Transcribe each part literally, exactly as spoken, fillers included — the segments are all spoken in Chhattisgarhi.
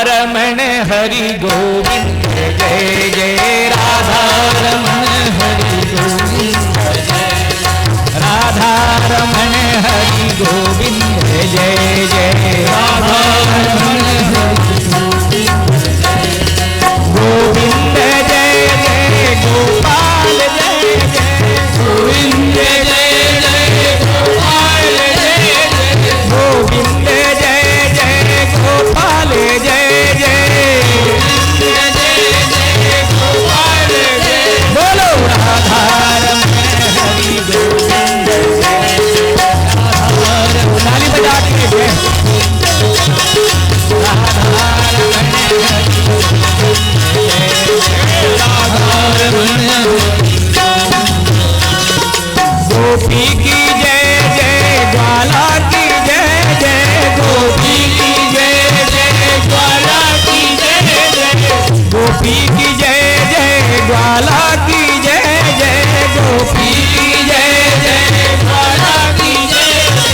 रमण हरि गोविंद, जय जय राधा रमण हरि गोविंद, जय राधा रमण हरि गोविंद, जय जय राधा रमण हरि गोविंद, जय जय गोपाल, जय जय गोविंद, जय जय गोपाल, जय जय गोविंद, जय जय गोपाल, जय जय। बोलो राधा रमण हरि गोविंद, जय राधा रमण। ताली बजा के जय। राधा रमण हरि गोविंद, जय राधा रमण। गोपी की जय जय, ग्वाला की जय जय, गोपी की जय जय, ग्वाला की जय जय, गोपी की जय जय, ग्वाला की जय जय, गोपी की जय जय, ग्वाला की जय जय।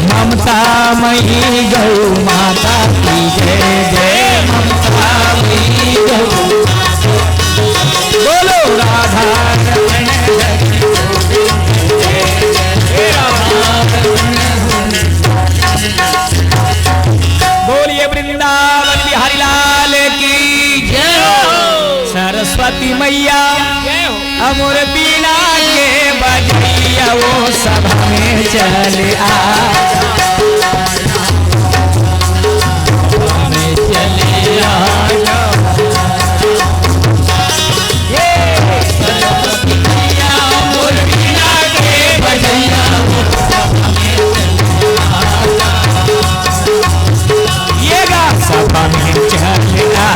ममता मई गौ माता की जय जय, ममता मई गौ। बोलो राधा रमण हरि गोविंद, जय जय राधा रमण। बोलिए वृंदावन बिहारी लाल की जय हो। सरस्वती मैया, जय हो। अमोर बीना के बजैया वो सभा में चले आ, सभा में चले आ। ये सरस्वती मैया अमोर बीना के बजैया वो सभा में चले आ। ये गा सभा में चले आ।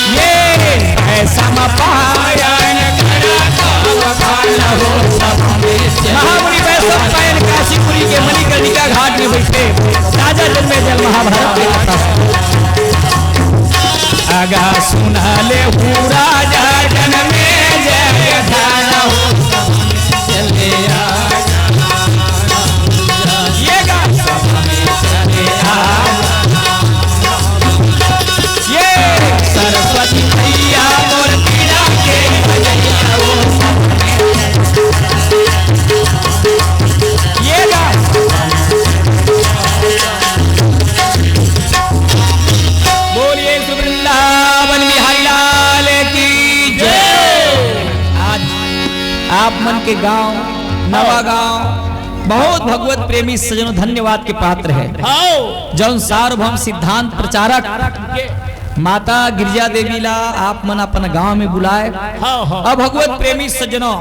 ये ऐसा म पायन महामुनि वैशंपायन काशीपुरी के मणिकर्णिका घाट में बैठे राजा जन्मेजय महाभारत के कथा। आगा सुना ले हूँ राजा जन्मेजय ध्यान हो। चले आ। ये गा। चले आ। ये सरस्वती मैया मोर पीड़ा के बजैया वो। ये गा। बोलिए श्री वृंदावन बिहारी लाल की जय। आज आप मन के गांव नवा गांव बहुत भगवत प्रेमी सज्जनों धन्यवाद के पात्र है। आओ। जौन सार्वभौम सिद्धांत प्रचारक माता गिरजा देवी ला आप मन अपन गांव में बुलाए। हाँ, हाँ। अब भगवत प्रेमी सज्जनों,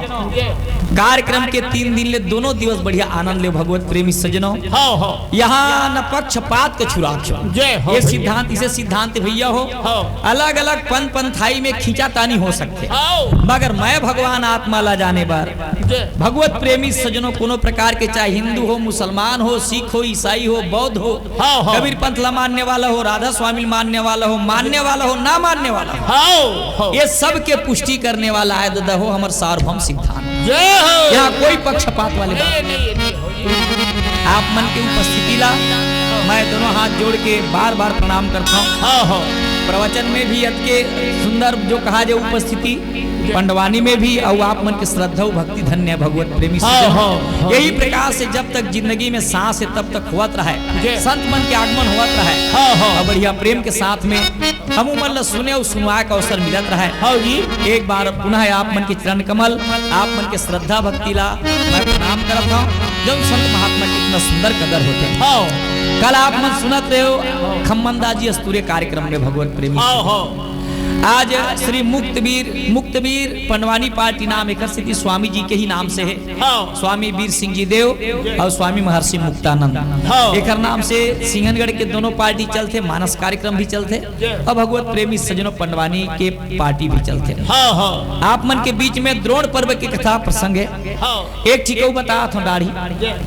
कार्यक्रम के तीन दिन ले दोनों दिवस बढ़िया आनंद ले भगवत प्रेमी सज्जनों। हाँ, हाँ। यहाँ न पक्षपात के छुरा। जय हो ये भैया। सिद्धांत, इसे सिद्धांत भैया हो। हाँ। अलग-अलग पंथ पंथाई में खींचातानी हो सकथे। आओ। मगर मैं भगवान आत्मा ला जाने बर जय। भगवत प्रेमी सज्जनों, कोनो प्रकार के, चाहे हिंदू हो, मुसलमान हो, सिख हो, ईसाई हो, बौद्ध हो, हाँ, हाँ। कबीर पंथ ला मानने वाला हो, राधा स्वामी ला मानने वाला हो, मानने वाला हो, ना मानने वाला हो, हाँ, हाँ। ये सब के पुष्टि करने वाला आय ददा हो हमर सार्वभौम सिद्धांत। जय हो। यहाँ कोई पक्षपात वाली बात नहीं, नहीं। नहीं, नहीं हो। आप मन के उपस्थिति ला मैं दोनों हाथ जोड़ के बार बार प्रणाम करता हूँ। हाँ, हाँ। प्रवचन में भी अतके सुंदर जो कहा जाए उपस्थिति, पंडवानी में भी, और आप मन के श्रद्धा अउ भक्ति धन्य है भगवत प्रेमी हाँ, सज्जन। हाँ, हाँ। यही प्रकार से जब तक जिंदगी में सांस है तब तक होत रहे, जय। संत मन के आगमन होत रहे। हाँ, हाँ। और बढ़िया प्रेम के साथ में हम मन ला सुने अउ सुनवाए का अवसर मिलत रहे। हाँ जी। एक बार पुनः आप मन के चरण कमल, आप मन के श्रद्धा भक्ति ला मैं प्रणाम करत हूँ, जौन संत महात्मा के इतना सुंदर कदर होथे। हाँ। कल आप मन सुनत रहे हो खम्मन दास जी अस्तूरे कार्यक्रम में भगवत प्रेमी हाँ, हाँ। आज श्री मुक्तवीर, मुक्तवीर पंडवानी पार्टी नाम एकर सेती स्वामी जी के ही नाम से है। हाँ। स्वामी वीर सिंह जी देव और स्वामी महर्षि मुक्तानंद। हाँ। एकर नाम से सिंहनगढ़ के दोनों पार्टी चलथे, मानस कार्यक्रम भी चलथे और भगवत प्रेमी सज्जनों पंडवानी के पार्टी भी चलथे। हाँ, हाँ। आप मन के बीच में द्रोण पर्व के कथा प्रसंग है। हाँ। एक ठिकऊ बतात हूँ डाढ़ी। जय।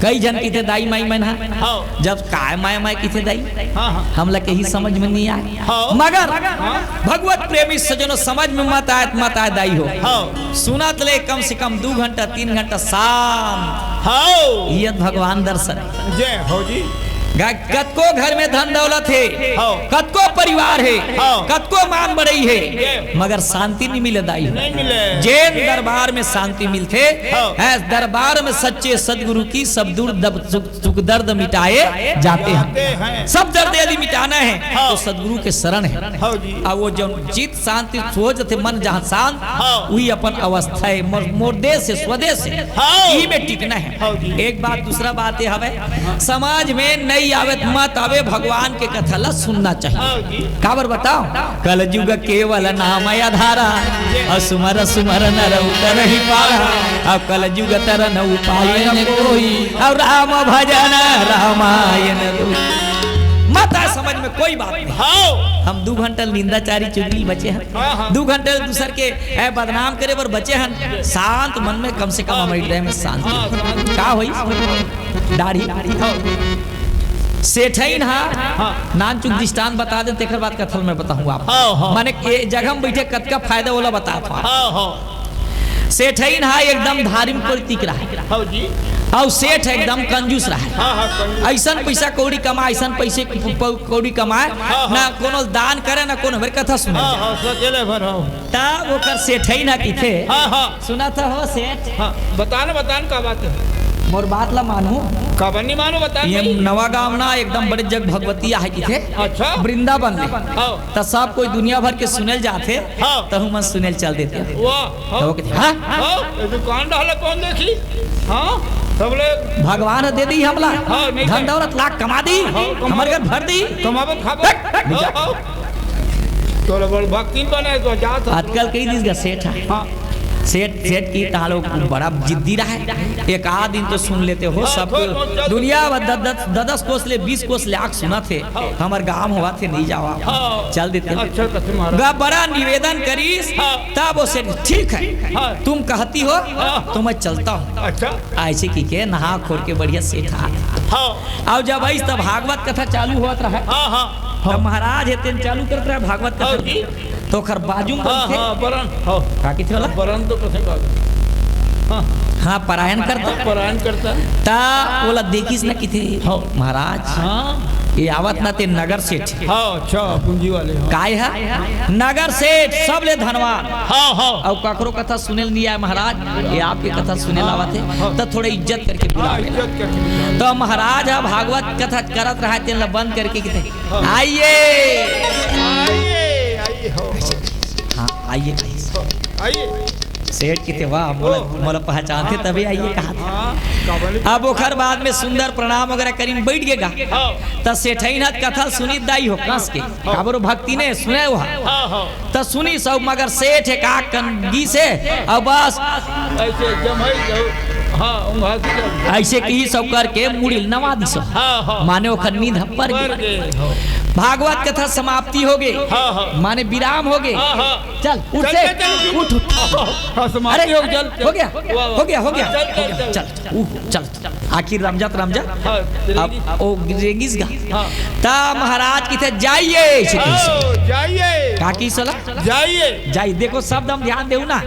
कई झन किथे दाई माई मन ह, हाँ। जब काय माय माय किथे दाई, हाँ, हाँ। हमला कहीं समझ में नहीं आए। हाँ। मगर हाँ। भगवत प्रेमी सज्जनों, समझ में मत आए त मत आए दाई हो। हाँ। सुनत ले कम से कम दू घंटा, तीन घंटा शांत। हाँ। ये भगवान दर्शन। जय हो जी। ग-, कतको घर में धन दौलत हे, हाँ। कतको परिवार हे, हाँ। कतको मान बड़ई हे, ये। मगर शांति नहीं मिले दाई। नहीं मिले। जेन दरबार में शांति मिलथे, हाँ। है दरबार में सच्चे सदगुरु की सब दुख दब-, सुख, सुख दर्द मिटाए जाते हैं। जाते हैं। सब दर्द यदि मिटाना है, हाँ। तो सदगुरु के शरण है। हाँ जी। अब वो जो चित शांति हो जथे, मन जहाँ शांत, हाँ। वही अपन अवस्था है, मोर-, मोर देश है, स्वदेश है, हाँ। ई में टिकना है। हाँ जी। एक बात, दूसरा बात ये हवे, समाज में नई आवे त मत आवे, भगवान के कथा ला सुनना चाहिए। हाँ जी। काबर बताओ, कलयुग केवल नाम आधारा, और सुमर सुमर नर उतरहि पारा, और कलयुग तरन उपाय न कोई, और राम भजन रामायण कोई। मत आए समझ में कोई बात नहीं। हाँ। हम दू घंटा निंदाचारी चुगली बचे हैं, हाँ, हाँ। दू घंटा दूसर के ए, बदनाम करे बर बचे हन, शांत मन में कम से कम हमर हृदय में शांति। हाँ, शांति। का होई? दाढ़ी। सेठइन हा, हाँ। नानचुक दृष्टांत बता दे, तेकर बाद कथा मैं बताहूँ आप। हाँ, हाँ। माने ए जगह में बैठे कतका फायदा ओला बतात हँव। हाँ, हाँ। सेठइन हा एकदम धार्मिक प्रतीक रहा। हाँ जी। अउ सेठ एकदम कंजूस रहा। हाँ, हाँ, कंजूस। अइसन पैसा कौड़ी कमाए, अइसन पैसे प-, प-, कौड़ी कमाए, हाँ, हाँ। ना कोनो दान करे, ना कोनो हमर कथा सुने। हाँ, हाँ, सकेले भर हो। तब ओकर सेठइन हा किथे, हाँ, हाँ। सुनत हो सेठ? हाँ, बता ना, बता ना, का बात है? मोर बात ला मानहू। काबर नहीं मानहू, बता ये नहीं। नवा गांव ना एकदम बड़े जग भगवती आहे किथे। अच्छा। वृंदावन में। हाँ। त सब कोई दुनिया भर के सुनेल जाथे, हाँ। तहू मन सुनेल चल देथे। वाह, हाँ। त वो किथे, हाँ? हाँ, ये दुकान डाला कौन देखी? हाँ, सब ले भगवान दे दी हमला। हाँ, नहीं धन दे। दौलत लाख कमा दी, हाँ, कमा हमर घर भर दी। कमाबो खाबो। हट, हट, हाँ, हाँ। तोला बड़ भक्तिन बनाए तो जात हस। आजकल कई दिस गा सेठ हा। हाँ। सेठ, सेठ की तहाँ लोग बड़ा जिद्दी रहा है। एक आध दिन तो सुन लेते हो हाँ, सब। थोड़ बहुत ज्यादा। दुनिया भर दस, दस, दस, दस कोस ले, बीस कोस ले आके सुनत हे। हाँ। हमर गांव होवत हे, नहीं जावा। हाँ। चल देते। अच्छा, कथे महाराज। गा बड़ा निवेदन करीस, हाँ। तब वो सेठ, "ठीक है, हाँ। तुम कहती हो, हाँ। तो मैं चलता हूँ।" अच्छा। अइसे कहिके नहा खोर के बढ़िया सेठ हा। हाँ। अउ जब अइस तब भागवत कथा चालू होवत रहा। हाँ, हाँ। तब महाराज हे तेन चालू करत रहा भागवत कथा। हाँ जी। त ओखर बाजू में हाँ, बइठे। हाँ, बरन, हाँ। का किथे ओला? बरन तो कथे का? हाँ। हाँ, परायण करता। हाँ, परायण करता। त ओला देखिस न किथे, हाँ। महाराज, हाँ। ये आवत न ते नगर सेठ। हाँ, अच्छा, पूंजी वाले, हाँ। काय हा? नगर सेठ, सबले धनवान। हाँ, हाँ। अउ ककरो कथा सुनेल नहीं आए महाराज, ये आपके कथा सुनेल आवत हे, हाँ। त थोड़ा इज्जत करके हाँ, बुलावे। इज्जत करके बुलावे। त महाराज हा भागवत कथा करत रहा, तेन ला बंद करके किथे, हाँ। आइए। आइए, आइए, हो, हो। हाँ, आइए, आइए। आइए। सेठ किथे, "वाह, मोला, ओ। मोला पहचानथे, हाँ, तभी आइए," कहा था। हाँ, काबर नहीं? अब ओखर बाद में सुंदर प्रणाम वगैरह करीन बइठ गे गा। हाँ। त सेठइन हा कथा सुनिस दाई हो कस के। हाँ। काबर भक्ति ने सुने हुआ। हाँ, हाँ। त सुनिस अउ मगर सेठ एक आँख कन गिस हे, अउ बस। अइसे जमई जाऊ। हाँ, उंघा दी जाऊ। अइसे कहिस अउ करके मुड़ी ल नवा दिस। हाँ, हाँ। माने ओखर नींद ह पर गे। पर गे, हाँ। भागवत कथा समाप्ति हो गे। हाँ, हाँ। माने विराम हो गे। हाँ, हाँ। चल, उठ चल, से। चल, चल, उठ, उठ। हाँ, समाप्ति अरे, हो गे, चल, चल। हो गया? वाह, वाह। हो गया, हो गया? हाँ, चल, चल, हो गया। चल। चल, उठ, चल। आखिर रमजत रमजत हाँ, अब रेंगिस। ओ रेंगिस गा। हाँ। त महाराज किथे, "जाइए," अइसे किहिस। ओ, जाइए। का किहिस ओला? जाइए। जाइए। देखो, शब्द हम ध्यान देहू ना।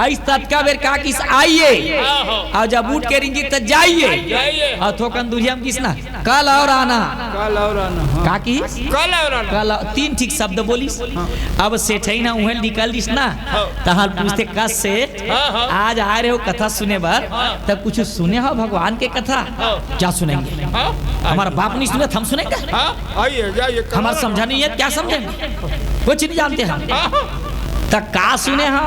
अइस ततका बेर का किहिस, "आइए।" हाँ, हाँ। अउ जब उठ के रेंगिस त, "जाइए।" जाइए। अउ थोकन दुरिहा म किहिस ना, "कल और आना।" कल और आना, हाँ। का किहिस? कल और आना। कल, तीन ठीक शब्द बोलिस। हाँ। अब सेठइन हा उहें निकल दिस ना, हाँ। तहाँ पूछथे, "कस से?" हाँ, हाँ। आज आए रहे हो कथा सुने बर, हाँ। त कुछ सुने हो भगवान के कथा? हाँ। क्या सुनेंगे? हाँ। हमारा बाप नहीं सुने त हम सुनेंगे? हाँ, आइए, जाइए, हमारा कहाँ समझा नहीं है, क्या समझेंगे? कुछ नहीं जानते हम। हाँ। त का सुने हो?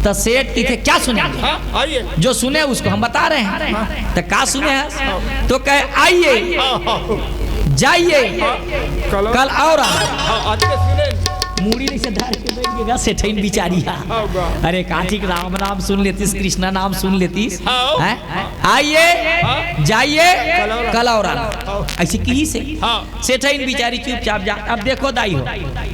त सेठ किथे, "क्या सुनेंगे?" हाँ, आइए। जो सुने उसको हम बता रहे हैं। हाँ। त का सुने हो? हाँ। तो कहे, "आइए, हाँ, हाँ। जाइए, हाँ, कल कल और आना।" हाँ, आज के सुने। मुड़ी ल अइसे धर के बइठ गे गा सेठइन बिचारी हा। हाँ, बा। अरे, काठी के राम नाम सुन लेतिस, कृष्णा नाम सुन लेतिस। हाँ। हैं? आइए, हाँ। जाइए, कल और कल और आना। हाँ। अइसे किहिस हे। हाँ। सेठइन बिचारी चुपचाप जा। अब देखो दाई हो,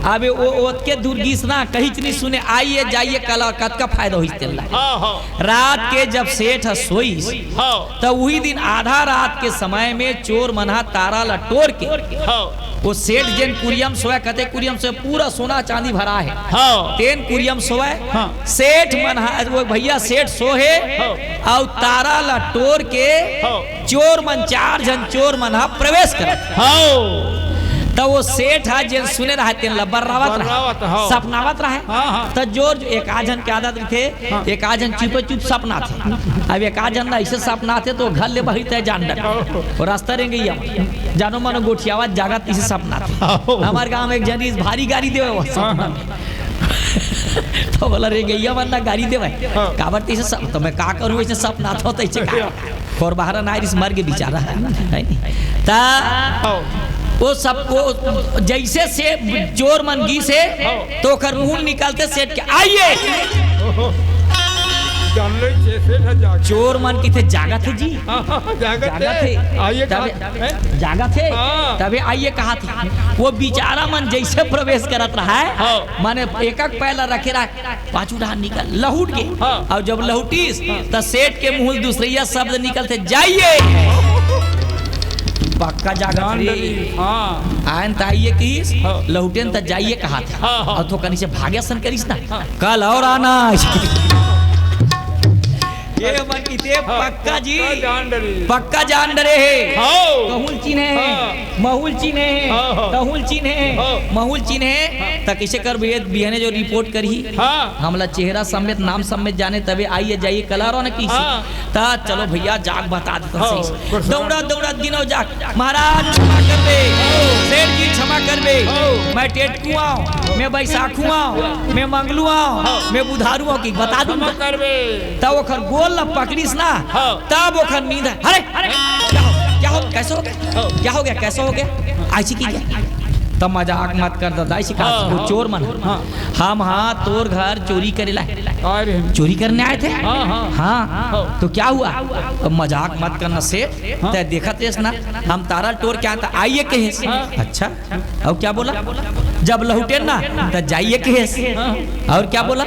अब वो ओतके दूर गिस ना, कहिच नहीं सुने, आइए जाइए कला, कतका फायदा होइस तेला। हाँ, हाँ। रात के जब सेठ ह सोइस, हाँ। त उही दिन आधा रात के समय में चोर मन ह तारा ल टोर के, हाँ। वो सेठ जेन कुरियम सोए, कते कुरियम सोए, पूरा सोना चांदी भरा हे। हाँ। तेन कुरियम सोए, हाँ। सेठ मन ह, वो भैया सेठ सो हे, हाँ। अउ तारा ल टोर के हाँ। चोर मन, चार झन चोर मन ह प्रवेश करत। हाँ। त वो सेठ ह जेन सुने रहय, तेन ल बर्रावत रहय। बर्रावत, हाँ। सपनावत रहय। हाँ, हाँ। त जोर जो एक आध झन के आदत रहिथे, हाँ। एक आध झन चुपे चुप सपनाथे। अब एक आध झन ला अइसे सपनाथे त घर ले बहिर तय जान डर। हाँ। वो रास्ता रेंगइया म जानो मानो गोठियावत जागत अइसे सपनाथे। हाँ। हमर गांव में एक झन रिहिस भारी गारी देवय वो हाँ, सपना हाँ। में। त बोला रेंगइया मन ला गारी देवय। हाँ। काबर तइसे सप-, त मैं का करूं, अइसे सपनाथंव त अइसे का? हाँ। खोर बहारा ना रिहिस, मर गे बिचारा, हे नहीं? त हाँ। वो सब, वो जइसे से चोर मन गिस हे, हाँ। त ओकर मुंह निकलथे सेठ के, "आइए।" जान ले, से-, सेठ ह जाग। चोर मन किथे जागत हे जी। हाँ, हाँ, जागत जागत हे। हे। आइए तबे, कहा-, हैं? जागत हे। हाँ। तबे आइए कहत हे। वो बिचारा मन जइसे प्रवेश करत रहय, हाँ। माने एक एक पैर ला रखे रहय, पाछू डहर निकल, लहुट गे। हाँ। अउ जब लहुटिस, त सेठ के मुंह ले दूसरइया शब्द निकलथे, "जाइए।" पक्का जागत जान रे। डरिस, हाँ। आयन त आइए किहिस, हाँ। लहुटेन त जाइए कहत हे। हाँ, हाँ। अउ थोकन अइसे भागे असन करिस ना, हाँ। "कल अउ आना।" ये मन किथे हाँ, पक्का जी। पक्का जान डरे। पक्का जान डरे हे। हाँ। कहूं ल चिन्हे हे, हाँ। महूं ल चिन्हे हे, हाँ, हाँ। कहूं ल चिन्हे हे, हाँ। त कइसे करबे, बिहने जो रिपोर्ट करही, हाँ। हमला चेहरा समेत, नाम समेत जाने, तभे आइए जाइए कला रहो न किसी। हाँ। त चलो भइया, जाके बता देथंव हाँ, सही से। बस। दउड़ा, दउड़ा दिनों जाग, "महाराज, क्षमा करबे, सेठ जी, क्षमा करबे, हाँ। मैं टेटकू अंव, मैं बैसाखू अंव, मैं मंगलू अंव, हाँ। मैं बुधारू अंव," कहिके बता दूं। क्षमा करबे। त ओकर गोड़ ला पकड़िस ना, हाँ। तब ओकर नींद, "अरे, अरे, क्या हो, क्या हो, कैसे हो गया? हाँ। क्या हो गया, कैसे हो गया?" अइसे कहिके। त मजाक मत कर ददा, अइसे कहा, हाँ, वो हाँ। चोर मन। हाँ। "हम हा तोर घर चोरी करे ला आए रहे हैं। चोरी करने आए थे?" हाँ, हाँ। हाँ। हाँ। "तो क्या हुआ?" "अब मजाक मत करना सेठ, हाँ। तैं देखत हस ना, हम तारा ल टोर के आए त आइए कहेस।" हाँ। "अच्छा, अउ क्या बोला?" "जब लहुटेन ना, त जाइए कहेस।" हाँ। "अउ क्या बोला?"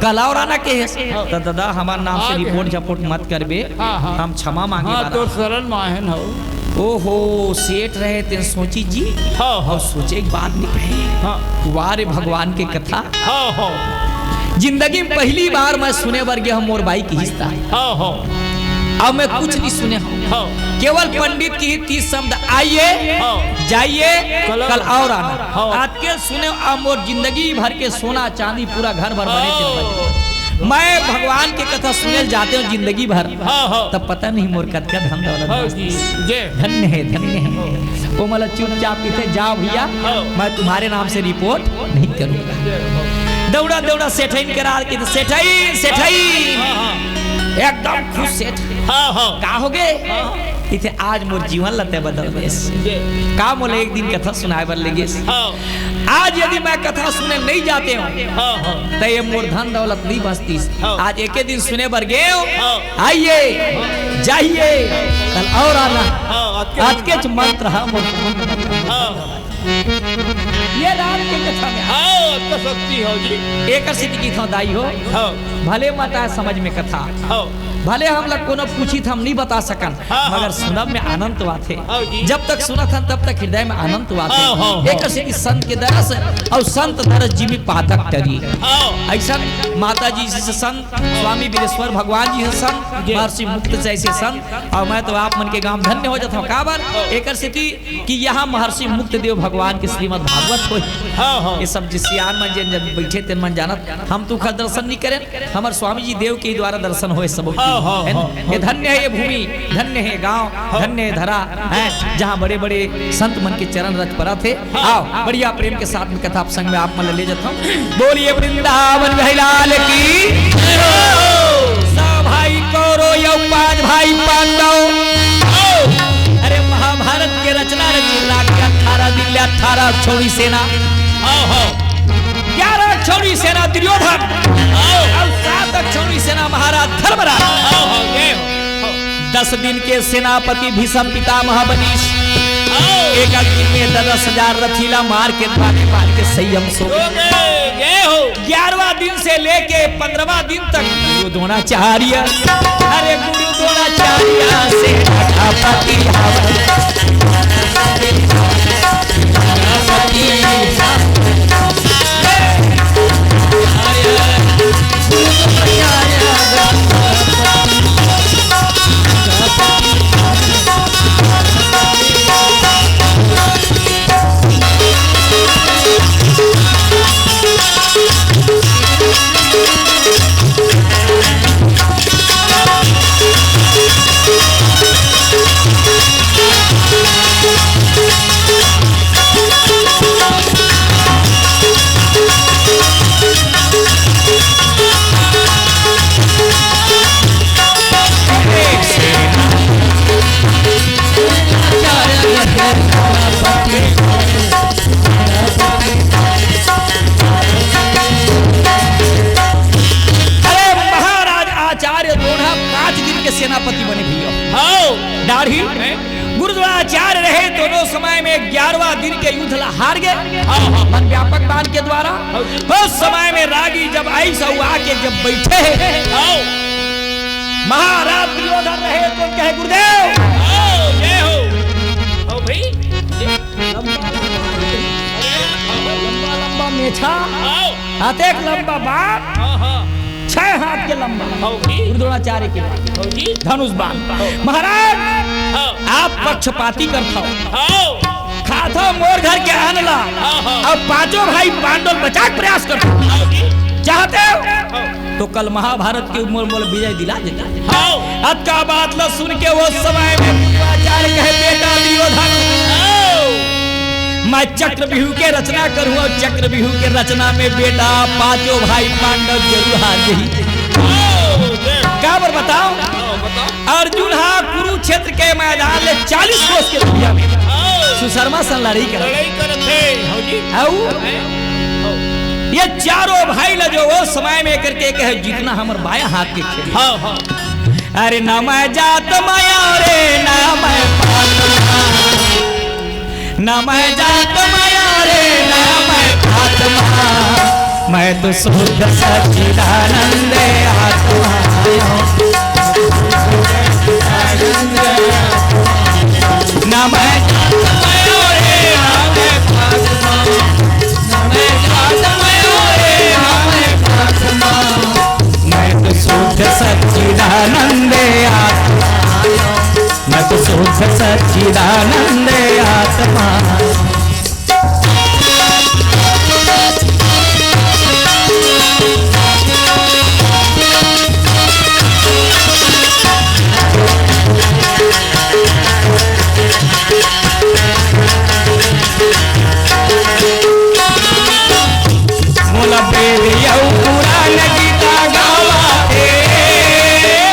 "कल अउ आना कहेस।" हाँ। "त ददा, हमर नाम से हाँ। रिपोर्ट झपोट मत करबे, हाँ, हाँ। हम क्षमा मांगे हाँ, वाला।" तोर शरण में आएन हो। ओहो, सेठ रहे तेन सोचिस जी। हाँ, हाँ। अउ सोचे के बात नहीं कहे। हाँ। वाह रे भगवान के कथा। हाँ, हाँ। जिंदगी में पहली बार मैं सुने बर गे हंव मोर बाई किहिस ता। हाँ, हाँ। अब मैं कुछ नहीं सुने हंव। हाँ। केवल पंडित किहिस तीस शब्द, "आइए, हाँ। जाइए, कल कल अउ आना।" हाँ। अतके सुने हंव, अब मोर जिंदगी भर के सोना चांदी पूरा घर भर बने हाँ। चल बने। मैं भगवान के कथा सुने ल जाते हंव जिंदगी भर, हाँ, हाँ। तब पता नहीं मोर कतका धन दौलत हाँ बचतिस। जी, जय। धन्य हे, धन्य हे। वो मोला चुपचाप कहिथे, "जाओ भइया, हाँ। मैं तुम्हारे नाम से रिपोर्ट नहीं करूंगा।" दउड़ा, दउड़ा सेठइन करा के, "सेठइन, सेठइन।" हाँ, हाँ। एकदम खुश सेठ। हाँ, हाँ। "का होगे?" हाँ। कहिथे, "आज मोर जीवन ला तैं बदल देस।" जय। "का मोला एक दिन कथा सुनाए बर ले गेस?" हाँ। आज यदि मैं कथा सुने नहीं जाते हंव, हाँ, हाँ। त ये मोर धन दौलत नहीं बचतिस। हाँ। आज एके दिन सुने बर गे हंव, हाँ। आइए, जाइए, कल अउ आना। हाँ, अतके अतकेच मंत्र ह मोर। हाँ। ये राम के कथा में। हाँ, अतका शक्ति हो जी। एकर सेती कहिथंव दाई हो, हाँ। भले मत आए समझ में कथा। हाँ। भले हमला कोनो पूछही त हम नहीं बता सकन, हाँ, हाँ। मगर सुनब में आनंद तो आथे। हाँ जी। जब तक सुनत हन, तब तक हृदय में आनंद तो आथे। हाँ, हाँ, हाँ। एकर सेती संत के दरस अउ संत दरस जिमि पातक टरी। हाँ। अइसन माता जी से संत, स्वामी वीरेश्वर भगवान जी से संत, जी। महर्षि मुक्त जैसे संत, अउ मैं तो आप मन के गांव धन्य हो जाथंव। काबर? एकर सेती कि यहाँ महर्षि मुक्त देव भगवान के श्रीमद् भागवत होय। हाँ, हाँ। ये सब जे सियान मन जेन जन बैठे तेन मन जानत, हम तो ओखर दर्शन नहीं करेन, हमर स्वामी जी देव के द्वारा दर्शन होय सब। हाँ, हाँ, है ना? हाँ, ये हाँ। धन्य है ये भूमि, धन्य है गांव, हाँ। धन्य है धरा, हैं, जहाँ बड़े-बड़े संत मन के चरण रज परत हे। हाँ। आओ, बढ़िया प्रेम के साथ में कथा संग में आप मन ले जाता हूँ। बोलिए वृंदावन बिहारी लाल की। जय हो। सब भाई कौरव या पांच भाई पांडव। अरे महाभारत के रचना रची, लाग के अठारह दिन ले अठारह अक्षौणी सेना। हाँ, हाँ। ग्यारह अक्षौणी सेना दुर्योधन। हाँ। अउ सात अक्षौणी सेना महाराज धर्मराज। हाँ, हाँ, जय हो। दस दिन के सेनापति भीष्म पितामह बनीस। एक दिन में दस हजार रथी ला मार के, मार के, मार के सही हम सो गए। जय हो। ग्यारहवाँ दिन से लेके पन्द्रहवाँ दिन तक गुरु द्रोणाचार्य, अरे गुरु द्रोणाचार्य से घटापति हवा। अरे महाराज आचार्य द्रोणा पाँच दिन के सेनापति बने भैया। हाँ। दाढ़ी। हैं? गुरु द्रोणाचार्य रहे दोनों समय में ग्यारहवाँ दिन के युद्ध ला हार गए। हाँ, हाँ। मन व्यापक बाण के द्वारा। हाँ जी। उस समय में रागी जब आई सब आके जब बैठे हैं। हाँ। महाराज दुर्योधन रहे तो कहे गुरुदेव। हाँ, जय हो। हाँ भाई। लंबा लंबा मेछा, हाँ। अतेक लंबा बाण, हाँ, हाँ। छह हाथ के लंबा। हाँ जी। गुरु द्रोणाचार्य के बाण। हाँ जी। धनुष बाण। हाँ। महाराज, हाँ। आप पक्षपाती करथव। हाँ। खाथव मोर घर के अन्न ला, हाँ, हाँ। अउ पांचों भाई पांडव बचाए के प्रयास करथव। हाँ जी। चाहते हो? हाँ। तो कल महाभारत के मोल मोल विजय दिला देता। हाँ। अतका बात ला सुन के वो समय में द्रोणाचार्य कहे, "बेटा दुर्योधन, हाँ। मैं चक्रव्यूह के रचना करूँ अउ चक्रव्यूह के रचना में बेटा पांचों भाई पांडव जरूर हार जाही।" हाँ, जय। काबर बताओ? हाँ, बताओ। अर्जुन हा कुरुक्षेत्र के मैदान ले चालीस कोस के दूरिया में हाँ। सुशर्मा सन लड़ाई करत। लड़ाई करत हे, हाँ जी। अउ हाँ। ये चारों भाई ला जो वो समय में करके कहे, जितना हमर बायां हाथ के खेल। हाँ, हाँ। अरे ना मैं जात माया रे, ना मैं पात मा। ना मैं जात माया रे, ना मैं पात मा। मैं तो शुद्ध सच्चिदानंद आत्मा हूँ। ना मैं जात माया रे, ना मैं पात मा। ना मैं जात माया रे, ना मैं पात मा। मैं तो शुद्ध सच्चिदानंद आत्मा। मैं तो शुद्ध सच्चिदानंद आत्मा। मोला वेद अउ पुराण गीता गावा थे,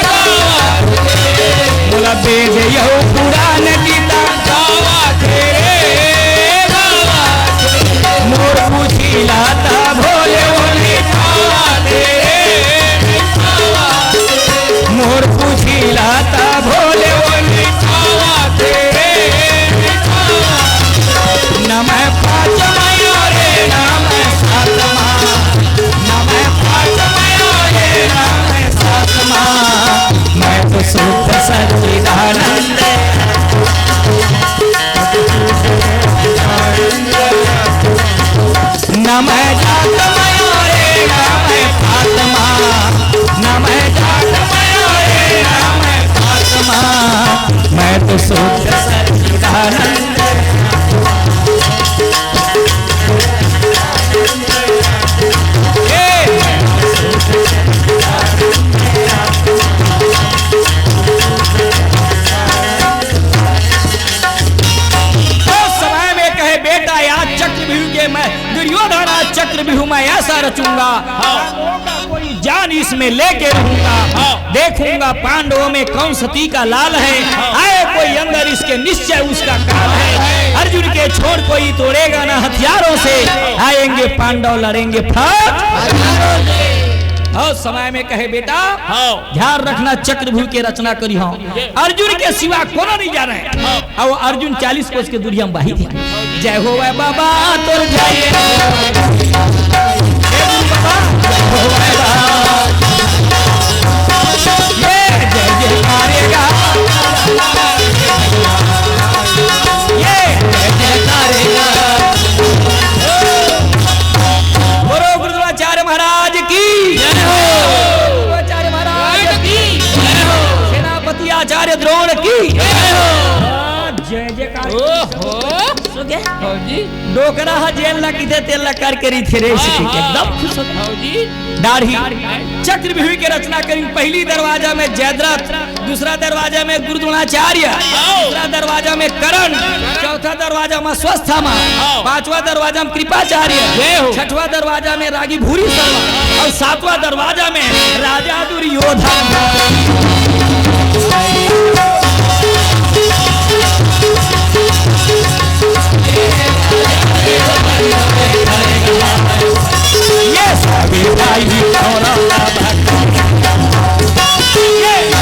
गावा थे। मोला वेद अउ पुराण गीता गावा थे, गावा थे। मोर पूछी ला ता भोले ओली पावा थे, पावा थे। मोर पूछी ला ता भोले ओली पावा थे, पावा थे। ना मैं पाँच माया रे, ना मैं सात मा। ना मैं पाँच माया रे, ना मैं सात मा। मैं तो शुद्ध सच्चिदानंद। ना मैं जात माया रे, ना मैं पात मा। ना मैं जात माया रे, ना मैं पात मा। मैं तो शुद्ध सच्चिदानंद। उस समय में कहे, "बेटा, आज चक्रव्यूह के मैं, दुर्योधन, आज चक्रव्यूह मैं ऐसा रचूंगा, हाँ। कोई जान इसमें लेके रहूंगा।" हाँ। देखूंगा पांडवों में कौन सती का लाल है, हाँ। आए कोई अंदर इसके निश्चय उसका काल है। अर्जुन के छोड़ कोई तोड़ेगा ना हथियारों से, आएंगे पांडव लड़ेंगे फट। हव, समय में कहे, "बेटा, हव। ध्यान रखना, चक्रव्यूह के रचना करिहौं। अर्जुन के सिवा कोनो नहीं जाने।" हव। अउ अर्जुन चालीस कोस के दूरिहा म बाहिर हे। जय होवय बाबा तोर जय। हे गुरु बाबा, जय होवय बाबा। ये जय जयकारे गा। ये जय जयकारे गा। बोलो गुरु द्रोणाचार्य महाराज की। जय हो। द्रोणाचार्य महाराज की। जय हो। सेनापति आचार्य द्रोण की। जय हो। जय जयकार। ओहो। सो गया? भौजी। डोकरा ह जेन ला किथे तेन ला करके रहिथे रे, हाँ, हाँ। एकदम खुश होथे। भौजी। दाढ़ी। दाढ़ी। चक्रव्यूह के रचना करिन। पहली दरवाजा में जयद्रथ, दूसरा दरवाजा में गुरु द्रोणाचार्य, हाँ। तीसरा दरवाजा में कर्ण, चौथा दरवाजा में अश्वत्थामा, हाँ। पांचवा दरवाजा में कृपाचार्य, जय हो। छठवा दरवाजा में रागी भूरी शर्मा अउ सातवां दरवाजा में राजा दुर्योधन। ये सभी भाई और ये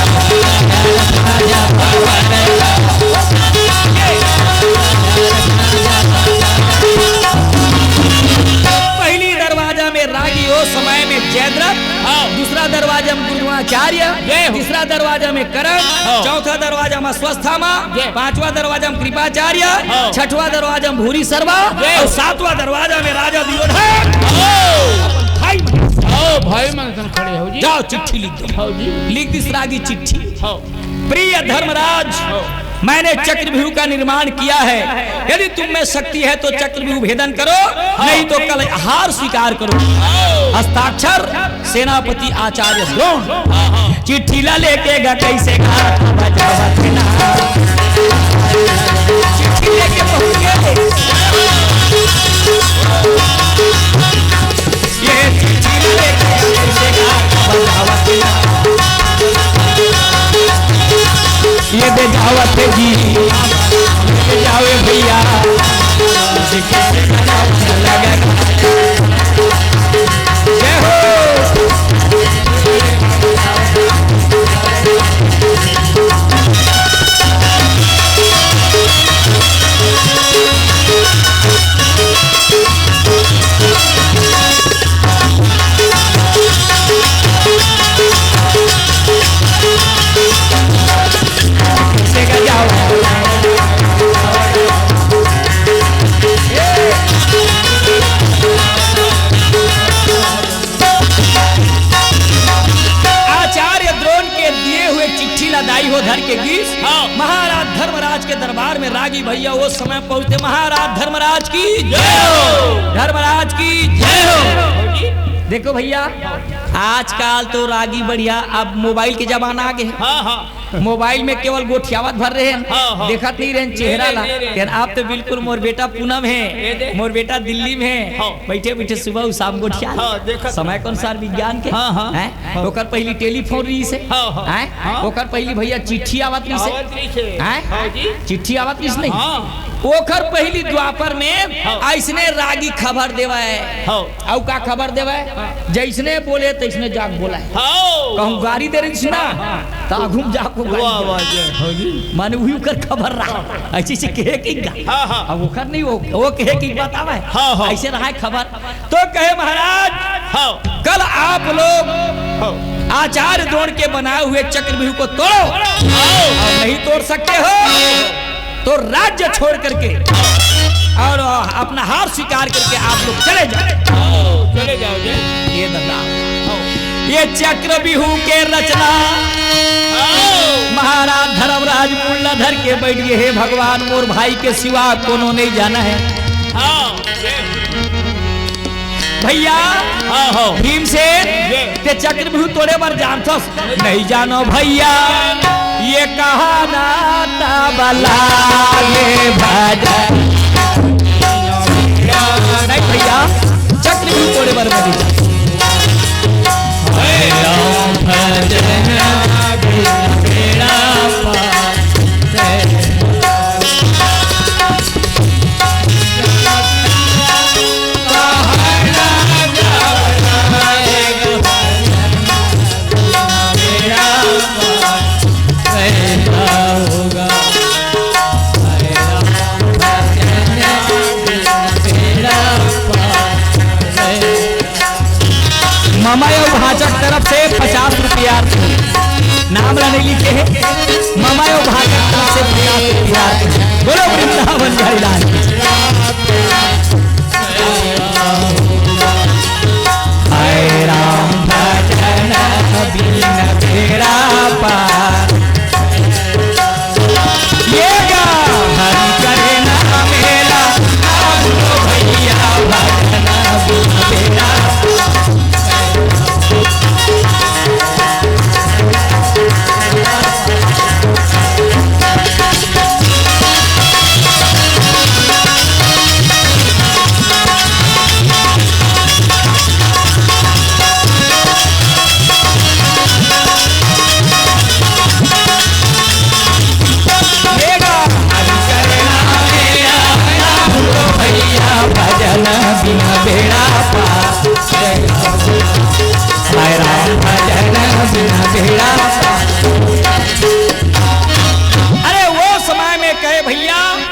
पहली दरवाजा में रागी, ओ समय में जयद्रथ, हाँ। दूसरा दरवाजा में गुरु द्रोणाचार्य, जय हो। तीसरा दरवाजा में कर्ण, हाँ। चौथा दरवाजा में अश्वत्थामा, जय। पांचवा दरवाजा में कृपाचार्य, हाँ। छठवा दरवाजा में भूरी शर्मा, जय। अउ सातवां दरवाजा में राजा दुर्योधन। ओ। भाई मन। ओ, भाई मन सन खड़े हो जी। जाओ, चिट्ठी लिख दो। हाँ जी। लिख दिस रागी चिट्ठी। हाँ। प्रिय धर्मराज, हाँ। मैंने चक्रव्यूह का निर्माण किया है। यदि तुम में शक्ति है तो चक्रव्यूह भेदन करो, हाँ। नहीं तो कल हार स्वीकार करो। हाँ। हस्ताक्षर सेनापति आचार्य द्रोण। हाँ, हाँ। चिट्ठी ला लेके गा कैसे गा बजावत ना। चिट्ठी लेके पहुंच गए। ये चिट्ठी लेके कैसे गा बजावत ना। ये बजावत जी, ये बजावे भैया। जय हो। आचार्य द्रोण के दिए हुए चिट्ठी ला दाई हो धर के गीस। हाँ। महाराज धर्मराज के दरबार में रागी भैया वो समय पहुंचते। महाराज धर्मराज की जय हो। धर्मराज की जय हो। देखो भैया, आजकल तो रागी बढ़िया, अब मोबाइल के जमाना आ गए। हाँ, हाँ। मोबाइल में केवल गोठियावत भर रहे हैं, हाँ, हाँ। देखत नहीं रहे हैं चेहरा ला। नहीं रहे। लेकिन आप तो बिल्कुल मोर बेटा पूनम है, ये दे। मोर बेटा दिल्ली में है, हाँ। बैठे बैठे सुबह उ शाम गोठिया। हाँ, देखत समय कौन सार विज्ञान के? हाँ, हाँ। हैं? हाँ। ओकर पहली टेलीफोन रही से, हाँ, हाँ। हैं? हाँ। ओकर पहली भैया चिट्ठी आवत रही से, आवत रही से। हैं? हाँ जी। चिट्ठी आवत रही से नहीं? हाँ। ओकर पहली द्वापर में हाँ। ऐसने रागी खबर देवा है। हाँ। अउ का खबर देवे? हाँ। जइसने बोले तइसने जाके बोला है। हाँ। कहूँ गारी दे रहिस ना, त आघू म जाके गारी वाह, दे। वाह, जय हो जी। माने उही ओकर खबर रहा। हाँ। अइसे से कहे कि गा। हाँ, हाँ। अब ओकर नहीं, वो, वो कहे कि बतावे। हाँ, हाँ। अइसे रहा है खबर। तो कहे महाराज, हाँ। कल आप लोग हाँ। आचार्य द्रोण के बनाए हुए चक्रव्यूह को तोड़ो। हाँ। और नहीं तोड़ सकते हो, तो राज्य छोड़ करके और अपना हार स्वीकार करके आप लोग चले जाओ। आओ, चले जाओ जी। ये दादा, आओ। ये चक्रव्यूह के रचना आओ। महाराज धर्मराज मुल्ला धर के बैठ गए, "हे भगवान, मोर भाई के सिवा कोनो नहीं जाना है।" आओ, ये। भैया, हाँ, हो। भीमसेन, ये। ते चक्रव्यूह तोड़े बर जानथस? नहीं जानो भैया, ये कहा ना तबला ये भजन। नहीं भैया, चक्रव्यूह तोड़े बर मैं नहीं जानता।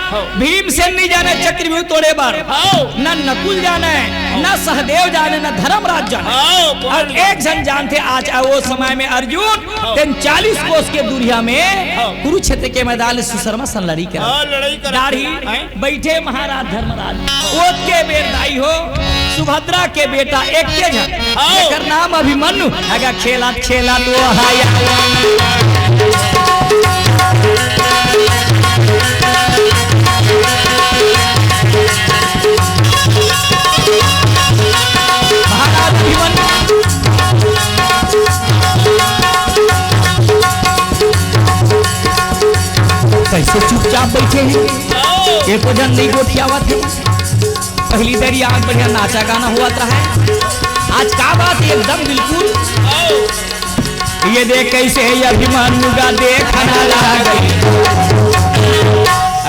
भीमसेन नहीं जाने चक्रव्यूह तोड़े बर, हाँ। न नकुल जाने, न सहदेव जाने, न धर्मराज जाने। हाँ, और एक झन जानथे आज, आ, वो समय में अर्जुन हाँ। तेन चालीस कोस के दूरिया में हाँ। कुरुक्षेत्र के मैदान में सुशर्मा सन लड़ई करत हाँ, लड़ई करत दाढ़ी हैं। बइठे महाराज धर्मराज, ओतके बेर दाई हो, सुभद्रा के बेटा एके झन, हाँ। जेकर नाम अभिमन्यु, अगा खेलत खेलत वो हाय। महाराज अभिमन्यु कइसे चुपचाप बइठे हे, एको झन नइ गोठियावत हे। पहिली दरी आज बढ़िया नाचा गाना होवत रहे, आज का बात एकदम बिल्कुल। ये देख कइसे ये अभिमन्यु गा देखना लागे,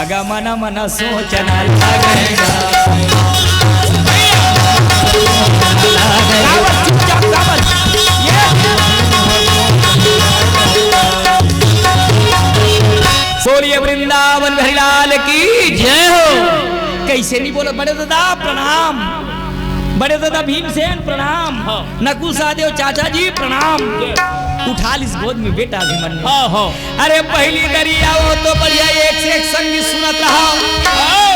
अगा मना मना सोचना लागे। गावत चुपचाप गावत। ये बोलिए वृंदावन बिहारी लाल की जय हो। कइसे नइ बोलत बड़े दादा प्रणाम, बड़े दादा भीमसेन प्रणाम, हाँ। नकुल सहदेव चाचा जी प्रणाम। जय। उठा लिस गोद में बेटा अभिमन्यु। हाँ, हाँ। अरे पहिली दरी आवव तो बढ़िया एक से एक संगीत सुनत रहव। हाँ।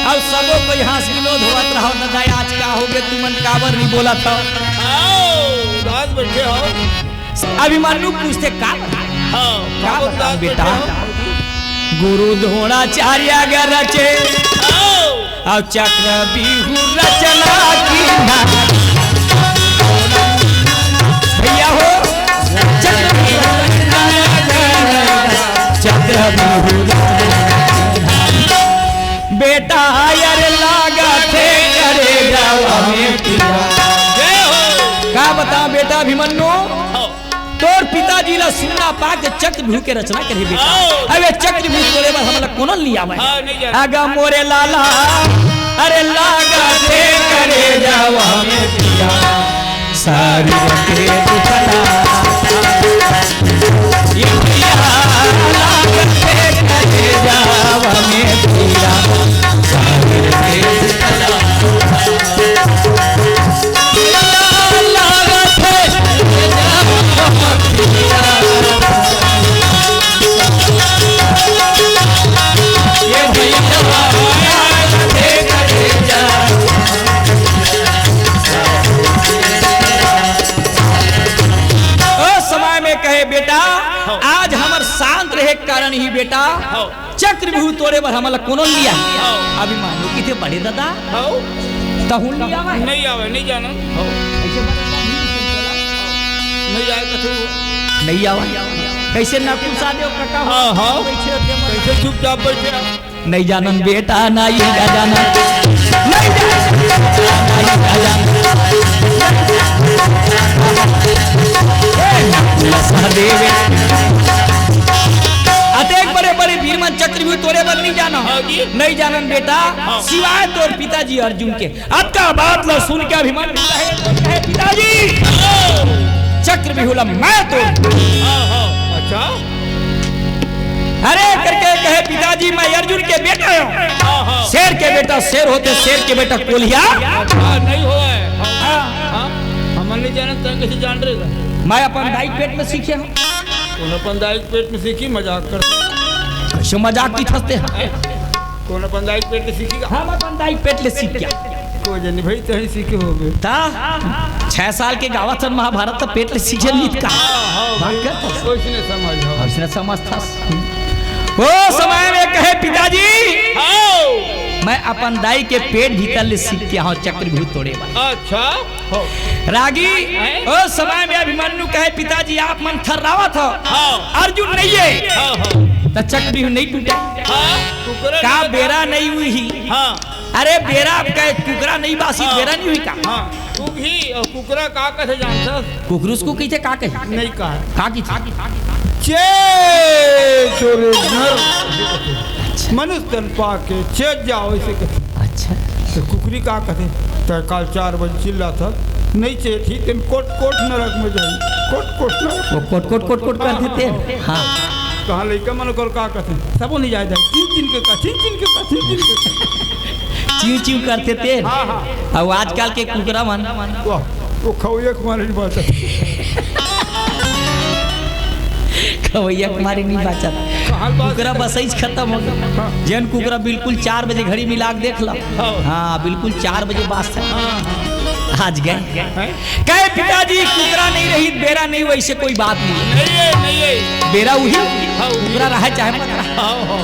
अउ सबो कोई हँस विनोद होवत रहव, दादा आज का होगे तुमन काबर नइ बोलत हव? हाँ, उदास बइठे हव। अभिमन्यु पूछथे का बता? हाँ, का बता बेटा? गुरु द्रोणाचार्य गा रचे हाँ। अउ चक्रव्यूह रचना कीन्हा। भइया हो, चक्रव्यूह रचना कीन्हा, चक्रव्यूह रचना कीन्हा। बेटा यार लागथे करे जावा में पीरा। जय हो। का बतावं बेटा अभिमन्यु? हाँ। तोर पिताजी ला सुन्ना पाके चक्रव्यूह के रचना करे बेटा। हाँ। अबे चक्रव्यूह तोड़े बर हमला कोनो नइ आवय। हाँ, नइ आवय। अगा मोरे लाला, अरे लागथे करे जावा में पीरा। सारी रखे दुखला। ये भइया लागथे करे जावा में पीरा। सारी रखे दुखला। ओ समय में कहे, "बेटा, आज हमर शांत रहे के कारण ही बेटा, चक्रव्यूह तोड़े बर हमला कोनो लिया।" हाँ। अभिमन्यु कहिथे, "बड़े दादा, हाँ। तहूँ लिया आवय?" नइ आवय, नइ जानन। हाँ। अइसे बड़े दादा भी नइ आवय। नइ आवय। कइसे नकुल सहदेव कका हो? हाँ, हाँ। कइसे चुपचाप बइठे हव? नइ जानन बेटा, नइ जानन। नइ जानन बेटा, नइ जानन। ए, नकुल सहदेव। अतेक बड़े बड़े वीर मन चक्रव्यूह तोड़े बर नइ जानन। हाँ जी। नइ जानन बेटा, हाँ। सिवाय तोर पिताजी अर्जुन के। अतका बात ला सुन के अभिमन्यु कहे, कहे, "पिताजी, चक्रव्यूह ला मैं तोड़।" हाँ, हाँ। अच्छा। अरे करके कहे, "पिताजी, मैं अर्जुन के बेटा हूँ।" हाँ, हाँ। शेर के बेटा शेर होथे, शेर के बेटा कोलिया। हाँ, नइ होवय। हाँ। हाँ। हमन नइ जानन, तैं कइसे जान रहे? मैं अपन दाई के पेट में सीखे हूँ। कोन अपन दाई के पेट में सीखही, मजाक करत हस। कइसे मजाक कहिथस तें? कोन अपन दाई के पेट ले सीखही का? हम अपन दाई के पेट ले सीख के। कोई जनी भाई, तहीं सीखे होबे। त छह साल के गावत हन महाभारत, त पेट ले सीखे नइ का? हाँ, हाँ, बात भाई, करत हस। वइसने समझ, हाँ। वइसने समझथस। ओ समय में कहे, "पिताजी, हाँ। मैं अपन दाई के पेट भीतर ले सीख के हँव चक्रव्यूह तोड़े बर।" अच्छा। हो। रागी, हैं? ओ समय में अभिमन्यु कहे, "पिताजी, आप मन थर्रावत हव। हाँ। अर्जुन नइ हे। हाँ, हाँ। त चक्रव्यूह नइ टूटे।" हाँ, कुकरा का नइ बेरा नइ होही? हाँ। अरे बेरा अब कहे, कुकरा नइ बासी, हाँ। बेरा नइ होही का? हाँ, कुकही अउ कुकरा का कथे जानथस? कुकरुस को कहिथे का कही? नइ कहा। का कहिथे? चेत रे नर। मनुष्य तन पाके चेत जाव, अइसे कथे। अच्छा। त कुकरी का कथे? तैं काल चार बजे चिल्लाथस, नइ चेतही, तेन कोट कोट नरक में जाही। कोट कोट नरक। वो कोट कोट कोट कोट करथे तेन। हाँ। कहाँ लइका मन ओकर का कथे? सबो नहीं जाय दाई। चिन चिन के का, चिन चिन के का, चिन चिन के का। चिव चिव करथे तेन। हाँ, हाँ। अउ आजकल के कुकरा मन। वाह, वो खवैया के मारे नहीं बाँचत। खवैया के मारे नहीं बाँचत। कहाँ बात कुकरा बसइच खतम हो गे। हाँ। जेन कुकरा बिल्कुल चार बजे घड़ी मिला के देख ला। हाँ। हाँ, बिल्कुल चार बजे बाँचथे। हाँ, हाँ। आज गे। हैं? कहे पिताजी, कुकरा नहीं रही, बेरा नहीं, वइसे कोई बात नहीं। नहीं है, नहीं है। बेरा उही, हाँ, उही। कुकरा रहे चाहे मत रहे। हाँ, हाँ।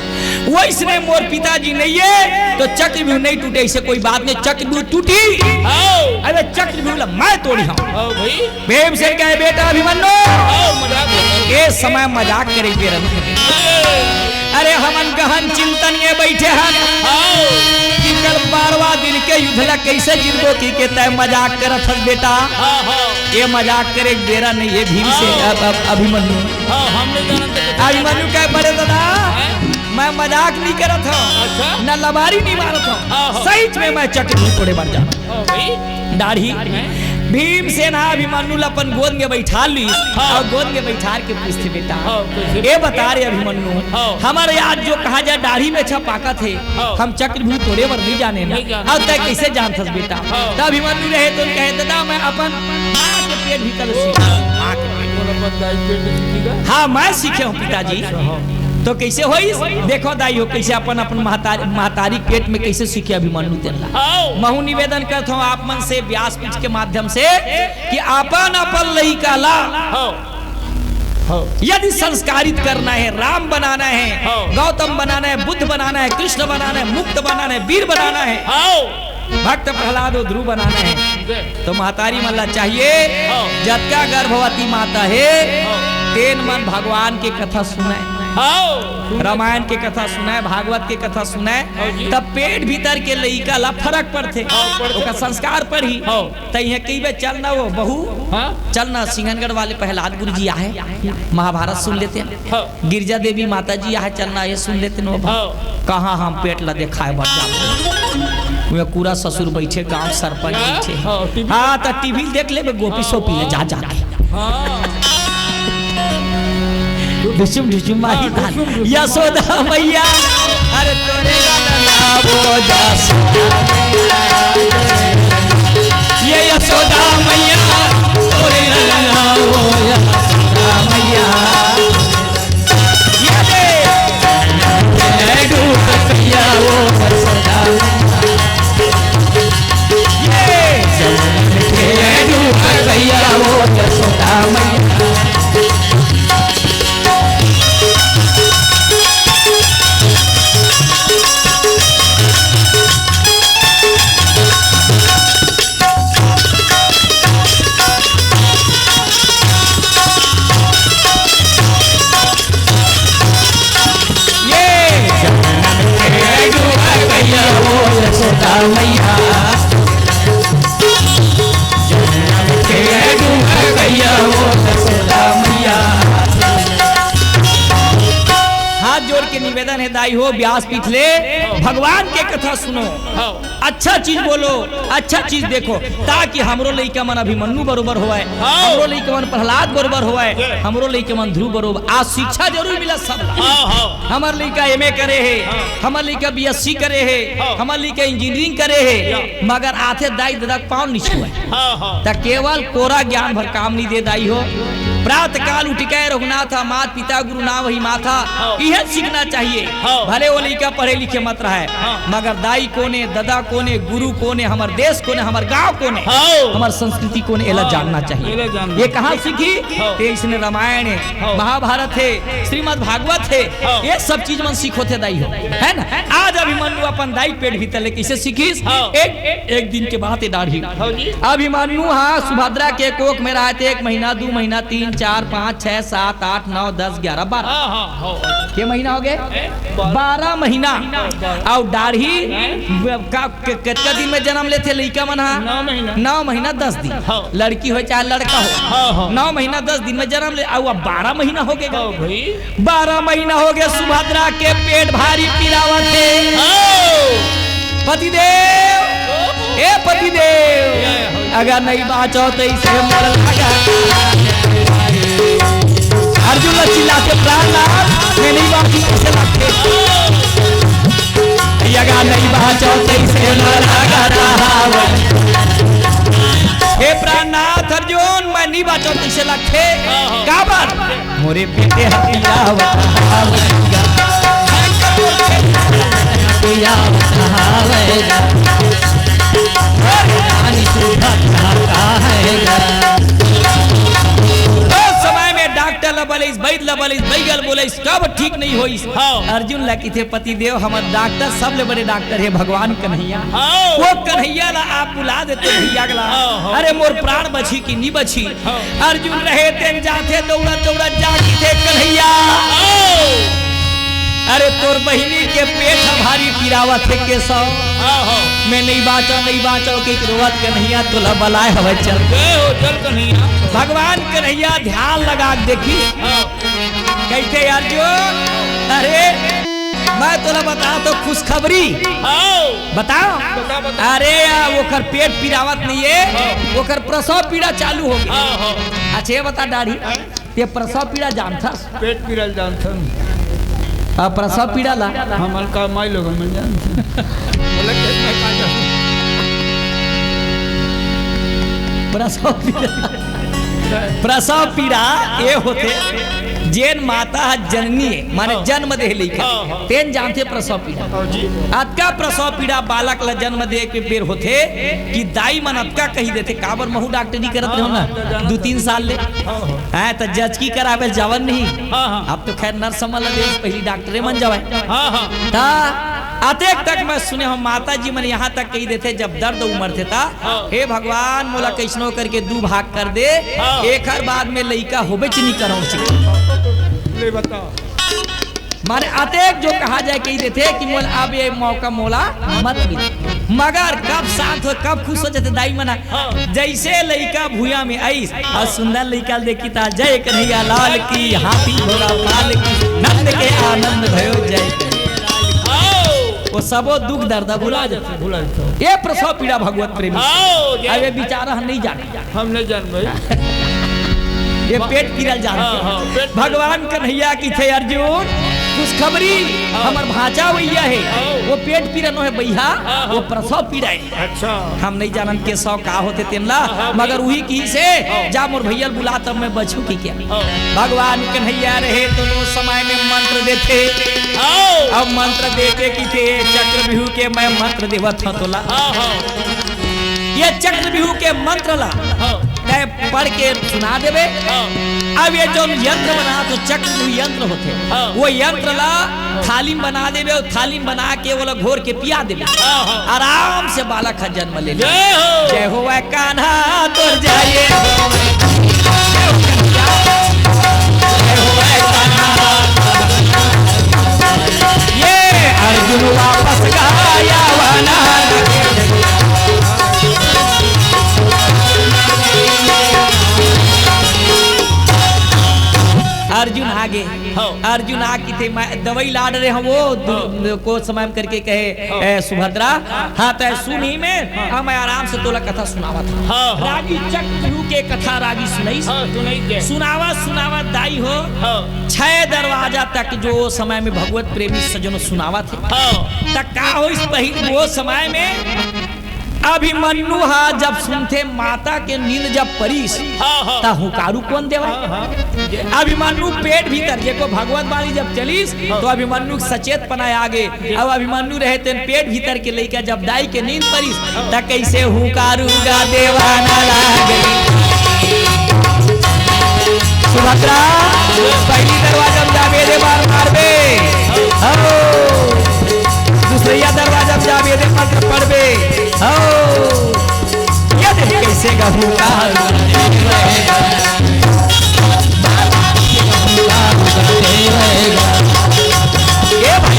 वइसने मोर पिताजी नहीं है, तो चक्रव्यूह नहीं टूटे, अइसे कोई बात नहीं, चक्रव्यूह टूटही। हाँ। अरे चक्रव्यूह ला मैं तोड़िहौं। हाँ, भाई। भीमसेन कहे, बेटा अभिमन्यु, हाँ, मजाक नहीं। ए समय मजाक करे के बेरा नहीं। अरे हमन गहन चिंतन में बइठे हन। हाँ। कि कल बारहवाँ दिन के युद्ध ला कइसे जीतबो कि के तैं मजाक करत हस बेटा। हाँ, हाँ। ये मजाक करे के बेरा नहीं है भीमसेन, हाँ। अब, अब अभिमन्यु। हाँ, हम नहीं जानत थे। अभिमन्यु कहे, बड़े दादा, हाँ। मैं मजाक नहीं करत हौं, अच्छा। न लबारी नहीं मारत हौं, हाँ, हाँ। सही में मैं चक्रव्यूह तोड़े बर जात हौं। हाँ, भाई। दाढ़ी। हैं? भीमसेन ह अभिमन्यु ल अपन गोद में बइठार लिस हाँ। अउ गोद में बइठार के पूछथे, बेटा, हाँ, कइसे? ए बता रे अभिमन्यु, हाँ। हमर आज जो कहा जाए दाढ़ी में छपाकत हे, हाँ। हम चक्रव्यूह तोड़े बर नहीं जाने ना। नहीं जाने। अउ तैं कइसे जानथस बेटा? हाँ। त अभिमन्यु रहे तो कहे, दादा, मैं अपन माँ के पेट भीतर ले सीखे हौं। माँ के पेट। कौन अपन दाई पेट में सीखी का? हाँ, मैं सीखे हौं पिताजी। अच्छा, हाँ। तो कइसे होइस? देखो दाई हो, कइसे अपन, अपन महतारी, महतारी पेट में कइसे सीखे अभिमन्यु तेन ला। हाँ। महूँ निवेदन करत हौं आप मन से व्यासपीठ के माध्यम से कि अपन अपन लइका ला हाँ। हाँ। यदि संस्कारित करना है, राम बनाना है, हाँ। गौतम बनाना है, बुद्ध बनाना है, कृष्ण बनाना है, मुक्त बनाना है, वीर बनाना है, हाँ। भक्त प्रहलाद अउ ध्रुव बनाना है, जय। तो महतारी मन ला चाहिए, हाँ। जतका गर्भवती माता हे, हाँ। तेन मन भगवान के कथा सुनय, हाँ। रामायण के कथा सुनय, भागवत के कथा सुनय, हाँ जी। तब पेट भीतर के लइका ला फरक पड़थे, हाँ, पड़थे। ओकर संस्कार पड़ही। हाँ। त इहें कहिबे, चल ना वो बहू, हाँ? चल ना, सिंघनगढ़ वाले प्रहलाद गुरु जी आहे, महाभारत सुन लेतेन। हाँ। गिरजा देवी माता जी आहे, चल ना, ये सुन लेतेन वो बहू। हाँ। कहाँ हम पेट ला देखाय बर जाबो? उहें कूरा ससुर बइठे, गाँव सरपंच हाँ? बइठे। हाँ, टीवी हाँ, त टीवी देख लेबे, गोपी हाँ, सोपी ले वाह। जा, जा के। हाँ। ढुसुम ढुसुम माही हाँ, धान। ढुसुम ढुसुम। यशोदा मैया, अरे तोरे लाला वो जसोदा मैया। ये यशोदा मैया, तोरे लाला वो यशोदा मैया। ये दे। लड्डू कन्हैया वो यशोदा मैया। ये। लड्डू कन्हैया वो यशोदा मैया। हाथ जोड़ के निवेदन हे दाई हो, व्यासपीठ ले भगवान के कथा सुनो, हाँ। अच्छा चीज बोलो, अच्छा चीज देखो, ताकि हमरो लइका मन अभिमन्यु बरोबर होवय, हाँ। हमरो लइका मन प्रहलाद बरोबर होवय, जय। हमरो लइका मन ध्रुव बरोबर। आज शिक्षा जरूर मिला सब। हाँ, हाँ। हमर लइका एमए करे हे, हाँ। हमर लइका बीएससी करे हे, हाँ। हमर लइका इंजीनियरिंग करे हे, हाँ। मगर आथे दाई ददा के पाँव नइ छुवय। हाँ, हाँ। त केवल कोरा ज्ञान भर काम नइ दे दाई हो। प्रातः काल उठिके रघुनाथ मात पिता गुरु नावहि माथा, हाँ। इहे सीखना चाहिए। हाँ। भले वो लइका पढ़े लिखे मत रहय, हाँ। मगर दाई कोने, ददा कोने, गुरु कोने, हमर देश कोने, हमर गांव कोने, हाँ। हमर संस्कृति कोने, एला हाँ। जानना चाहिए। एला जानना ये कहाँ चाहिए। सीखी? हाँ। ते इसने रामायण हे, हाँ। महाभारत हे, श्रीमद् भागवत हे, हाँ। ये सब चीज मन सीखोथे दाई हो, है ना? आज अभिमन्यु अपन दाई पेट भीतर ले कइसे सीखिस? हाँ। एक, एक दिन के बात हे दाढ़ी। हाँ जी। अभिमन्यु हा सुभद्रा के कोख में रहय ते एक महीना, दू महीना, तीन, चार, पाँच, छह, सात, आठ, नौ, दस, ग्यारह, बारह। हाँ, हाँ, हाँ। के महीना हो गे? ए, बारह। बारह महीना। हाँ, बारह। अउ दाढ़ी हैं? ब-, का, क-, कतका दिन में जनम लेथे लइका मन हा? नौ महीना। नौ महीना, दस दिन। हाँ। लड़की होय चाहे लड़का होय। हाँ, हाँ। नौ महीना, दस दिन में जनम ले, अउ अब बारह महीना हो गे। हाँ, भाई। बारह महीना हो गे, सुभद्रा के पेट भारी पिरावत हे। हाँ। पतिदेव, ए पतिदेव, अगर नहीं बाँचो त इसे मर लगा। अर्जुन ला चिल्लाथे, प्राणनाथ, मैं नहीं बाँचों तइसे लगथे। यगा नहीं बाँचों तइसे न लागा रहावय। हे प्राणनाथ अर्जुन, मैं नहीं बाँचों तइसे लगथे। हाँ, हाँ। काबर? मोरे बेटे ह पीरावत हावय गा। पीरावत हावय गा। अरे रानी सुभद्रा का है गा। ओ समय में डॉक्टर ल बलिस, वैद्य ल बलिस, वैद्य ल बोलिस, तब ठीक नहीं होइस। हाँ। अर्जुन ला किथे पति देव, हमर डॉक्टर, सबले बड़े डॉक्टर हे भगवान कन्हैया। हाँ। वो कन्हैया ला आप बुला देते भैया ला। हाँ, हाँ। अरे मोर प्राण बची कि नी बची? हाँ। अर्जुन रहे तेन जाथे दौड़त दौड़त जा किथे कन्हैया। हाँ। अरे तोर बहिनी के पेट ह भारी पिरावत हे केशव। हाँ, हाँ। मैं नहीं बाँचों, नहीं बाँचों के रोवत कन्हैया तोला बलाय हवय चल। जय हो, चल कन्हैया। भगवान कन्हैया ध्यान लगा के देखिस। हाँ। कहिथे अर्जुन, अरे मैं तोला बतावत हँव खुशखबरी। हाँ। बताओ। बता, बता। अरे आ, ओकर पेट पिरावत नहीं हे, हाँ। ओकर प्रसव पीड़ा चालू हो गे। हाँ, हाँ। अच्छा ये बता दाढ़ी, हाँ। ये प्रसव पीड़ा जानथस? पेट पीड़ा ल जानथन। आ, प्रसव पीड़ा ला? हमन का माई लोगन मन जानथन। बोला, "खेत में का जानथन?" प्रसव पीड़ा, प्रसव पीड़ा ये होथे, जेन माता ह जननी हे, माने हाँ। जन्म दे हे लइका, हाँ, हाँ। तेन जानथे प्रसव पीड़ा। हाँ जी। अतका प्रसव पीड़ा बालक ला जन्म दे के बेर होथे कि दाई मन अतका कहि देथे, काबर महूँ डॉक्टरी करत रहेंव ना, हाँ, हाँ, दू तीन साल ले। हाँ, हाँ। हैं, त जचकी कराबे जावन नहीं। हाँ, हाँ। अब तो खैर नर्स मन ला देस, पहिली डॉक्टरे मन जावय। हाँ, हाँ। त अतेक तक मैं सुने हँव, माता जी मन यहाँ तक कहि देथे, जब दर्द उमरथे त, हाँ। "हे भगवान, मोला हाँ। कइसनो करके दू भाग कर दे, हाँ। एकर बाद में लइका होबेच नहीं करँव।" ले बताओ। माने अतेक जो कहा जाए, कहि देथे कि मोला अब ये मौका मोला मत मिले। मगर कब शांत हो, कब खुश हो जाथे दाई मन ह। हाँ। जइसे लइका भुइयाँ में आइस, हाँ। अउ सुंदर लइका ल देखिस त जय कन्हैया लाल की, हाथी घोड़ा पाल की, नंद के आनंद भयो जय। हाँ। वो सबो दुख दर्द भुला जाथे। भुला जाथे। ये प्रसव पीड़ा भगवत प्रेमी। हाँ, जय। अब ये बिचारा हम नहीं जाने। हम नहीं जान भाई। ये पेट पीरा ल जानथे। हाँ, हाँ, पेट पीरा। भगवान कन्हैया किथे अर्जुन, खुशखबरी, हाँ। हमर भांचा भैया हे, हाँ। वो पेट पीरा नो हे भैया, हाँ, हाँ। वो प्रसव पीरा हे। अच्छा। हम नहीं जानन केशव का होथे तेन ला, हाँ, हाँ, मगर भाई। उही किहिसे, हाँ। जा मोर भैया ल बुला तब मैं बचहूँ कहिके। हाँ। भगवान कन्हैया रहे तो ओ समय में मंत्र देथे। हाँ। अब मंत्र देके किथे चक्रव्यूह के मैं मंत्र देवत हँव तोला। हाँ, हाँ। ये चक्रव्यूह के मंत्र ला हाँ। तैं पढ़ के सुना देबे। हाँ। अब ये जो यंत्र बना तो चक्रव्यूह यंत्र होथे, हाँ। वो यंत्र ला थाली में बना देबे अउ थाली में बना के ओला घोर के पिया देबे। हाँ, हाँ। आराम से बालक ह जन्म ले ले। जय हो। जय हो वै कान्हा तोर जय हो। ये अर्जुन वापस गया वनान। अर्जुन आगे, हाँ। अर्जुन आ किथे मैं दवाई लाड रहे हँव वो दु-, हाँ। को समय में करके कहे, हाँ। ए, सुभद्रा, हाँ। हाँ, तैं सुन ही में, हाँ। हाँ, मैं आराम से तोला कथा सुनावत हँव। हाँ, हाँ। रागी चक्रव्यूह के कथा रागी सुनइस। हाँ, सुनइस के। सुनावत, सुनावत दाई हो, हाँ। छह दरवाजा तक जो समय में भगवत प्रेमी सज्जनों सुनावत हे। हाँ। त का होइस पहिली वो समय में अभिमन्यु ह जब सुनथे माता के नींद जब परिस, हाँ, हाँ। त हुंकारू कोन देवय? हाँ, हाँ। अभिमन्यु पेट भीतर, जेको भगवत वाणी जब चलिस, हाँ। तो अभिमन्यु के सचेतपना आगे। अब अभिमन्यु रहे तेन पेट भीतर के लइका जब दाई के नींद परिस, त कइसे हुंकारू गा देवा न लागे। सुभद्रा, पहिली दरवाजा में जाबे दे बार मारबे। हो। दूसरइया दरवाजा में जाबे दे मंत्र पढ़बे। हो। ये देख कइसे गा हुंकारू। ए भाई।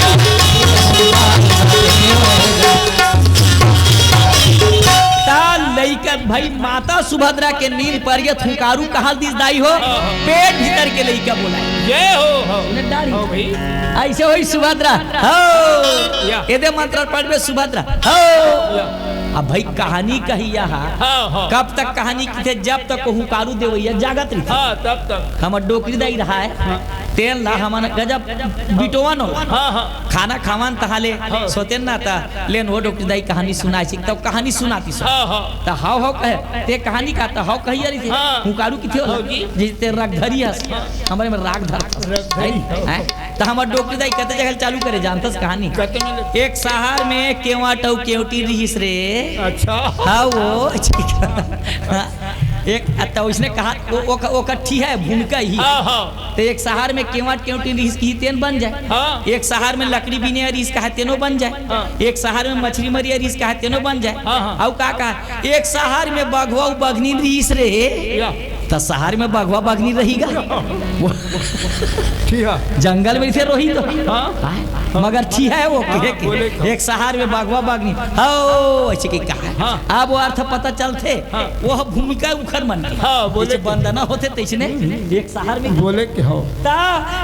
त लइका भाई माता सुभद्रा के नींद पर गे हुंकारू कहा ल दिस दाई हो, पेट भीतर के लइका बोलाय। जय हो, हो। सुने डारी। हो भाई। अइसे होइस सुभद्रा। हो। या। एदे मंत्र पढ़बे सुभद्रा। हो। या। अब भाई, कहानी कहिया हा, हाँ, हाँ। कब तक कहानी किथे? जब तक वो हुंकारू देवैया जागत रहिथे। हाँ, तब तक। हमर डोकरी दाई रहा है, हाँ। तेन ला हमन गजब बिटोवन हो। हाँ, हाँ। खाना खावन तहाले हाँ। सोतेन ना, त लेन वो डोकरी दाई कहानी सुनाए सिक, तब कहानी सुनातिस। हाँ, हाँ। त हव हव कहे, ते कहानी का त हव कहिया रहिथे। हाँ। हुंकारू किथे होला? हाँ जी। जइसे ते राग धरी हस, हमरे में राग धरथस। राग धरी। हैं? हैं? त हमर डोकरी दाई कते जगह ले चालू करे जानथस कहानी। कते में ले? एक सहर में केवट अउ केवटी रिहिस रे। अच्छा। हाँ, वो, हाँ, एक, त उसने कहा, वो, वो, ओकर ठिहा हे, भूमिका ही। हाँ, हाँ। त एक सहर में केवट केवटी रिहिस किही तेन बन जाए। हाँ। एक सहर में लकड़ी बीने रिहिस कहा तेनो बन जाए। हाँ। एक सहर में मछरी मरिया रिहिस कहा तेनो बन जाए। हाँ, हाँ। अउ का कहा, एक सहर में बघवा अउ बघनी रिहिस रे। या। त सहर में बघवा बघनी रही गा। वो ठिहा। जंगल में इसे रोही तो। हाँ। हाँ। मगर ठिहा हे वो, हाँ, के, के। बोले का। एक सहर में बघवा बघनी। हो, ऐसे के कहा। हाँ। अब वो अर्थ पता चलथे। हाँ। वो भूमिका उखर मन के। हाँ, बोले जइसे के। वंदना होथे तइसने एक सहर में। बोले के हो। त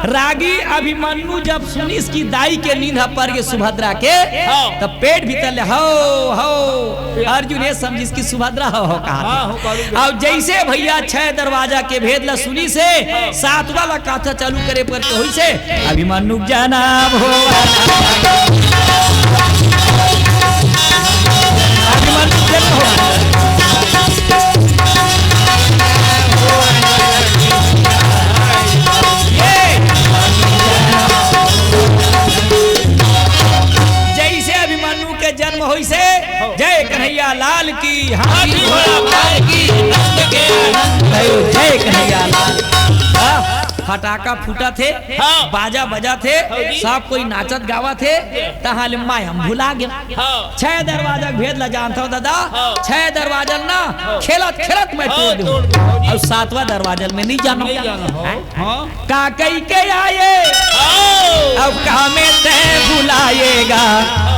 रागी अभिमन्यु जब सुनिस कि दाई के नींद ह पर गे सुभद्रा के, हाँ। त पेट भीतर ले, "हव, हव।" अर्जुन ये समझिस कि सुभद्रा हव, हव कहा हाँ, थे। हो, बाबू। अउ जइसे भइया छह दरवाजा के भेद ला सुनिस हे, हाँ। सातवां ला कथा चालू करे पर के होइस हे, अभिमन्यु के जनम हो। अभिमन्यु के जनम हो। ये जइसे अभिमन्यु के जन्म होइस हे, जय कन्हैया लाल की, हाथी घोड़ा मार की, नंद के आनंद भयो, जय कन्हैया लाल। हाँ, फटाका फूटत हे, हाँ। बाजा बजत हे, हाँ जी। सब कोई नाचत गावत हे, तहाँ ले माया भुला गे। हाँ। छह दरवाजा के भेद ला जानथव दादा, हाँ। छह दरवाजा ना, हाँ। खेलत खेलत मैं हाँ, तोड़ दूँ। तोड़ दूँ, हाँ जी। अउ सातवां दरवाजा में नहीं जाना। नहीं जाना, हाँ। हैं? हाँ। का कहि के आए, हाँ। अउ का में तैं भुलाएगा,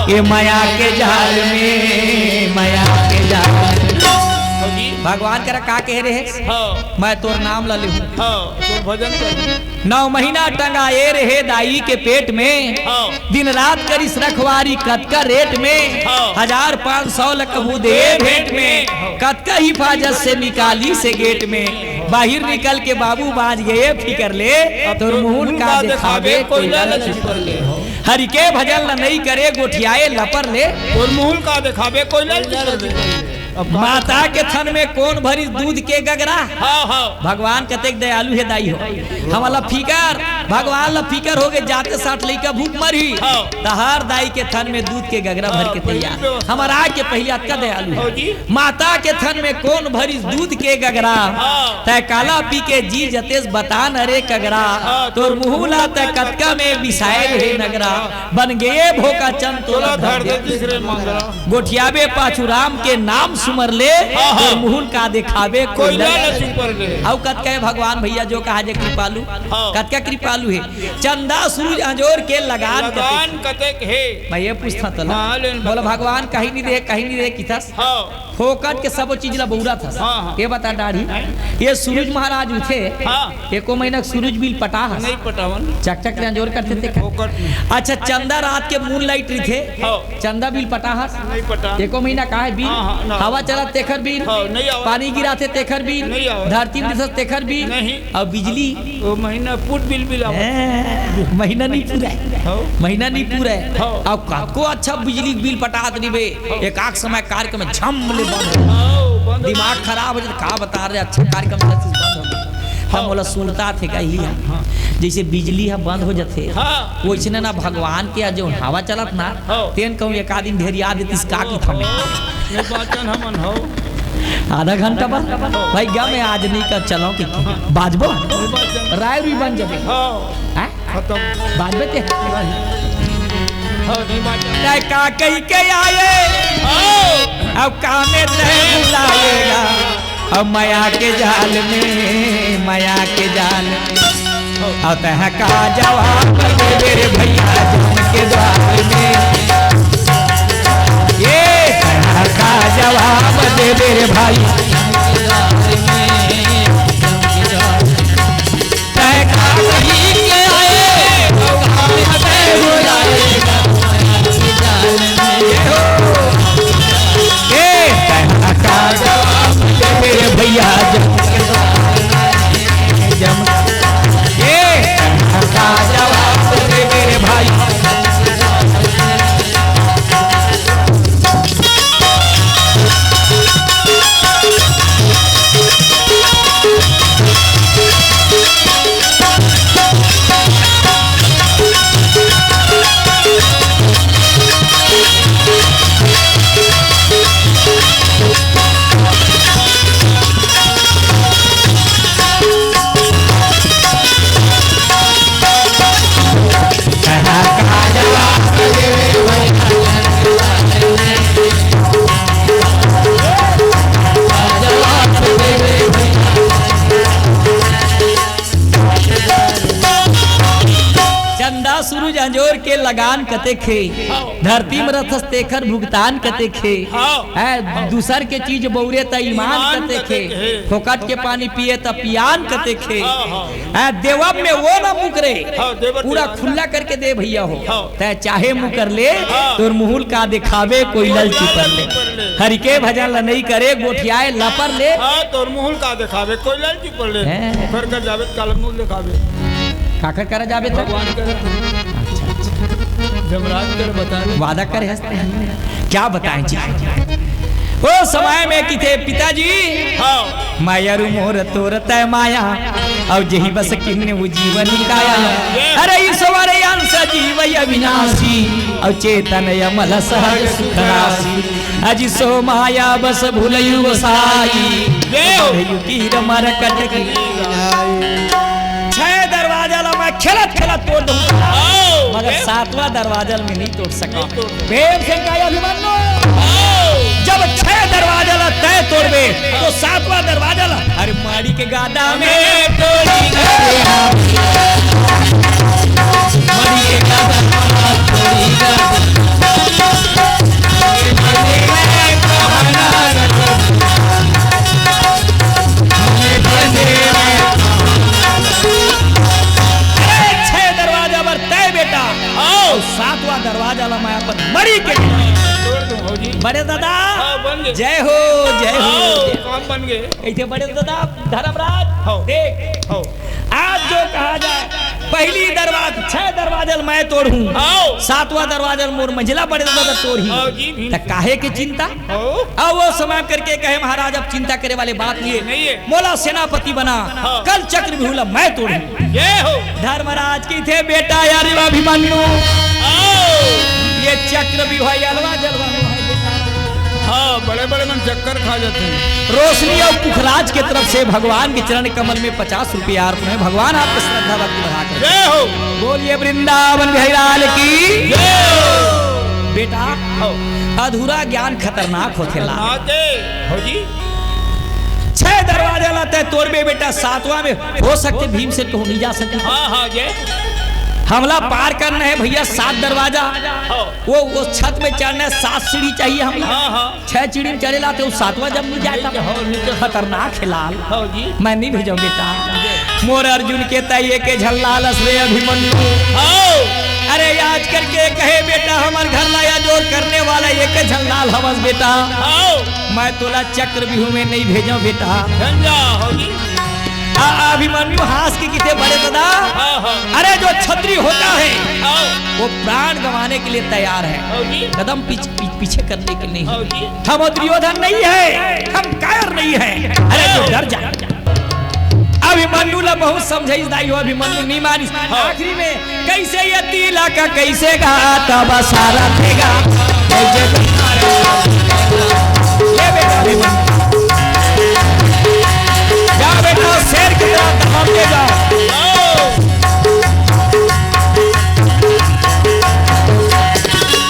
ये माया के जाल में, माया के जाल में। हाँ जी। भगवान करा का कहे रहे? हाँ। मैं तोर नाम ला लेहूँ। हाँ, तोर भजन कर। नौ महीना टंगाए रहे दाई के पेट में, हाँ। दिन रात करिस रखवारी कतका रेट में, हाँ। हजार पाँच सौ ल कभू दे भेंट में, कतका हिफाजत से निकालिस हे गेट में। बाहिर निकल के बाबू बाँच गे फिकर ले, अब तोर मुहूँ ल का देखाबे कोइला ल चिपर ले। हरि के भजन ल नइ करे गोठियाए लपर ले। तोर मुहूँ ल का देखाबे कोइला ल चिपर ले। अब का माता के थन में कोन भरिस दूध के गगरा? हाँ, हाँ। भगवान कतेक दयालु हे दाई हो। हमला फिकर, भगवान ला फिकर होगे, जाते साठ लइका भूख मरही। हाँ। तहार दाई के थन में दूध के गगरा भर के हाँ, तैयार। पहली व्यवस्था। हमर आए के पहली अतका दयालु हे। हाँ जी। माता के थन में कोन भरिस दूध के गगरा? हाँ। तैं काला पी के जी जतेस बता न रे कगरा। हाँ, तोर मुहूँ ला तैं कतका में बिसाए रहे नगरा। बन गे भोका चंद तोला तोला धर धर दे दे तीसरे मंगरा। गोठियाबे पाछू राम के नाम सुमर ले, हाँ, हाँ। तोर मुहूँ ल का देखाबे कोइला कोइला ल चिपर ले। अउ कतका हे भगवान भइया जो कहा जे कृपालु, हाँ। कतका कृपालु हे। चंदा सूरज अंजोर के लगान लगान कतेक? कतेक हे? मैं ये पूछथँव तोला। हाँ, ले न बोला बता। भगवान कहीं नहीं दे, कहीं नहीं दे किथस। हाँ। फोकट के सबो चीज ला बउरत हस। हाँ, हाँ। ये बता डाढ़ी, ये सूरज महाराज उठे, हाँ। एको महीना सूरज बिल पटा हस? नहीं पटावन। चकचक ले अंजोर करथे ते। फोकट में। अच्छा, चंदा रात के मून लाइट रहिथे, हाँ। चंदा बिल पटा हस? नहीं पटा। एको महीना का हे बिल? हाँ, हाँ, ना। हवा चलत तेखर बिल? हाँ, नहीं आवत। पानी गिराथे तेखर बिल? नहीं आवत। धरती में दिसत तेखर बिल? नहीं। अउ बिजली? वो महीना फुट बिल बिल आवत। हैं, महीना नहीं पूरा हे। हाँ। महीना नहीं पूरा हे। हाँ। अउ कतको अच्छा बिजली बिल पटात नहीं बे। एक आख समय कार्यक्रम में झम ले बंद हो। हाँ, बंद हो। दिमाग खराब हो जाता, का बता रहे, अच्छा कार्यक्रम चलत बंद हो गया। हम हाँ। बोला सुनता थे का ही हम। हाँ। जइसे बिजली ह बंद हो जाथे, हाँ। वइसने ना भगवान के जो हवा चलत ना, हाँ। तेन कहूँ एक आध दिन ढेरिया देतिस का की थमे। निर्वाचन हमन हो। आधा घंटा बाद, भाई गा मैं आज नहीं का चलो कि बाजबो? निर्वाचन। राय रुई बन जाबे। हाँ। हैं? खतम। बाजबे ते? हाँ, निर्वाचन। तैं का कहि के आए? हाँ। अउ का में तैं भुलाएगा? अउ माया के जाल में, माया के जाल में। अउ तैं का जवाब देबे रे भइया जम के द्वार में? ये तैं का जवाब देबे रे भाई? तैं का कहि के आए, अउ का में तैं भुलाएगा? ये हो। ए लगान कतेक हे, हाँ। धरती म रथस तेखर भुगतान कतेक हे। हाँ। है, दूसर के चीज बउरे त ईमान ईमान कतेक हे, कतेक हे। फोकट के पानी पिए त पियान कतेक हे। हाँ, हाँ। है, देवब में वो न मुकरे, हाँ, देवर पूरा देवान। खुल्ला करके दे भइया हो। हाँ। तैं चाहे मुकर ले, हाँ। तोर मुहुल का देखाबे, कोई कोई ललची लालच पर ले। पर ले। हरि के भजन ल नइ करे, गोठियाए लपर ले। हाँ, तोर मुहुल का देखाबे, कोई ललची पर ले। हैं? ओखर कर जाबे त काला मुंह देखाबे। काखर करा जाबे त? भगवान करा। अच्छा, अच्छा। जमराज कर बता दे। वादा करे हंसते हैं। क्या बताएं जी? ओ समय में किथे पिताजी। हाँ। माया रू मोर तोर तय माया। अउ जेहि बस किन्ने वो जीवन काया। ये। अरे ईश्वर अंश जीव अविनाशी। अउ चेतन अमल सहज सुख राशि। अजि सो माया बस भुलयु गोसाई। जय हो। भयु कीर मरकट की। छह दरवाजा ला मैं खेलत खेलत तोड़ दूंगा। आओ। मगर ये। सातवां दरवाजा ला मैं नहीं तोड़ सका। नहीं तोड़ सका। प्रेम से कहा अभिमन्यु। आओ। जब छह दरवाजा ला तैं तोड़बे, तो सातवां दरवाजा ला अरे माड़ी के गादा में तोड़ी गादा। माड़ी के गादा में तोड़ी गादा। अरे छह दरवाजा बर तैं बेटा, आओ। सातवां दरवाजा ला मैं अपन मरी के तोड़ दूं, भौजी। बड़े दादा, हाँ, बन गए। जय हो, जय हो, आओ, जय। काम बन गए। ऐसे बड़े दादा, धर्मराज, हाँ। देख, हाँ। आज जो कहा जाए, पहली दरवाजा, छह दरवाजा मैं तोड़हूं, आओ। सातवां दरवाजा मोर मंझला बड़े दादा तोड़ही। आओ जी, भी। त काहे के चिंता? आओ। अब वो समय करके कहे, महाराज, अब चिंता करे वाले बात नहीं है। नहीं है। मोला सेनापति बना, हाँ। कल चक्रव्यूह ला मैं तोड़हूं। जय हो। धर्मराज कथे, बेटा यार अभिमन्यु, आओ। ये चक्रव्यूह अलवा जलवा में है बेटा। हाँ, बड़े बड़े मन चक्कर खा जाते हैं। रोशनी अउ पुखराज के तरफ से भगवान के चरण कमल में पचास रुपया अर्पण है। भगवान आपके श्रद्धा भक्ति बढ़ा कर। जय हो। बोलिए वृंदावन बिहारी लाल की। जय हो। बेटा, हाँ। अधूरा ज्ञान खतरनाक होथे ला। हाँ, जय। भौजी। छह दरवाजा ला तैं तोड़बे बेटा, सातवां में हो सकथे भीमसेन कहूं नहीं जा सके। हाँ, हाँ, जय। हमला पार करना है भैया, सात दरवाजा। हाँ। वो, वो छत में चढ़ना है, सात सीढ़ी चाहिए हमला। हाँ, हाँ। छह सीढ़ी में चढ़े ला त वो सातवां जब नहीं जाए त हाँ, नहीं तो खतरनाक हे लाल। हाँ जी। मैं नहीं भेजो बेटा। जी। मोर अर्जुन के तैं एक झन लाल अस रे अभिमन्यु। हाँ। अरे आज करके कहे बेटा, हमर घर ला या जोर करने वाला एक झन लाल हवस बेटा। हाँ। मैं तोला चक्रव्यूह में नहीं भेजो बेटा। झंझा होगी। आ, अभिमन्यु हंस के कथे, बड़े दादा, हाँ, हाँ। अरे जो छत्री होता है, हाँ। वो प्राण गंवाने के लिए तैयार है, हाँ जी। कदम पीछे, पी-, पीछे करने के लिए नहीं। हाँ जी। हम दुर्योधन नहीं है, हम कायर नहीं है। अरे जो डर जा। अभिमन्यु ला बहुत समझाइस दाई हो, अभिमन्यु नहीं मानिस। हाँ। आखिरी में कैसे ये तिलक कैसे गा तब सारा देगा। कैसे ये बेटा भी मन। जाओ बेटा, शेर की तरह दबा के जाओ।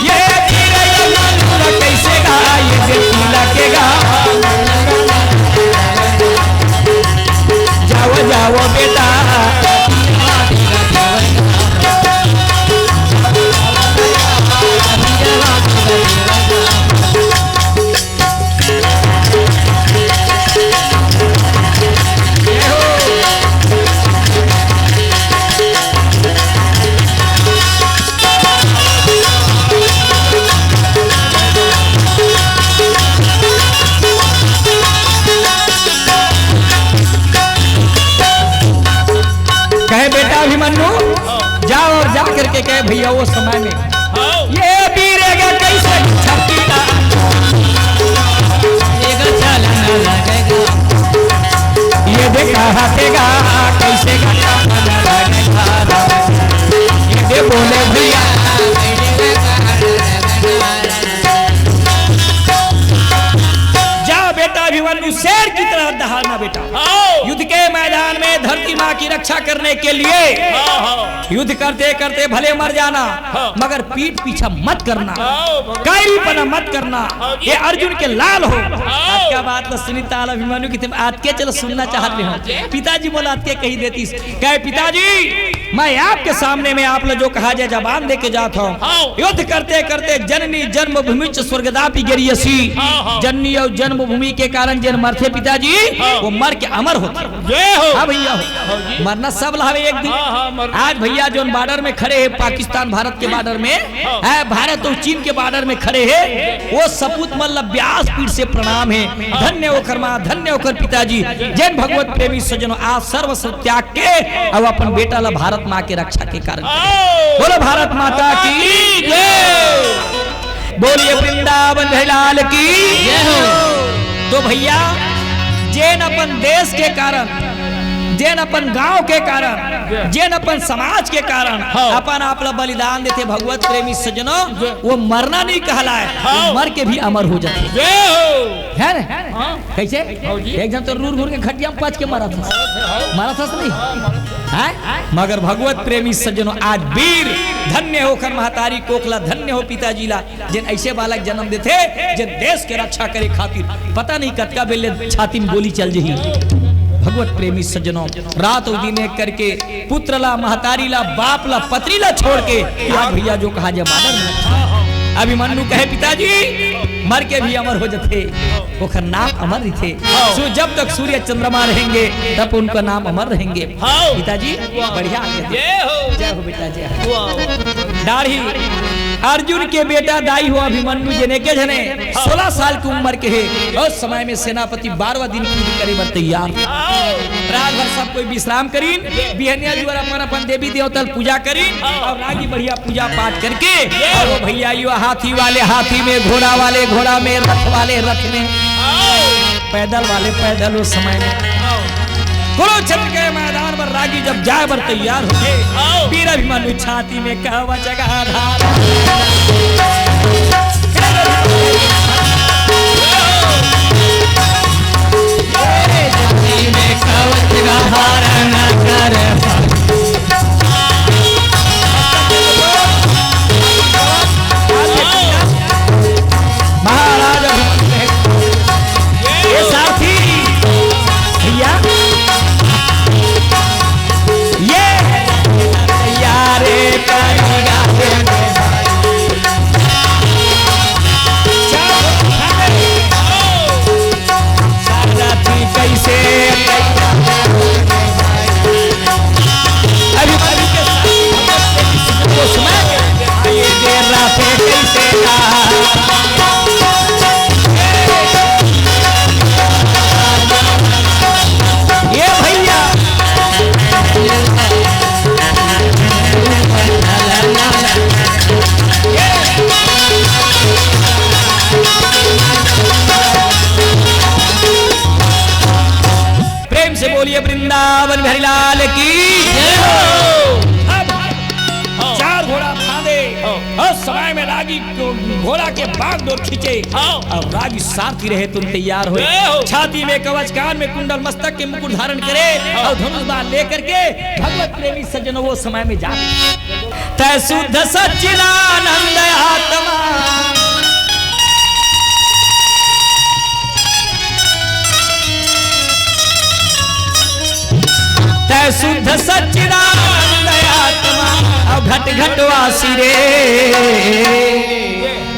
ये तीर ये मालूम कैसे गा, ये बेटी लगेगा। जाओ, जाओ बेटा। कहे, "बेटा अभिमन्यु, जाओ और जा करके कहे भैया, वो समय में ये बीरेगा कैसे छपकीला, ये देखा हटेगा कैसे, ये दे बोले भैया।" जा बेटा अभिमन्यु, शेर की तरह दहाड़ना बेटा। आओ। युद्ध के मैदान में धरती माँ की रक्षा करने के लिए हाँ, हाँ। युद्ध करते करते भले मर जाना, हाँ। मगर पीठ पीछा मत करना, आओ, भगवान। कायरीपना मत करना। हाँ जी। ये अर्जुन के लाल हो। आओ। आज का बात ला सुनी ताल अभिमन्यु की, तुम आज के चलो सुनना चाहत रहे हो। हाँ जी। पिताजी बोला, आज के कही देती। कहे, "पिताजी, मैं आपके सामने में आप ला जो कहा जाए, जबान दे के जात हूँ। हाँ। युद्ध करते करते जननी जन्मभूमि च स्वर्गदापि गरीयसी। हाँ, हाँ। जननी और जन्मभूमि के कारण जेन मरथे पिताजी, हाँ। वो मर के अमर होथे। जय हो। हाँ भैया हो। हाँ जी। मरना सब ला हवे एक दिन। हाँ, हाँ, मरना। आज भैया जोन बॉर्डर में खड़े हे, पाकिस्तान भारत के बॉर्डर में, हाँ। है, भारत और चीन के बॉर्डर में खड़े हे, वो सपूत मन ला व्यासपीठ से प्रणाम हे। हाँ। धन्य ओकर माँ, धन्य ओकर पिताजी, जेन भगवत प्रेमी सज्जनों आज सर्वस्व त्याग के अउ अपन बेटा ला भारत माँ के रक्षा के कारण करे। आओ। बोलो भारत माता की जय। बोलिए वृंदावन बिहारी लाल की जय हो। तो भैया, जेन अपन देश के कारण, जेन अपन गांव के कारण, जेन अपन समाज के कारण हाँ। अपन आप ला बलिदान देथे भगवत प्रेमी सज्जनों, वो मरना नहीं कहलाए, हाँ। वो मर के भी अमर हो जाथे। जय हो। है ना? हाँ। कैसे? हाँ जी। एक झन तो रूर घूर के खटिया में पच के मरत हस। मरत हस नहीं? हैं? मगर भगवत प्रेमी सज्जनों, आज वीर धन्य हो ओकर महतारी कोख ला, धन्य हो पिताजी ला, जेन ऐसे बालक जन्म देथे, जेन देश के रक्षा करे खातिर पता नहीं कतका बेर ले छाती में गोली चल जही। भगवत प्रेमी सज्जनों, रात अउ दिन एक करके पुत्र ला, महतारी ला, बाप ला, पत्नी ला छोड़ के आज भैया जो कहा जाए बॉर्डर में अभिमन्यु कहे, "पिताजी, मर के भी अमर हो जथे, ओकर नाम अमर रहिथे। हाँ। सु-, जब तक सूर्य चंद्रमा रहेंगे, तब उनका नाम अमर रहेंगे।" हाँ। पिताजी, वाह। बढ़िया आगे दे। जय हो। जय हो बेटा, जय हो। वाह, वाह। दाढ़ी, अर्जुन के बेटा दाई हो अभिमन्यु जेन एके झने, हाँ। सोलह साल की उम्र के हे, उस समय में सेनापति बारहवाँ दिन की करे बर तैयार। हाँ। रात भर सब कोई विश्राम करीन, बिहनिया जुआर अपन अपन देवी देवता ल पूजा करी अउ रागी बढ़िया पूजा पाठ करके अउ वो भैया यो हाथी वाले हाथी में, घोड़ा वाले घोड़ा में, रथ वाले रथ में, पैदल वाले पैदल। उस समय में कुरुक्षेत्र के मैदान पर रागी जब जाए बर तैयार होथे, वीर अभिमन्यु छाती में कवच गाथा। महाराज, ये सारथी भैया, ये यारे करेगा। सारथी कैसे अभी, अभी के साथ वो सुना, ये दे रहा थे कैसे का। ये भैया। प्रेम से बोलिए वृंदावन बिहारी लाल की जय हो। अब चार घोड़ा फांदे, हाँ। उस समय में रागी घोड़ा के बागडोर खींचे, हाँ। अब रागी सारथी रहे तुम तैयार हो। जय हो। छाती में कवच, कान में कुंडल, मस्तक के मुकुट धारण करे, हाँ। और धनुष बाण लेकर के भगवत प्रेमी सज्जन वो समय में जा तै शुद्ध सच्चिदानंद आत्मा। तै शुद्ध सच्चिदानंद आत्मा, अउ घट घटवासी रे।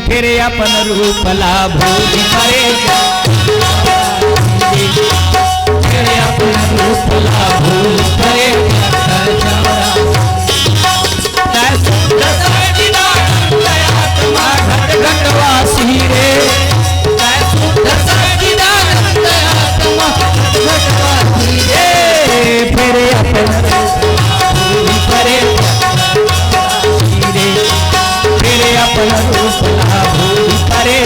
फेर अपन रूप ला भूल परे जा। फेर अपन रूप ला भूल परे जा। तै शुद्ध सच्चिदानंद आत्मा घट घटवासी रे। तै शुद्ध सच्चिदानंद आत्मा घट घटवासी रे। फेर अपन रूप ला भूल परे जा। रे, तेरे अपन रूप ला भूल परे।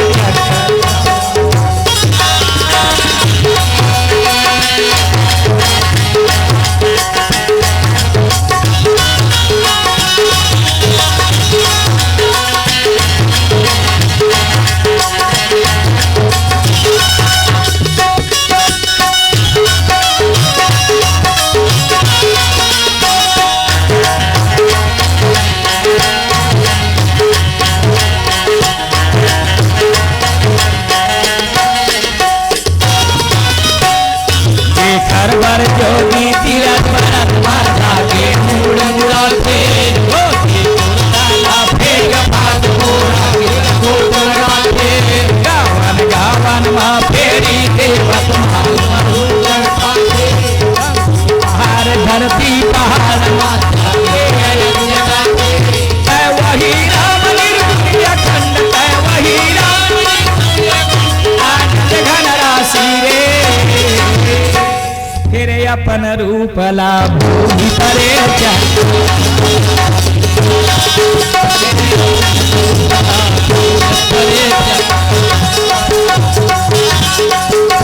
अपन रूप ला भूलि परे जा।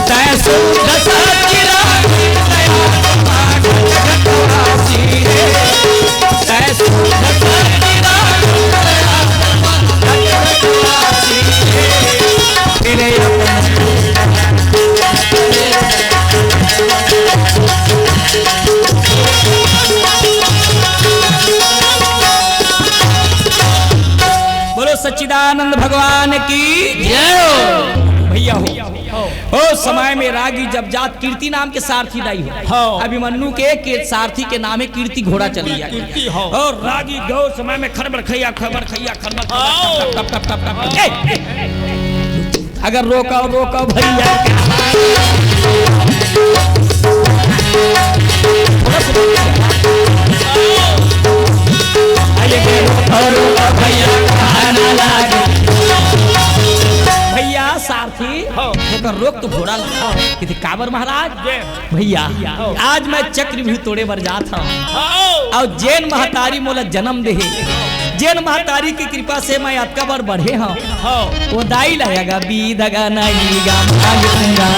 तैं शुद्ध सच्चिदानंद आत्मा घट घट वासी रे। तैं शुद्ध सच्चिदानंद आत्मा घट घट वासी रे। तेरे अपन बोलो सच्चिदानंद भगवान की जय हो। भैया हो, ओ समय में रागी जब जात कीर्ति नाम के सारथी दाई हो। हाँ। अभिमन्यु के, के सारथी के नाम है कीर्ति, घोड़ा चली जाए। कीर्ति हो। और रागी गौ समय में खरबड़ खैया, खरबड़ खैया, खरबड़ खैया, हाँ। टप, टप, टप, टप, टप। ए, ए, अगर रोको, रोको भैया। अरे रोको, रोको भैया, कहाँ ना लागे। भैया सारथी, हाँ। एकर रोक तो घोड़ा ला। हाँ। किथे काबर महाराज? ये। भैया, हाँ। आज मैं चक्रव्यूह तोड़े बर जात हूँ। हाँ। अउ जेन महतारी मोला जन्म देहे, जेन महतारी के कृपा से मैं अतका बर बढ़े हूँ। हाँ। ओ दाई ला गा बीध गा नहीं गा मांग दूंगा।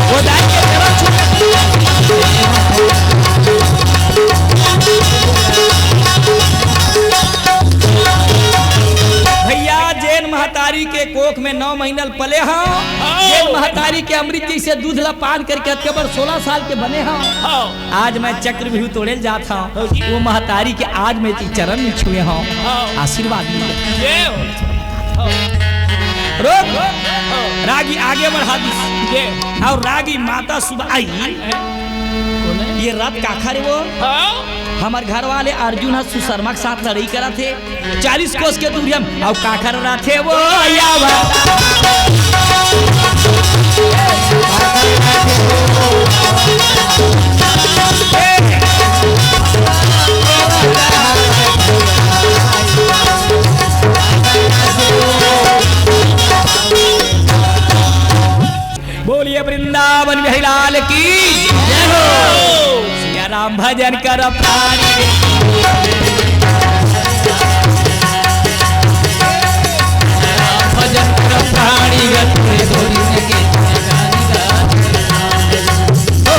ओ दाई के चरण छू भैया, जेन महतारी के कोख में नौ महीना ल पले हूँ, हाँ। जेन महतारी के अमृत जैसे दूध ला पान करके अतके बर सोलह साल के बने हूँ। हाँ। आज मैं चक्रव्यूह तोड़े ल जात हूँ, हाँ जी। वो महतारी के आज मैं चरण में छुए हूँ, हाँ। आशीर्वाद मिले। ये हो। हाँ। रोक। हाँ। रागी आगे बढ़ा दी। ये। अउ रागी माता सुबह आई। ये रथ काखर वो? हाँ। हमर घर वाले अर्जुन ह सुशर्मा के साथ लड़ाई करत हे, चालीस कोस के दूरी हम, अउ काखर रथ हे वो? आवा। बोलिए वृंदावन बिहारी लाल की जय हो। सिया राम भजन कर प्राणी, राम भजन कर प्राणी, ओ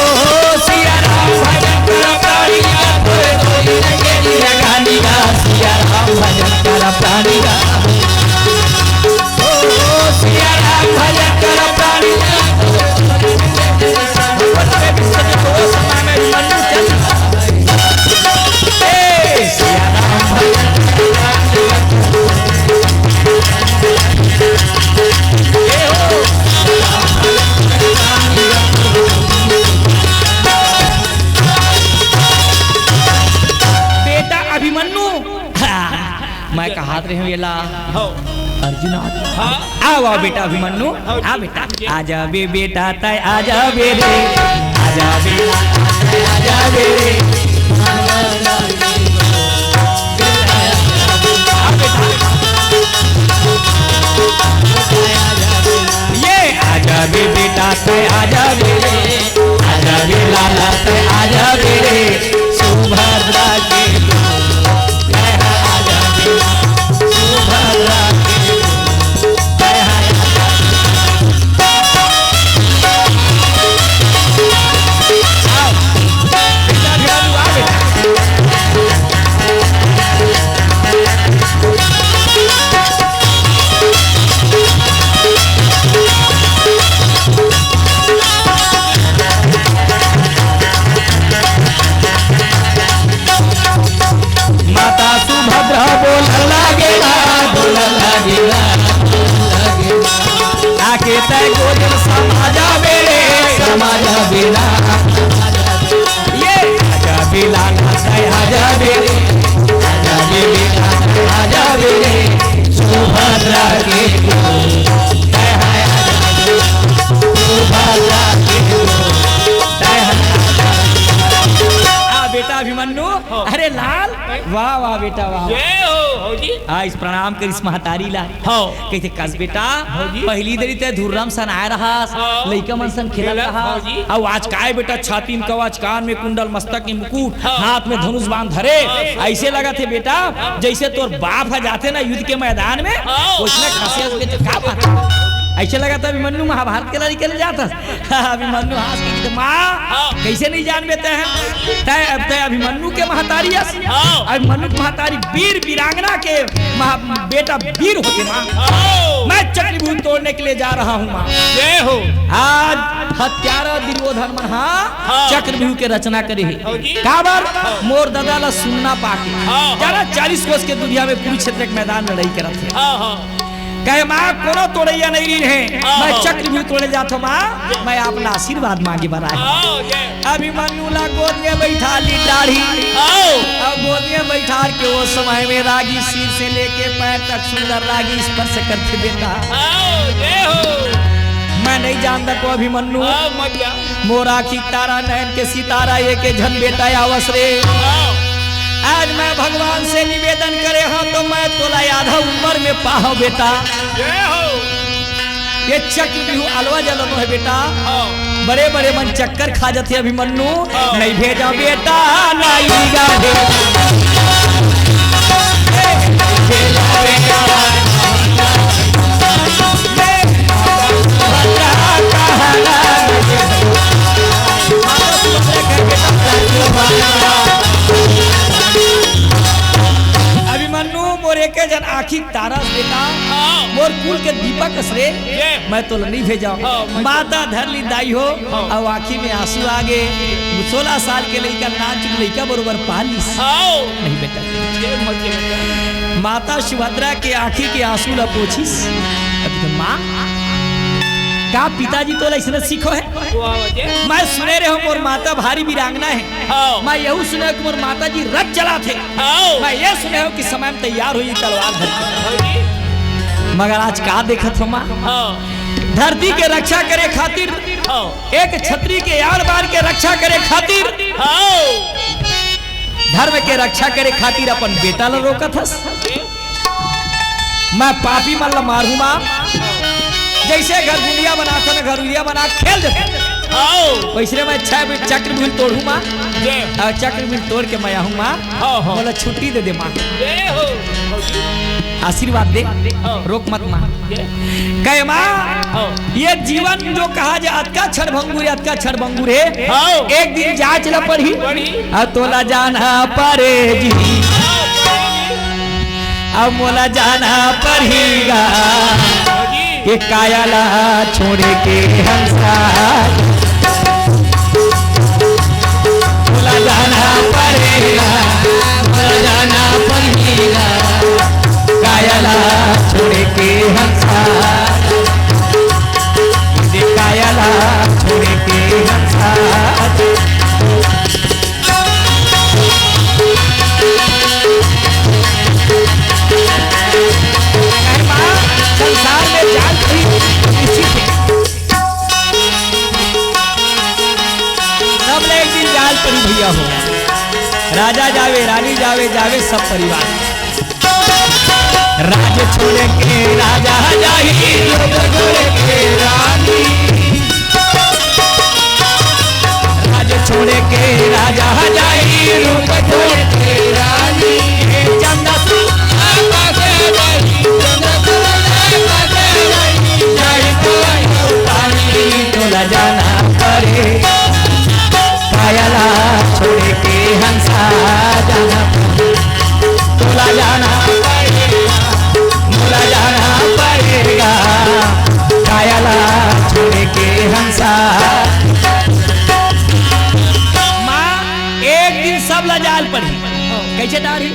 सिया राम भजन कर प्राणी, सिया राम भजन कर प्राणी। ओ, ओ, सिया राम भजन कर प्राणी। ए, सिया राम भजन कर प्राणी। ए हो। बेटा अभिमन्यु, हाँ, मैं कहात रहे हूँ, ये ला। हाँ। अर्जुन आ। हाँ। आ, वाह बेटा अभिमन्यु, हाँ, आ बेटा, जी। आ जा बे बेटा, तय आ जा बे रे, आ जा बे, आ जा बे रे। आ बेटा। ये आ जा बे बेटा, तय आ जा बे रे, आ जा बे लाला, तय आ जा बे रे। सुभद्रा के माता सुभद्रा बोल लागे ना, बोल लागे ना, बोल लागे ना। आके तय गोद में समा जाबे रे, समा जाबे ना। ये आजा बेला ना, तय आ जाबे रे, आजा बेला ना, तय आ जाबे रे। सुभद्रा के सुभद्रा के तय आ बेटा अभिमन्यु, हाँ। अरे लाल, वाह, वाह बेटा, वाह। जय हो, हो जी। आइस प्रणाम करिस महतारी ला। हाँ। कहिथे, "कस बेटा, हाँ जी। पहिली दरी ते धुर्रम सन आए रहस, हाँ। लइका मन सन खेलत खेलत, रहस। हाँ जी। अउ आज काय बेटा छाती म कवच, कान में कुंडल, मस्तक में मुकुट, हाँ। हाथ में धनुष बाण धरे, हाँ। अइसे लगत हे बेटा, जइसे तोर बाप ह जाथे ना युद्ध के मैदान में, हाँ। वइसने कसे हस बेटा, का बात हे?" अइसे लगत हे अभिमन्यु महाभारत के लड़ाई करे जात हस। अभिमन्यु हाँस के कहिथे, "माँ, हाँ। कइसे नइ जानबे तैं ह? तैं, तैं अभिमन्यु के महतारी हस। हाँ। अभिमन्यु के महतारी वीर वीरांगना के महा-, बेटा वीर होथे माँ। हाँ। मैं चक्रव्यूह तोड़ने के लिए जा रहा हूँ माँ।" जय हो। आज हत्यारा दुर्योधन मन हा हाँ। चक्रव्यूह के रचना करे हे। हाँ जी। काबर? हाँ। मोर ददा ला सुन्ना पाके। हाँ, हाँ। जाना चालीस कोस के दुरिहा में कुरुक्षेत्र के मैदान लड़ाई करत हे। हाँ, हाँ। कहे, "माँ, कोनो तोड़इया नइ रहिन हे, हाँ, मैं हाँ। चक्रव्यूह तोड़े जाथों माँ, मैं आपला आशीर्वाद मांगे बर आए हँव।" हाँ, जय। अभिमन्यु ला गोद में बइठा लिस दाढ़ी। हाँ। अउ गोद में बइठार के ओ समय में रागी सिर से लेके पैर तक सुंदर रागी स्पर्श करथे बेटा। हाँ, जय हो। मैं नइ जानत हँव अभिमन्यु। हाँ, मत जा। मोर आँखी तारा नयन के सितारा एक झन बेटा आवस रे। हाँ। आज मैं भगवान से निवेदन करे हँव त मैं तोला आधा उमर में पाहूँ बेटा। जय हो। ये चक्रव्यूह अलवा जलनो हे बेटा। हाँ। बड़े बड़े मन चक्कर खा जाथे अभिमन्यु। हाँ। नइ भेजँव बेटा, नइ गा हे। अभिमन्यु मोर एके झन आँखी तारा अस बेटा, हाँ। मोर कुल के दीपक अस रे, ये। मैं तोला नइ भेजँव। हाँ, मैं माता धर लिस दाई हो, हाँ। अउ आँखी में आँसू आ गे। सोलह साल के लइका, नानचुक लइका बरोबर पालिस। हाँ। नहीं बेटा। ये मत ये बेटा। माता सुभद्रा के आँखी के आँसू ला पोछिस। अभी तो माँ, का पिताजी तोला अइसने सिखोय हे? वाह, वाह, जय। मैं सुने रहेंव मोर माता भारी वीरांगना हे। हाँ। मैं यहू सुने हँव कि मोर माता जी रथ चलाथे। हाँ। मैं ये सुने हँव कि समय में तैयार होही तलवार धर के। हाँ जी। मगर आज का देखत हँव माँ? हाँ। धरती के रक्षा करे खातिर, हाँ। एक छतरी के आड़ बार के रक्षा करे खातिर, हाँ। धर्म के रक्षा करे खातिर अपन बेटा ला रोकत हस। मैं पापी मन ला मारहूँ माँ, जइसे घर गुंदिया बनाथन, घर उरिया बना खेल देथन। हाँ। वइसने मैं छह चक्रव्यूह तोड़हूँ माँ। जय। अउ चक्रव्यूह तोड़ के मैं आहूँ माँ। हाँ, हाँ। मोला छुट्टी दे दे माँ। जय हो। आशीर्वाद दे। हाँ। रोक मत माँ। जय। कहे माँ, हाँ। ये जीवन जो कहा जाए अतका क्षणभंगुर हे, अतका क्षणभंगुर हे। हाँ। एक दिन जाँच ला पड़ही। पड़ही। अउ तोला जाना परे जी। हाँ, पड़ही। अउ मोला जाना पड़ही गा। हाँ जी। ये काया ला छोड़ के हंसा, मोला जाना पड़ेगा, मोला जाना पड़ेगा, काया ला छोड़ के हंसा, ये काया ला छोड़ के हंसा। संसार में जान पड़ी किसी के। सब ले एक दिन जाल परी भैया हो। राजा जावे, रानी जावे, जावे सब परिवार। राज छोड़ के राजा जाही, लोग छोड़ के रानी। राज छोड़ के राजा जाई, रूप छोड़ के रानी। हे चंदा सुंदर पासे रही, चंदा सुंदर पासे रही, जाई तो रानी, तोला जाना पड़े। कायला छोड़ के हंसा जाना पड़े। तोला जाना पड़ेगा, मोला जाना पड़ेगा, कायला छोड़ के हंसा। माँ, एक दिन सब ला जाल पड़ही। कइसे डारही?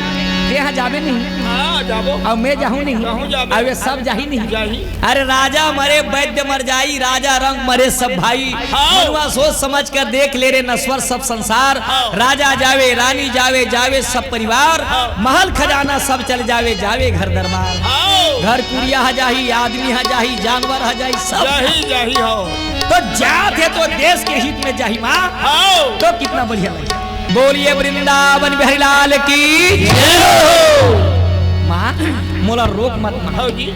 तेहा जाबे नहीं। हाँ, जाबो। अउ मैं जाहूँ नहीं। कहूँ जाबे। अउ ये सब जाही नहीं। जाही। अरे राजा मरे वैद्य मर जाई, राजा रंग मरे सब भाई। हाँ। मनुआ सोच समझ कर देख ले रे नश्वर सब संसार। हाँ। राजा जावे, रानी जावे, जावे सब परिवार। हाँ। महल खजाना सब चल जावे, जावे घर दरबार। हाँ। घर कुरिया ह जाही, आदमी ह जाही, जानवर ह जाही, सब जाही, जाही हो। तो जात हे तो देश के हित में जाही माँ। हाँ। तो कितना बढ़िया लगे। बोलिए वृंदावन बिहारी लाल की जय हो। माँ, मोला रोक मत माँ। हव जी।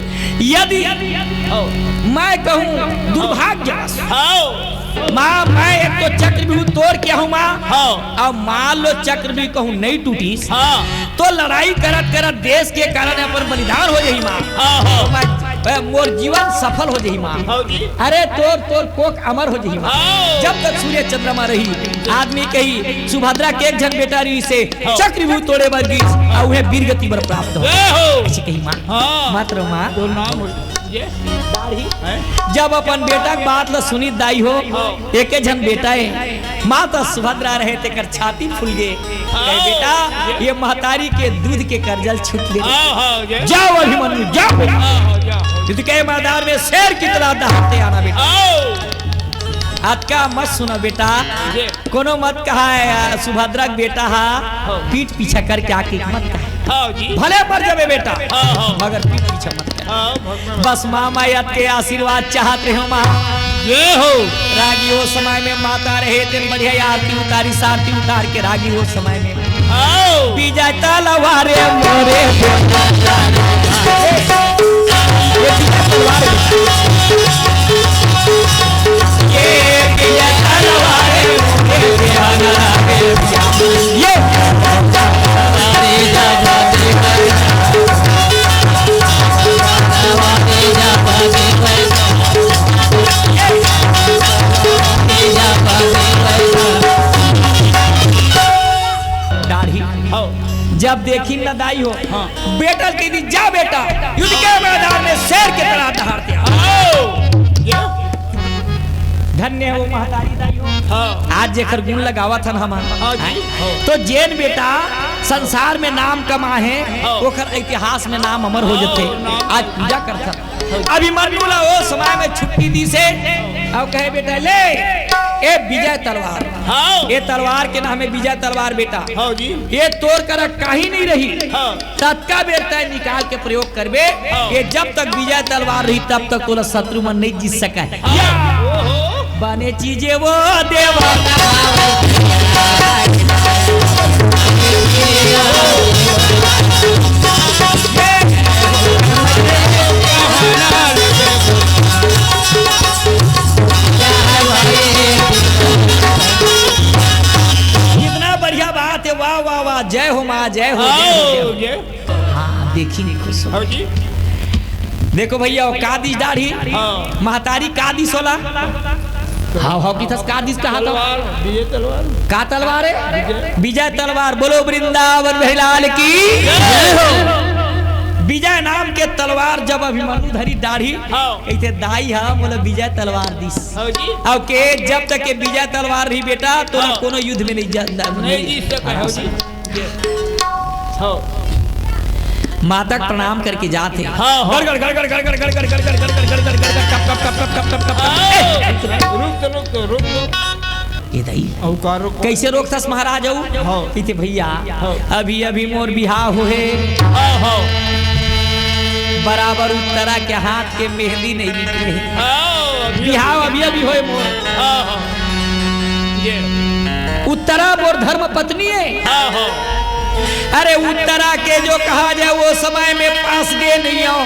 यदि हव। मैं कहूँ दुर्भाग्यवश, हव। माँ, मैं एक तो चक्रव्यूह तोड़ के आहूँ माँ, हव। अउ मान लो चक्रव्यूह कहूँ नहीं टूटिस, हाँ। तो लड़ाई करत करत देश के कारण अपन बलिदान हो जाही माँ। हाँ, हाँ। तो मैं, ए, मोर जीवन सफल हो जाही माँ। हव जी। अरे तोर तोर कोख अमर हो जाही माँ। हव। जब तक सूर्य चंद्रमा रही, आदमी कही सुभद्रा के एक झन बेटा रहिसे, हव। चक्रव्यूह तोड़े बर गिस, अउ उहे वीर गति बर प्राप्त हो। जय हो। अइसे कही माँ। हाँ। मात्र माँ। तो नाम हो। ये? दाढ़ी। हैं? जब अपन बेटा के बात ला सुनी दाई हो, हाँ। एके झन बेटा हे, माता सुभद्रा रहे तेकर छाती फूल गे। कहे, हाँ। "बेटा, ये महतारी के दूध के करजल छूट ले।" हाँ, हाँ, ये। जाओ अभिमन्यु, जाओ बेटा। हाँ, हाँ, जाओ। युद्ध के मैदान में शेर की तरह दहाड़ते आना बेटा। आओ। अतका मत सुना बेटा। ये। कोनो मत कहा है, सुभद्रा के बेटा हा, हाँ। पीठ पीछा करके आके मत कहा। हाँ जी। भले मर जाबे बेटा, हाँ, हाँ। मगर पीठ पीछा मत कर। हाँ, भगवान। बस माँ, मैं अतके आशीर्वाद चाहत रहे हो माँ। जय हो। रागी ओ समय में माता रहे तेन बढ़िया आरती उतारी, आरती उतार के रागी ओ समय में आओ। विजय तलवार मोरे बेटा। ये विजय तलवार। ये विजय तलवार मोरे बेटा। ये दाढ़ी। हाँ। जब देखी न दाई हो, हाँ। बेटा कहि दी, "जा बेटा, युद्ध के मैदान में शेर के तरह दहाड़ दिया।" आओ। ये? धन्य हो महतारी दाई हो। हाँ। आज जेकर गुण लगावत हन हमन। हाँ जी। हैं? हाँ। तो जेन बेटा संसार में नाम कमा हे, हाँ। ओकर इतिहास में नाम अमर हो हाँ, जथे। नाम आज पूजा करथन। अभिमन्यु ला ओ समय में छुट्टी दिसे, अउ कहे, "बेटा, ले, ए विजय तलवार, हाँ। ए तलवार के नाम हे विजय तलवार, बेटा। हाँ जी। ये तोर करा कहीं नहीं रही। हाँ। ततका बेर तैं निकाल के प्रयोग करबे, हाँ। ये जब तक विजय तलवार रही, तब तक तोला शत्रु मन नहीं जीत सके।" हाँ। ओहो। बने चीजे वो देवा। कितना बढ़िया बात है, वाह, वाह, वाह, जय हो माँ, जय हो, जय हो, जय हो। आओ, ये। हाँ, देखी नहीं खुश हो। हाँ जी। देखो भैया, वो का दिस दाढ़ी? हाँ। महतारी का दिस ओला? हाव, हाव, किथस का दिस कहा तो? तलवार, विजय तलवार। का तलवार है? विजय। विजय तलवार। बोलो वृंदावन बिहारी लाल की जय हो। विजय नाम के तलवार जब अभिमन्यु धरी दाढ़ी, हाँ। कहिथे, "दाई हा मोला विजय तलवार दिस।" हाँ जी। अउ के जब तक ये विजय तलवार रही बेटा, तोला हाँ। कोनो युद्ध में नहीं जा-, नहीं नहीं जीत सके, हाँ जी। हाँ। माता के प्रणाम करके जात हे। हाँ, हाँ। गड़, गड़, गड़, गड़, टप, टप, टप, टप, टप। हाँ। ए, रुक तो, रुक तो, रुक तो। ए दाई, अउ का रुक? कइसे रोकथस महाराज अउ? हाँ। कहिथे, "भैया, हाँ। अभी, अभी मोर बिहाव होहे। हाँ, हाँ। बराबर उत्तरा के हाथ के मेहंदी नहीं निकले हे।" हाँ, अभी, बिहाव अभी, अभी होए मोर। हाँ, हाँ। ये। उत्तरा मोर धर्म पत्नी है। हाँ, हाँ। अरे उत्तरा के जो कहा जाए वो समय में पास गे नहीं हो।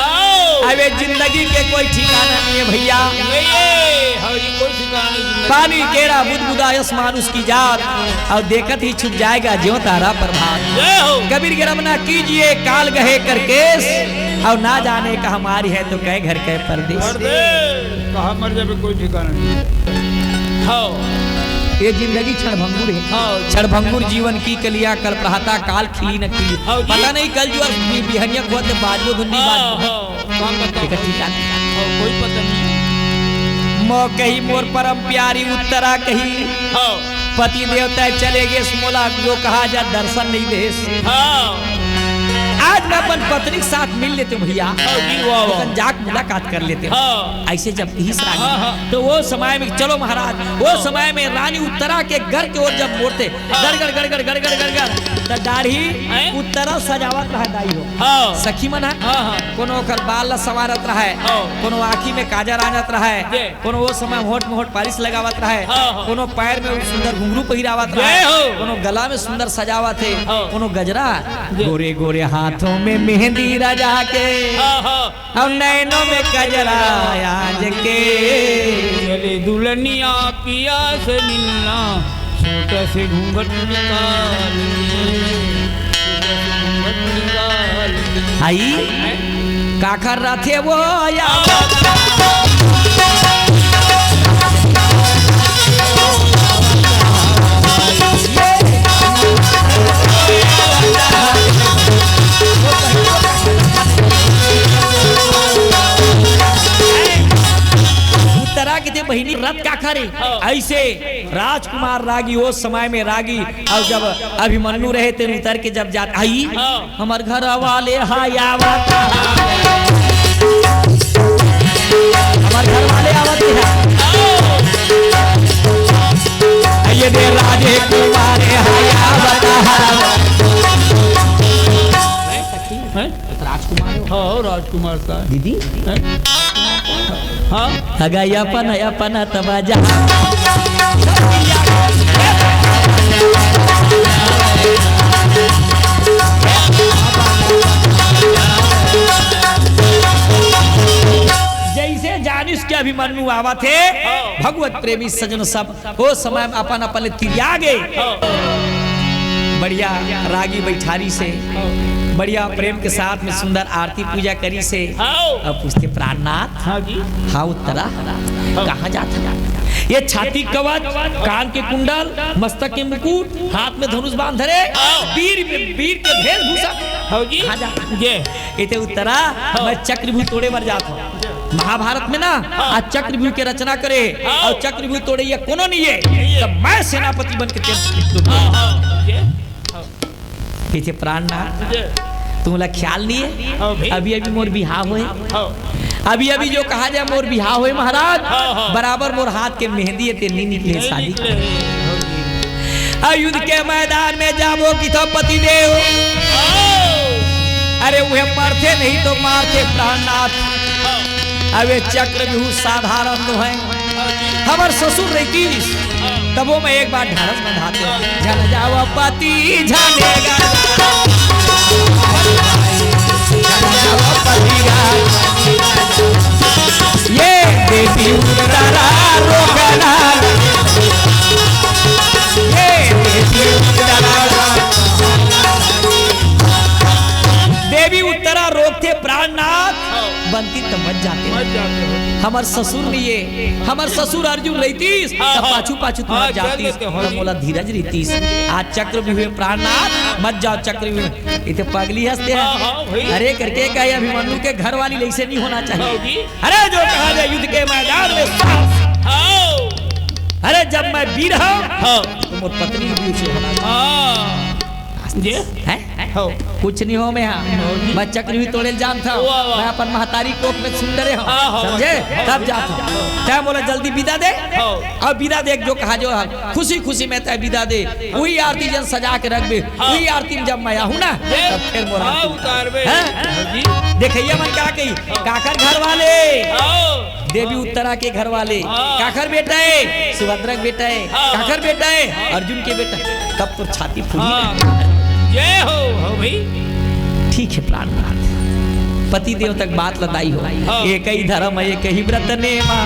हाँ। अबे जिंदगी के कोई ठिकाना नहीं है भैया। नहीं है। हाँ, ये कोई ठिकाना नहीं जिंदगी। पानी केरा बुदबुदा यस मानुष की जात, अउ देखत ही छुप जाएगा ज्यों तारा प्रभात। जय हो। कबीर के रमना कीजिए काल गहे कर केस, अउ ना जाने कहाँ मारी है तो कै घर कै परदेस। परदेस। कहाँ मर जाबे, कोई ठिकाना नहीं। हाँ। ये जिंदगी क्षणभंगुर है। हाँ। क्षणभंगुर जीवन की कलियाँ कल्प रहा था, काल खिली न खिली। हाँ जी। पता नहीं कल जो बि-, बिहनिया खोत बाजबो धुन नहीं हाँ, बाजबो। हाँ। कौन पता? एकर ठिकाना। हाँ, कोई पता नहीं। मो कही मोर परम प्यारी उत्तरा कही। हाँ। पति देवता चले गे, मोला जो कहा जा दर्शन नहीं देस। हाँ। आज मैं अपन पत्नी के साथ मिल लेते हूँ भैया। हाँ जी, वाह, वाह। अपन जाके मुलाकात कर लेते हूँ। हाँ। ऐसे जब इस रानी, हाँ, हाँ। तो वो समय में, चलो महाराज, वो हाँ। समय में रानी उत्तरा के घर के ओर जब मोड़ते, हाँ। गड़गड़, गड़गड़, गड़गड़, गड़गड़, त दाढ़ी हैं? उत्तरा सजावत रहा दाई हो। हाँ। सखी मन है, हाँ, हाँ। कोनो ओकर बाल ला संवारत रहा है, हाँ। कोनो आँखी में काजर आनत रहा है, जे। कोनो वो समय होठ में होठ पालिश लगावत रहा है, हाँ, हाँ। कोनो पैर में सुंदर घुंघरू पहिरावत रहा है, जय हो। कोनो गला में सुंदर सजावत है, हाँ। कोनो गजरा, जे। गोरे गोरे हाथ हाथों में मेहंदी राजा के, हाँ, हाँ। और नैनों में कजरा आज के। चले दुल्हनिया पिया से मिलना, छोटा से घूंघट निकाल ले, छोटा से घूंघट निकाल ले। आई? हैं? काखर रथे वो या उत्तरा के दे बहिनी रथ काखर हे। हाँ। ऐसे राजकुमार रागी, ओ समय में रागी, अउ जब अभिमन्यु रहे तेन उतर के जब जात आई, हाँ। हमर घर वाले हा आवत, हमर घर वाले आवत हे। ये दे राजे कुमार हा आवत। हैं? राजकुमार हो? हाँ, राजकुमार का। दीदी? हैं? हाँ? अगा अपन, अपन तब जा। जैसे जानिस के अभिमन्यु आवत हे, हाँ। भगवत प्रेमी सजन सब ओ समय में अपन अपन ले तिरिया गे। हाँ। बढ़िया रागी बैठारी से, हाँ। बढ़िया प्रेम के साथ में सुंदर आरती पूजा करिस हे। हाँ। अब पूछथे, प्राणनाथ, हाँ जी। हाँ उत्तरा, हाँ। कहाँ जात हे? ये छाती कवच, कान के कुंडल, मस्तक के मुकुट, हाथ में धनुष बाण धरे, हाँ। वीर में, वीर के वेशभूषा, हाँ जी। कहाँ जात हे? ये। इते उत्तरा, हाँ। मैं चक्रव्यूह तोड़े बर जात हूँ। महाभारत में ना, हाँ। आज चक्रव्यूह के रचना करे, हाँ। अउ चक्रव्यूह तोड़े ये कोनो नहीं है, नहीं है। तो मैं सेनापति बन के तेरे से युद्ध करूँ। हाँ, हाँ, ये, हाँ। कहिथे, प्राणनाथ, ये। तुमला ख्याल नहीं है? हाँ, भाई। अभी, अभी मोर बिहाव होय। हाँ। अभी, अभी जो कहा जाए, मोर बिहाव होय महाराज, हाँ, हाँ। बराबर मोर हाथ के मेहंदी हे, ते नहीं निकले नहीं शादी। निकले, हाँ जी। अ, युद्ध के मैदान में जाबो कि तो पतिदेव। आओ। अरे, उहे मरथे नहीं तो मारथे प्राणनाथ। आओ। अबे चक्रव्यूह साधारण तो है। आओ जी। हमर ससुर रहितिस, आओ। तबो मैं एक बार ढारस बंधाते। आओ। झन जावा पति झनेगा। झन जावा पति झनेगा। ये देवी उत्तरा रोकना। ये देवी उत्तरा। देवी उत्तरा रोकथे प्राणनाथ, हाँ। बनती त मत जाते। मत जाते हो। हमर ससुर नहीं है, हमर ससुर अर्जुन रहितिस, हाँ, तब हाँ। पाछू पाछू तू हाँ, मत चल जातिस, देते हो तब जी। मोला धीरज रहितिस। आज चक्रव्यूह में प्राणनाथ, मत जाओ चक्रव्यूह में। इते पगली हंसते हैं। हाँ, हाँ, भाई। अरे करके कहे अभिमन्यु के घर वाली ऐसे नहीं होना चाहिए। हाँ, जी। अरे जो कहा जाए युद्ध के मैदान में साहस। हाँ। अरे जब मैं वीर हूँ, हाँ। तो मोर पत्नी भी उसे होना चाहिए। हाँ। जी। हैं? हाँ। कुछ नहीं हो मैं यहाँ। हाँ, जी। मैं चक्रव्यूह तोड़े जानता हूँ। वाह, वाह। मैं अपन महतारी कोख में सुन डरे हूँ। हाँ, हाँ, समझे? हाँ। तब जाता हूँ। तय बोला जल्दी विदा दे। हाँ। अब विदा दे जो कहा जो हम। खुशी खुशी में तय विदा दे। हाँ। वही आरती जन सजा के रख दे। हाँ। वही आरती में जब मैं आहूँ ना, ये तब फिर मोला हाँ, आरती उतार बे। हैं? हाँ जी। देखइया मन का कही, हाँ। काकर घर वाले? हाँ। देवी उत्तरा के घर वाले। हाँ। काकर बेटा है? सुभद्रा के बेटा है। हाँ। काकर बेटा है? अर्जुन के बेटा है। तब तो छाती फूली। हाँ। जय हो, हो भाई। ठीक है, प्राणनाथ। पति देव तक बात लदाई हो। हाँ। एक ही धर्म, एक ही व्रत नेमा।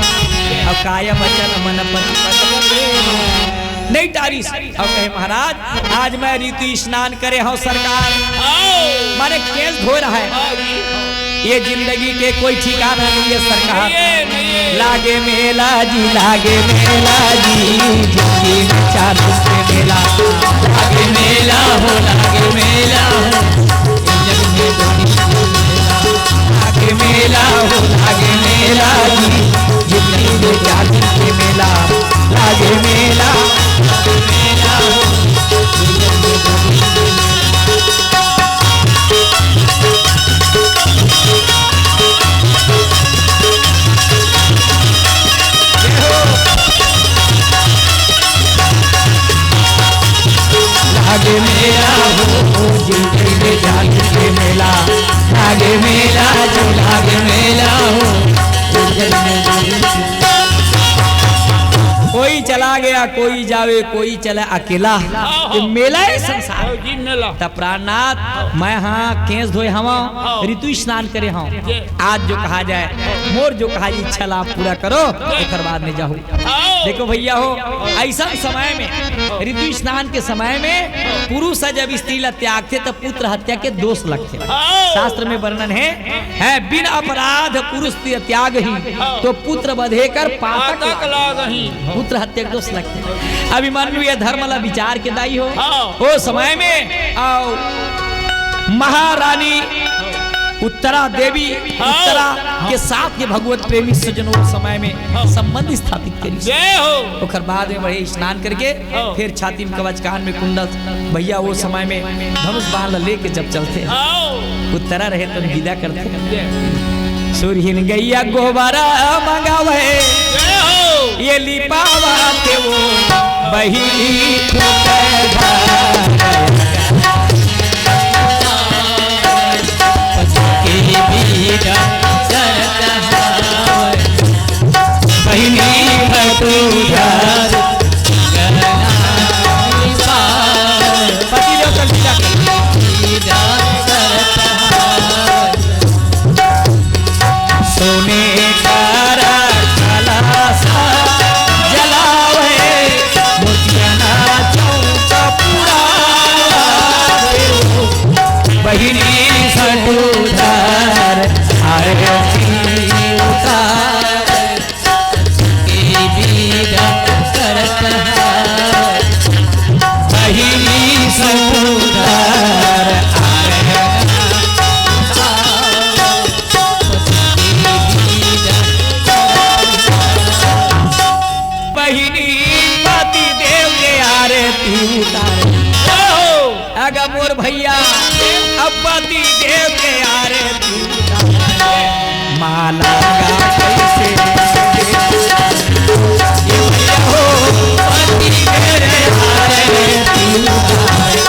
अब काय वचन मन पति पद प्रेमा। नहीं टारिस। अउ कहे, महाराज, आज मैं ऋतु स्नान करे हव सरकार। आओ। माने केस धोय रहा है। आओ जी। ये जिंदगी के कोई ठिकाना नहीं है सरकार। नहीं है, नहीं है। लागे मेला जी, लागे मेला जी, जिंदगी में चार दिन के मेला। लागे मेला हो, लागे मेला हो, ये जग में बड़ी लागे मेला हो, लागे मेला जी, जिंदगी में चार दिन के मेला। लागे मेला, लागे मेला हो। लागे मेला हो, जिंदगी में जान के मेला। लागे मेला जो, लागे मेला हो, जिंदगी में जान के। कोई चला गया, कोई जावे, कोई चला अकेला। ये मेला है संसार। त प्राणनाथ, मैं हा केस धोए हवं, हाँ। ऋतु स्नान करे हवं। जय। आज जो कहा जाए, मोर जो कहा इच्छा ला आप पूरा करो, जय। ओकर बाद में जाहू। हाँ। देखो भैया हो, अइसन समय में, ऋतु स्नान के समय में पुरुष ह जब स्त्री ला त्यागथे, त पुत्र हत्या के दोष लगथे। हाँ। शास्त्र में वर्णन हे, है, बिन अपराध पुरुष त्यागहि, तो पुत्र बधे कर पातक पातक लागहि। पुत्र हत्या के दोष लगथे। अभिमन्यु ये धर्म ला विचार के दाई हो। हाँ। ओ समय में अउ महारानी उत्तरा देवी, हाँ। उत्तरा के साथ ये भगवत प्रेमी सज्जन ओ समय में हाँ। संबंध स्थापित करिस। जय हो। ओकर बाद में बढ़े स्नान करके हाँ। फिर छाती में कवच, कान में कुंडल, भैया वो समय में धनुष बाण ला लेके जब चलथे, हाँ। उत्तरा रहे तो विदा करथे। जय। सुरहिन गैया गोबरा मंगावे, जय हो। ये लिपावा के वो बहिनी के बीड़ा सरत हावै। बहिनी भटूरा पति देव कर दीदा। सोने का कलश जलावे, मोतिया ना चौक पुरावे। बहिनी भटूरा आरती उतार। बहिनी पति देव के आरती उतार। अगा मोर भैया, अब पति देव के आरती उतारे। माला गा कैसे, ये भैया हो, पति देव के आरती उतारे।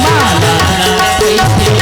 माला गा कैसे,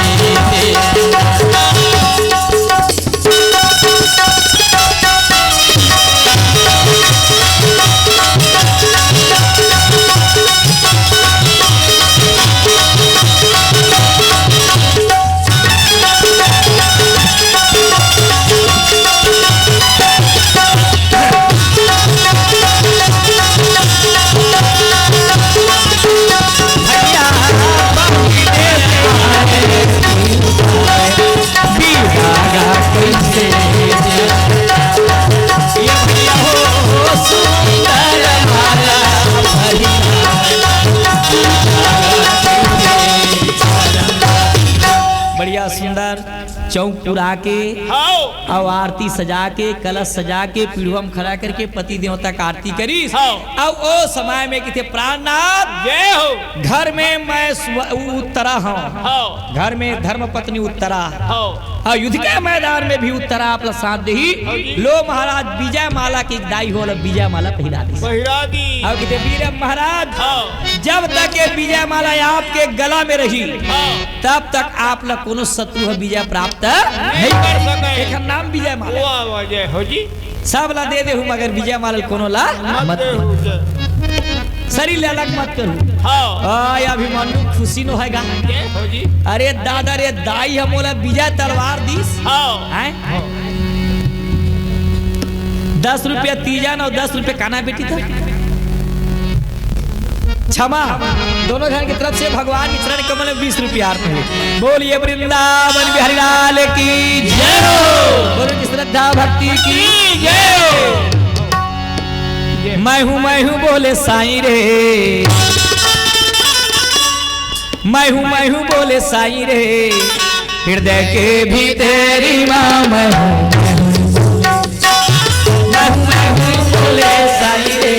बढ़िया सुंदर चौक पुरा के हाँ। अउ आरती सजा के, कलश सजा के, पीढ़ुआ म खड़ा करके पति देवता का आरती करिस। हाँ। अउ ओ समय में किथे, "प्राणनाथ, जय हो। घर में मैं स्व-, उत्तरा हूँ। हाँ। घर में धर्म पत्नी उत्तरा। हाँ। अउ युद्ध के मैदान में भी उत्तरा आप ला साथ देही।" हाँ जी। लो महाराज, विजय माला के दाई हो, ला विजय माला पहिरा दिस। पहिरा दिस। अउ किथे, "वीर महाराज, हाँ। जब तक ये विजय माला आपके गला में रही, हाँ। तब तक आप ला कोनो शत्रु ह विजय प्राप्त नहीं कर सके। एकर नाम विजय माला।" वाह, वाह, जय हो जी। सब ला दे देहू, मगर विजय माला कोनो ला मत मत देहू, देहू। जय। शरीर ले अलग मत करू। हाँ। आ, ये अभिमन्यु खुशी नो हैगा। जय हो जी। अरे दादा रे, दाई ह मोला विजय तलवार दिस। हाँ। हैं? दस रुपया तीजन अउ दस रुपया काना बेटी था। क्षमा, दोनों झन की तरफ से भगवान के चरण कमल में बीस रुपया अर्पण है। बोलिए वृंदावन बिहारी लाल की जय हो। बोलो जी श्रद्धा भक्ति की जय हो। मैं हूँ, मैं हूँ बोले साईं रे। मैं हूँ, मैं हूँ बोले साईं रे, हृदय के भीतरी माँ मैं हूँ। मैं हूँ, मैं हूँ बोले साईं रे,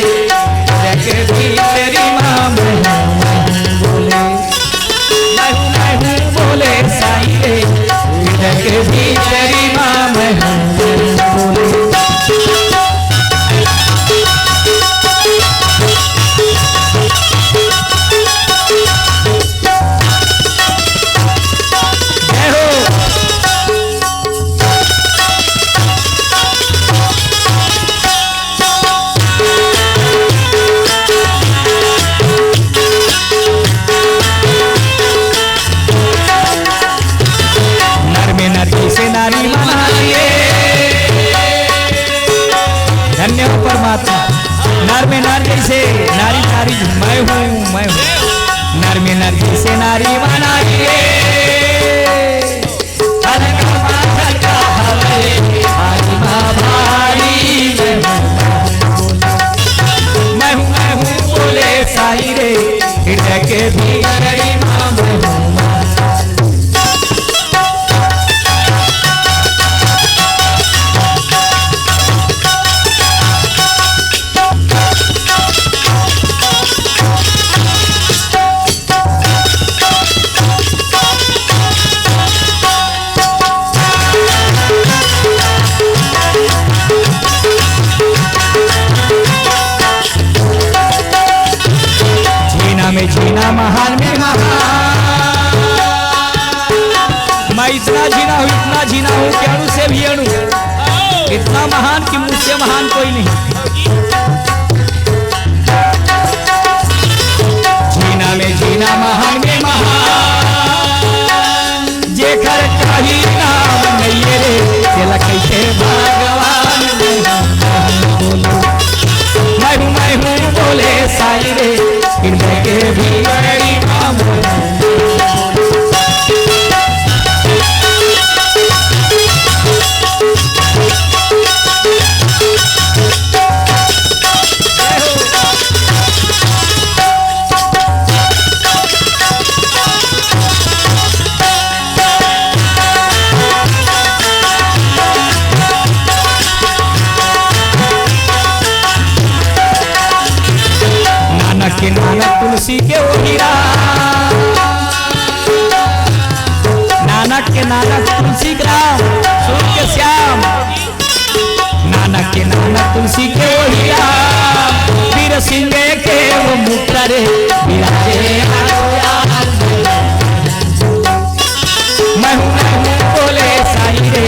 हृदय के भीतरी माँ मैं हूँ, मैं हूँ बोले। मैं हूँ, मैं हूँ बोले साईं रे, हृदय के भीतरी माँ मैं हूँ, मैं हूँ बोले। जय हो। इतना महान कि मुझसे महान कोई नहीं। जीना में जीना महान में महान, जेकर कहीं नाम नइये रे, तेला कइसे भगवान में बोलो। मैं हूँ, मैं हूँ बोले साईं रे, हृदय के भीतरी माँ बोलो। नानक के नानक तुलसी के ओ हीरा, नानक के नानक तुलसी ग्राम, सुन के श्याम। नानक के नानक तुलसी के ओ हीरा, वीर सिंह के ओ मुक्ता रे, विराजे। मैं हूँ, मैं हूँ बोले साईं रे,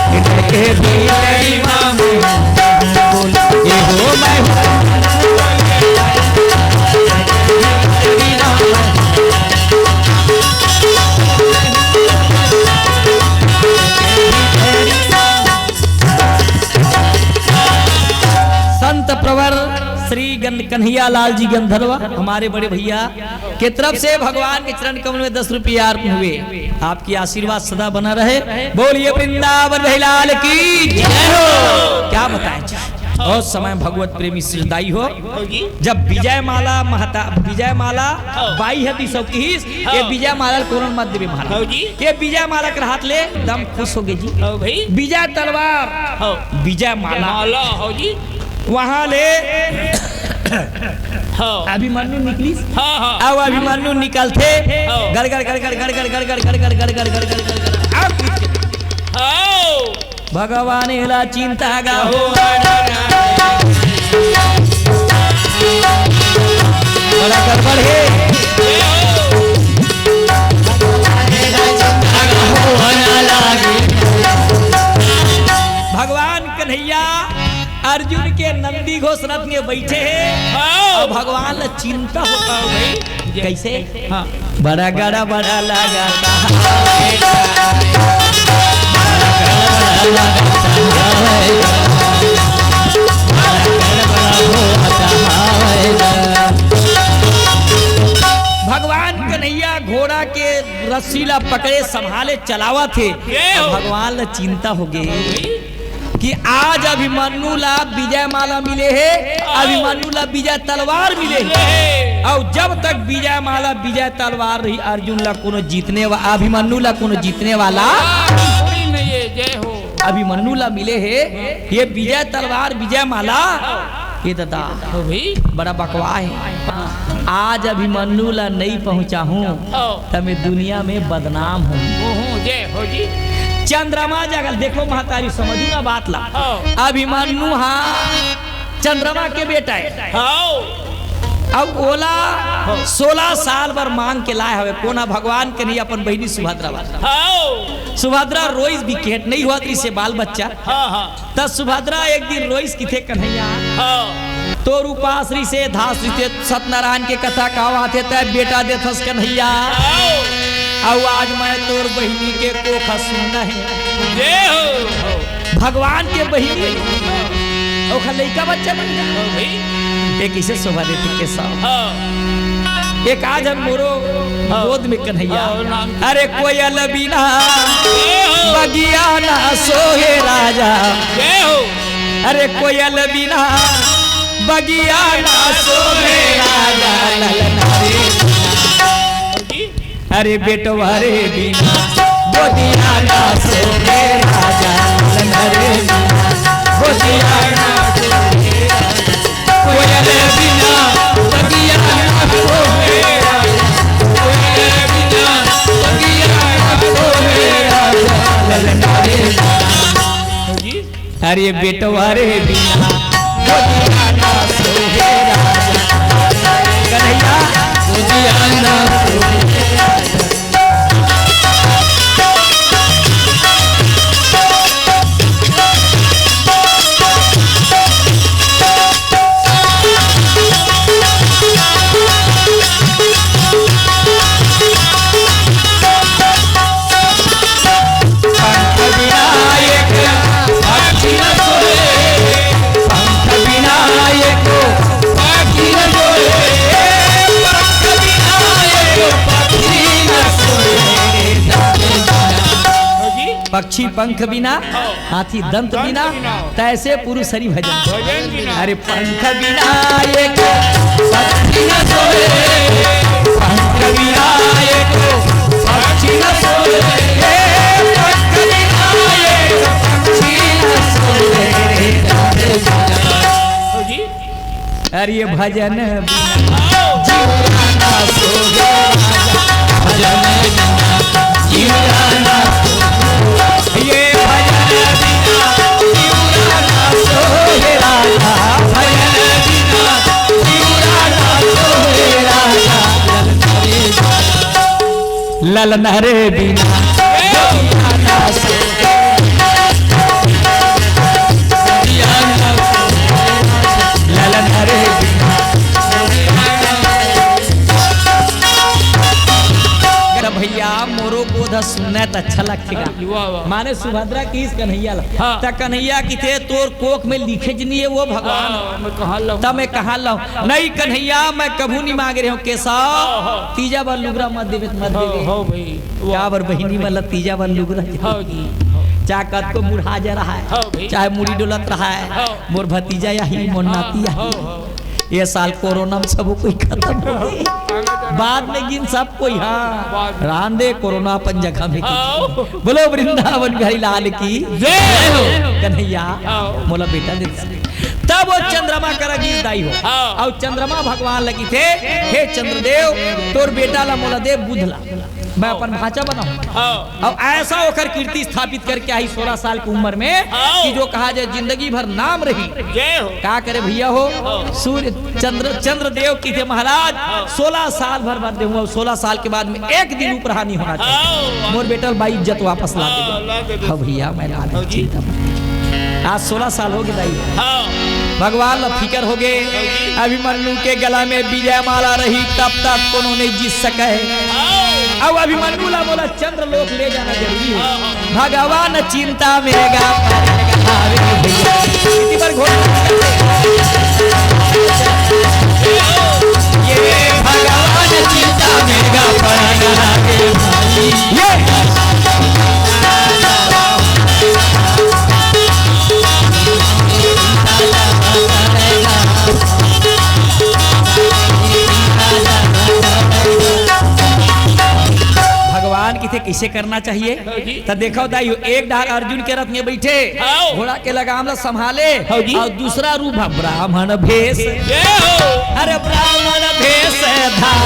हृदय के भीतरी माँ बोल। ये हो मैं हूँ। संत प्रवर श्री गन-, कन्हैया लाल जी गंधर्व, हमारे बड़े भैया के तरफ से भगवान के चरण कमल में दस रुपया अर्पण हुए। आपकी आशीर्वाद सदा बना रहे। बोलिए वृंदावन बिहारी लाल की जय हो। क्या बताएं जी, बहुत समय भगवत प्रेमी श्रद्धाई हो। जब विजय माला महता, विजय माला बाई ह दिसौ किहिस, ये विजय माला ल कोनो मत देबे महाराज। ये विजय माला के हाथ ले दम खुश हो गे जी। विजय तलवार, विजय माला। माला हो जी। वहां ले हाँ। अभिमन्यु निकलिस। हाँ, हाँ। अब अभिमन्यु निकलथे। हाँ। गड़, गड़, गड़, अब हाँ। भगवान एला चिंता गा हो। बड़ा गड़बड़ हे। भगवान कन्हैया अर्जुन के नंदी घोष रथ में बैठे हे। हाँ। अउ भगवान ला चिंता होत हे भाई। कैसे? हाँ। बड़ा गड़बड़ लगत हे। भगवान कन्हैया घोड़ा के रस्सी ला पकड़े, संभाले, चलावत हे। ये हो। भगवान ला चिंता हो गे। कि आज अभिमन्यु ला विजय माला मिले हे, अभिमन्यु ला विजय तलवार मिले हे। अउ जब तक विजय माला, विजय तलवार रही, अर्जुन ला कोनो जीतने वा-, अभिमन्यु ला कोनो जीतने वाला कोई नहीं हे। जय हो। अभिमन्यु ला मिले हे ये विजय तलवार, विजय माला। ये दादा, हो भाई। बड़ा बकवा हे। आज अभिमन्यु ला नहीं पहुंचाहूं, हाँ। त मैं दुनिया में बदनाम हूँ। ओहो, जय हो जी। चंद्रमा जगल, देखो महतारी, समझू ना बात ला। हाँ। अभिमन्यु हा चंद्रमा के बेटा हे। हाँ। अब ओला हाँ। सोलह साल बर मांग के लाए हवे। कोन हा? भगवान कन्हैया अपन बहिनी सुभद्रा बर। हाँ। सुभद्रा रोइस भी केट नहीं हुआ तरी से बाल बच्चा। हाँ, हाँ। त सुभद्रा एक दिन रोइस किथे कन्हैया, हाँ। तोर उपास रिसे, धास रिसे, सत्यनारायण के कथा कहवाथे, तै बेटा देथस कन्हैया। हाँ। अउ आज मैं तोर बहिनी के कोखा सुनना हे। जय हो। भगवान के बहिनी, ओखर लइका बच्चा बन गे। हाँ भाई। ये कइसे शोभा देथे के साथ। हाँ। एक आज हम मोरो हाँ। गोद में कन्हैया। हाँ, नाम। अरे कोयल बिना जय हो। बगिया ना सोहे राजा। जय हो। अरे कोयल बिना बगिया ना सोहे राजा, ललना रे। अरे बेटवा रे बिना गोदिया ना सोहे राजा, ललना रे बिना गोदिया ना सोहे राजा। कोयल बिना बगिया ना सोहे राजा, कोयल बिना बगिया ना सोहे राजा, ललना रे बिना। अरे बेटवा रे बिना गोदिया ना सोहे राजा, कन्हैया गोदिया ना सोहे राजा। पक्षी पंख बिना, हाथी दंत बिना, तैसे पुरुष हरि भजन। भजन बिना। अरे पंख बिना एक पक्षी न सोए, पंख बिना एक पक्षी न सोए, पंख बिना एक पक्षी न सोए। जी। अरे भजन बिना जीवना सोहे राजा, भजन बिना जीवना सोहे। ये भजन बिना जीवना सोहे राजा, भजन बिना जीवना सोहे राजा। ललना रे बिना ललना रे बिना। अरे भैया, मोरो गोध सुनने त अच्छा लगथे गा। वाह, वाह। माने सुभद्रा किहिस कन्हैया ला। हाँ। त कन्हैया किथे तोर कोख में लिखेच नइ हे वो भगवान। हाँ, मैं कहाँ लाऊं? त मैं कहाँ लाऊं? नहीं कन्हैया, मैं कभू नइ मांगे रहेंव केशव। हाँ, हाँ। तीजा बर लुगरा मत देबे त मत हाँ, देबे। हाँ भाई। वाह। काबर बहिनी मन ला तीजा बर लुगरा। हाँ जी। चाहे कतको बुढ़ा जा रहा है, हाँ भाई। चाहे मुड़ी डोलत रहा है, हाँ। मोर भतीजा या ही, मोर हाँ, नाती या ही। हाँ, हाँ। ये साल कोरोना में सब कोई खतम हो गे। बाद में गिन सब कोई, हाँ। बाद में। रांधे कोरोना अपन जगह में। हाँ। बोलो वृंदावन बिहारी लाल की जय हो। कन्हैया, हाँ। मोला बेटा दे। तब वो चंद्रमा करा गिस दाई हो। हाँ। अउ चंद्रमा भगवान ला किथे, हे चंद्रदेव, तोर बेटा ला मोला दे, बुध ला। मैं अपन भांचा बनाहूं। हाँ। अउ ऐसा ओकर कीर्ति स्थापित करके आही सोलह साल की उम्र में हाँ। कि जो कहा जाए जिंदगी भर नाम रही। जय हो। का करे भैया हो? हाँ। सूर्य चंद्र, चंद्रदेव किथे महाराज, हाँ। सोलह साल भर बर देहूं, अउ सोलह साल के बाद में एक दिन उपराहा नइ होना चाहिए। हाँ। मोर बेटा ला बाई इज्जत वापस ला हाँ, दे। ला दे दे। हाँ भैया, मैं ला हाँ जी। चिंता मत। आज सोलह साल हो गे दाई। हाँ। भगवान ला फिकर हो गे। हाँ जी। अभिमन्यु के गला में विजय माला रही, तब तक कोनो नइ जीत सके। हाँ। अब अभिमन्यु ला मोला चंद्रलोक ले जाना जरूरी हे। हाँ, हाँ। भगवान चिंता में गा। इतनी बार घोड़ा ये भगवान चिंता में गा पड़ गया। ये भगवान किथे कइसे करना चाहिए? हाँ जी। त देखव दाई हो, एक डाहर अर्जुन के रथ में बइठे, हाँ। घोड़ा के लगाम ला संभाले, हाँ जी। अउ दूसरा रूप ह ब्राह्मण भेष। जय हो। अरे ब्राह्मण भेष धारा।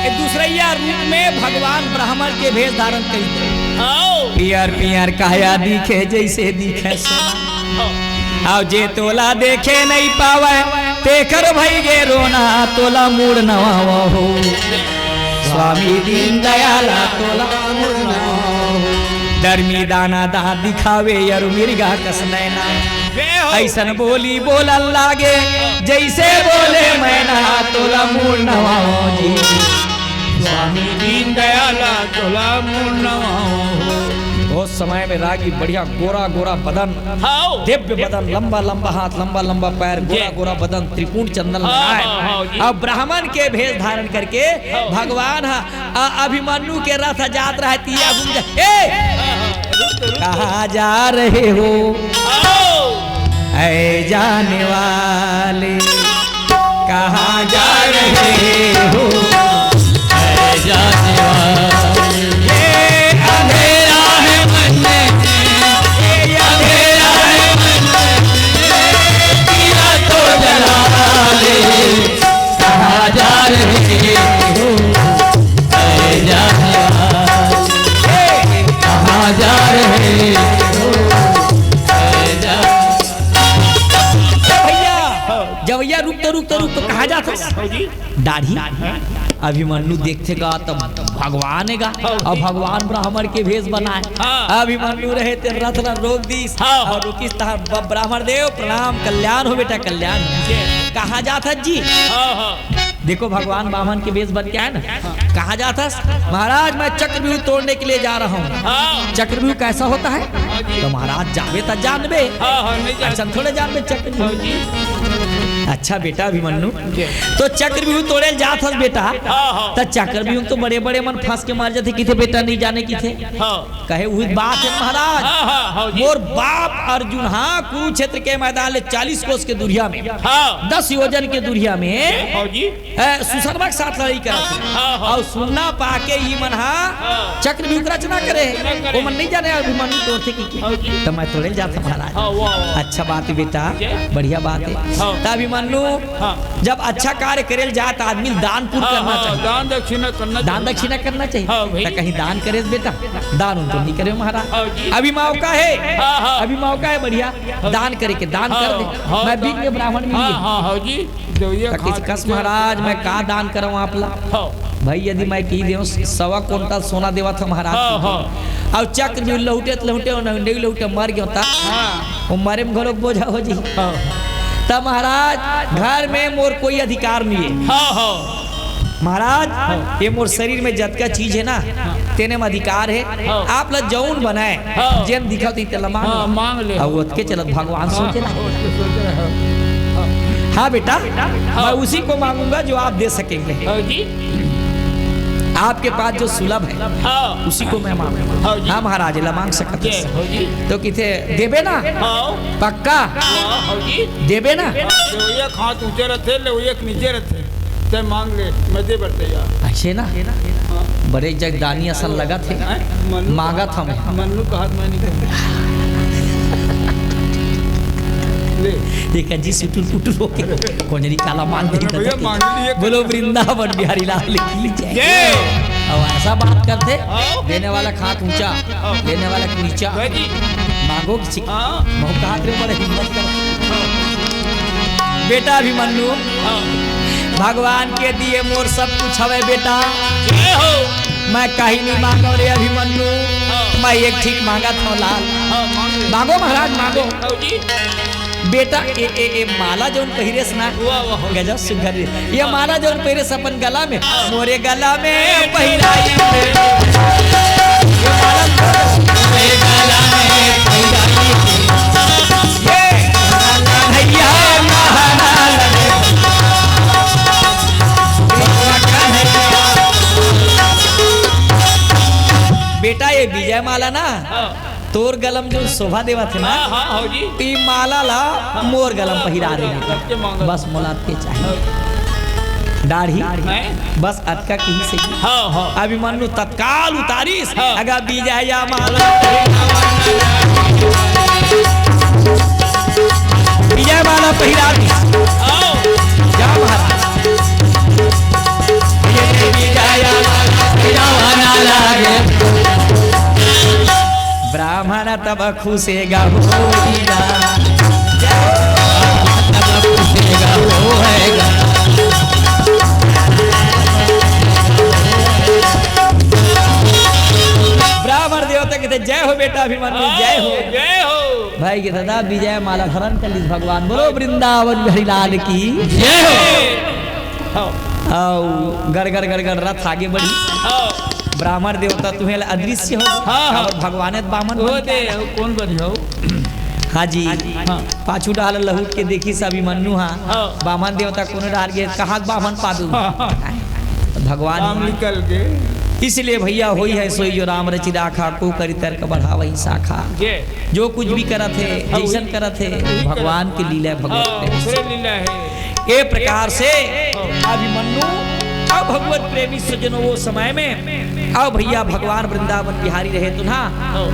ए दूसरइया रूप में भगवान ब्राह्मण के भेष धारण करिस। आओ। पियर पियर काया दिखे जइसे दिखे सोना। आओ। अउ जे तोला देखे नइ पावय, तेकर भई गे रोना, तोला मुड़ नवावव हो। स्वामी दीन दयाला तोला मुड़ नवावव हो। डरमी दाना दांत दिखावे, अरु मिर्गा कस नैना। जय हो। अइसन बोली बोलन लागे, जइसे बोले मैना, तोला मुड़ नवावव जी। स्वामी दीन दयाला तोला मुड़ नवावव हो। ओ समय में रागी बढ़िया गोरा गोरा बदन, हाँ। दिव्य बदन, लंबा लंबा हाथ, लंबा लंबा पैर, गोरा जी। गोरा बदन, त्रिपुंड चंदन हाँ, लगाए। हाँ, हाँ, जी। अब ब्राह्मण के भेष धारण करके हाँ। भगवान ह, अ, अभिमन्यु के रथ जात रहय, तिया घूम जा, ए! हाँ, हाँ, रुक, रुक। कहाँ जा रहे हो? आओ। ऐ जाने वाले, कहाँ जा रहे हो? ऐ जाने वाले, ये अंधेरा है मन में, ये अंधेरा है मन में, दिया तो जला ले, कहाँ जा रहे हो? ऐ जाने बाजार है। भैया, जवैया रुक तो, रुक तो, रुक तो, कहाँ जात हस? दाढ़ी। अभिमन्यु देखथे गा त भगवान हे गा। अउ भगवान ब्राह्मण के भेष बनाए। हाँ। अभिमन्यु रहे ते रथ ला रोक दिस। हाँ। अउ रुकिस तहाँ ब-, ब्राह्मण देव प्रणाम, कल्याण हो बेटा, कल्याण हो। कहाँ जात हस जी? हाँ, हाँ। देखो, भगवान बामन के भेष बन के आए ना। हाँ। कहाँ जात हस? महाराज, मैं चक्रव्यूह तोड़ने के लिए जा रहा हूँ। हाँ। चक्रव्यूह कैसा होता है? हाँ जी। तो महाराज, जाबे त जानबे। हाँ, हाँ, नहीं जानबे। अच्छा, थोड़े जानबे चक्रव्यूह। हाँ जी। अच्छा बेटा अभिमन्यु, जी। तो चक्रव्यूह तोड़े ल जात हस बेटा। हाँ, हाँ। त चक्रव्यूह तो बड़े-बड़े मन फंस के मर जाथे, किथे बेटा नहीं जाने किथे। हाँ। कहे उही बात हे महाराज। हाँ, हाँ, हाँ जी। मोर बाप अर्जुन, हाँ, कुरुक्षेत्र के मैदान ले चालीस कोस के दूरिहा में, हाँ। दस योजन के दूरिहा में, हाँ जी। ए, सुशर्मा के साथ लड़ाई करत हे। हाँ, हाँ। अउ सुन्ना पाके ई मन हा हाँ। चक्रव्यूह के रचना करे। रचना करे। ओ मन नहीं जाने अभिमन्यु तोड़थे कि, कि। हाँ जी। त मैं तोड़े ल जात हँव महाराज। हाँ, वाह, वाह। अच्छा बात हे बेटा, जय। बढ़िया बात हे। हाँ। त अभिमन्यु हाँ। जब अच्छा कार्य करे ल जात आदमी ल दान पुण्य हाँ, करना हाँ, चाहिए। दान दक्षिणा करना दान चाहिए। दक्षिणा करना चाहिए। हाँ, भाई। त कहीं दान करे बेटा, दान उनको नहीं करे महाराज। हाँ जी। अभी मौका हे, हाँ, हाँ। अभी मौका हे बढ़िया, हाँ। दान करे के, दान हाँ, कर दे। हाँ, मैं दान। बीच में ब्राह्मण मिल हाँ, गया। हाँ, हाँ जी। जवैया त किस खात कस पीछे महाराज, मैं का दान करँव आप ला? हाँ। भाई, यदि मैं कहि देंव, सवा कुंटल सोना देवत हँव महाराज हाँ, तुमन। हाँ। अउ चक्रव्यूह लहुटे त लहुटे, अउ नहीं लहुटे, मर गेंव त हाँ। ओ मरे में घलोक बोझा हो जाही। हाँ। त महाराज, घर में मोर कोई अधिकार नहीं हे। हाँ, हाँ। महाराज, हाँ। ये मोर शरीर में जतका चीज हे ना, हाँ। तेने में अधिकार हे। हाँ। आप ला जऊन बनाए, हाँ। जेन दिखत हे तेला मांग हाँ, लो। मांग ले। अउ ओतके चलत भगवान हाँ, सोचे ला। हाँ, उसके सोचे ला, हाँ। हाँ। हाँ बेटा, हाँ। मैं उसी को मांगूंगा जो आप दे सकेंगे। हाँ जी। आपके पास जो सुलभ है, हाँ। उसी को मैं मांगूंगा। हाँ जी। हाँ महाराज, एला मांग सकत हस। हाँ जी। त किथे देबे ना? हाँ। पक्का? हाँ, हाँ जी। देबे ना? हाँ, देवैया के हाथ ऊंचे रथे, लेवैया के नीचे रथे। तैं मांग ले, मैं दे बर तैयार। अइसे ना? हाँ। बड़े जगदानी असन लगत हे। हैं? मन्नू मांगत हँव। मन्नू कहत मैं नहीं कहूँ। ले। एक जी सुटुर पुटुर होके कोंजरी काला मांग दे भैया, देता। मांग लिए। बोलो वृंदावन बिहारी लाल की जय। जय। अउ अइसा बात करथे, हाँ। देने वाला के हाथ ऊंचा, हाँ। लेने वाला के नीचा। जय जी। मांगो किसी हाँ। महूँ कहत रहेंव बड़े हिम्मत कर। बेटा अभिमन्यु, हाँ। भगवान के दिए मोर सब कुछ हवे बेटा। जय हो। मैं कहीं नहीं मांगँव रे अभिमन्यु, हाँ। मैं एक ठीक मांगत हँव लाल। हाँ, मांग ले। मांगो महाराज, मांगो। हाँ जी। बेटा, ए, ए, ए माला जऊन पहिरेस ना, वाह, वाह। गजब सुघर हे। ये माला जऊन पहिरेस अपन गला में, मोरे गला में पहिराई। ये माला मोरे गला में पहिराई। ये भैया महाराज। बेटा, ये विजय माला ना, हाँ। तोर गला म जो शोभा देवत हे ना, हाँ, हाँ, हाँ जी। ई माला ला मोर गला म पहिरा दे। सबके मांगत। बस मोला अतके चाहिए। हाँ। दाढ़ी, हैं? बस अतका कहिस हे। हाँ, हाँ। अभिमन्यु तत्काल उतारिस, हाँ। अगा विजय माला। विजय माला पहिरा दिस। हाँ। जा महाराज। ब्राह्मण तब खुश हे गा होइगा। तब खुश हे गा होइगा। ब्राह्मण देवता कहिथे, जय हो बेटा अभिमन्यु, जय हो। जय हो। भाई के दादा विजय माला हरण कर लिस भगवान। बोलो वृंदावन बिहारी लाल की जय हो। हाँ। अउ गड़ गड़ गड़ गड़ रथ आगे बढ़िस। हाँ। ब्राह्मण देवता तुँहर ले अदृश्य हो। हाँ, हाँ। अउ भगवान हे त बामन वो बन के दे, आए। वो कौन बन हो? हाँ जी। हाँ। पाछू डाहर लहुट के देखिस अभिमन्यु हा। हाँ। बामन देवता कोनो डाहर गे, कहाँ के बामन पादू? हाँ, हाँ। त भगवान काम निकल गे। इसलिए भैया, होई है सोई जो राम रचि राखा, को करि तर्क बढ़ावइ शाखा। जे। जो कुछ भी करत हे, हाँ, जइसन वही। करत हे, वही करत। भगवान के लीला हे, भगवत हाँ, प्रेम से। दूसरे लीला हे। ए प्रकार से अभिमन्यु अउ भगवत प्रेमी सज्जनों, वो समय में अउ भैया भगवान वृंदावन बिहारी रहे तो ना,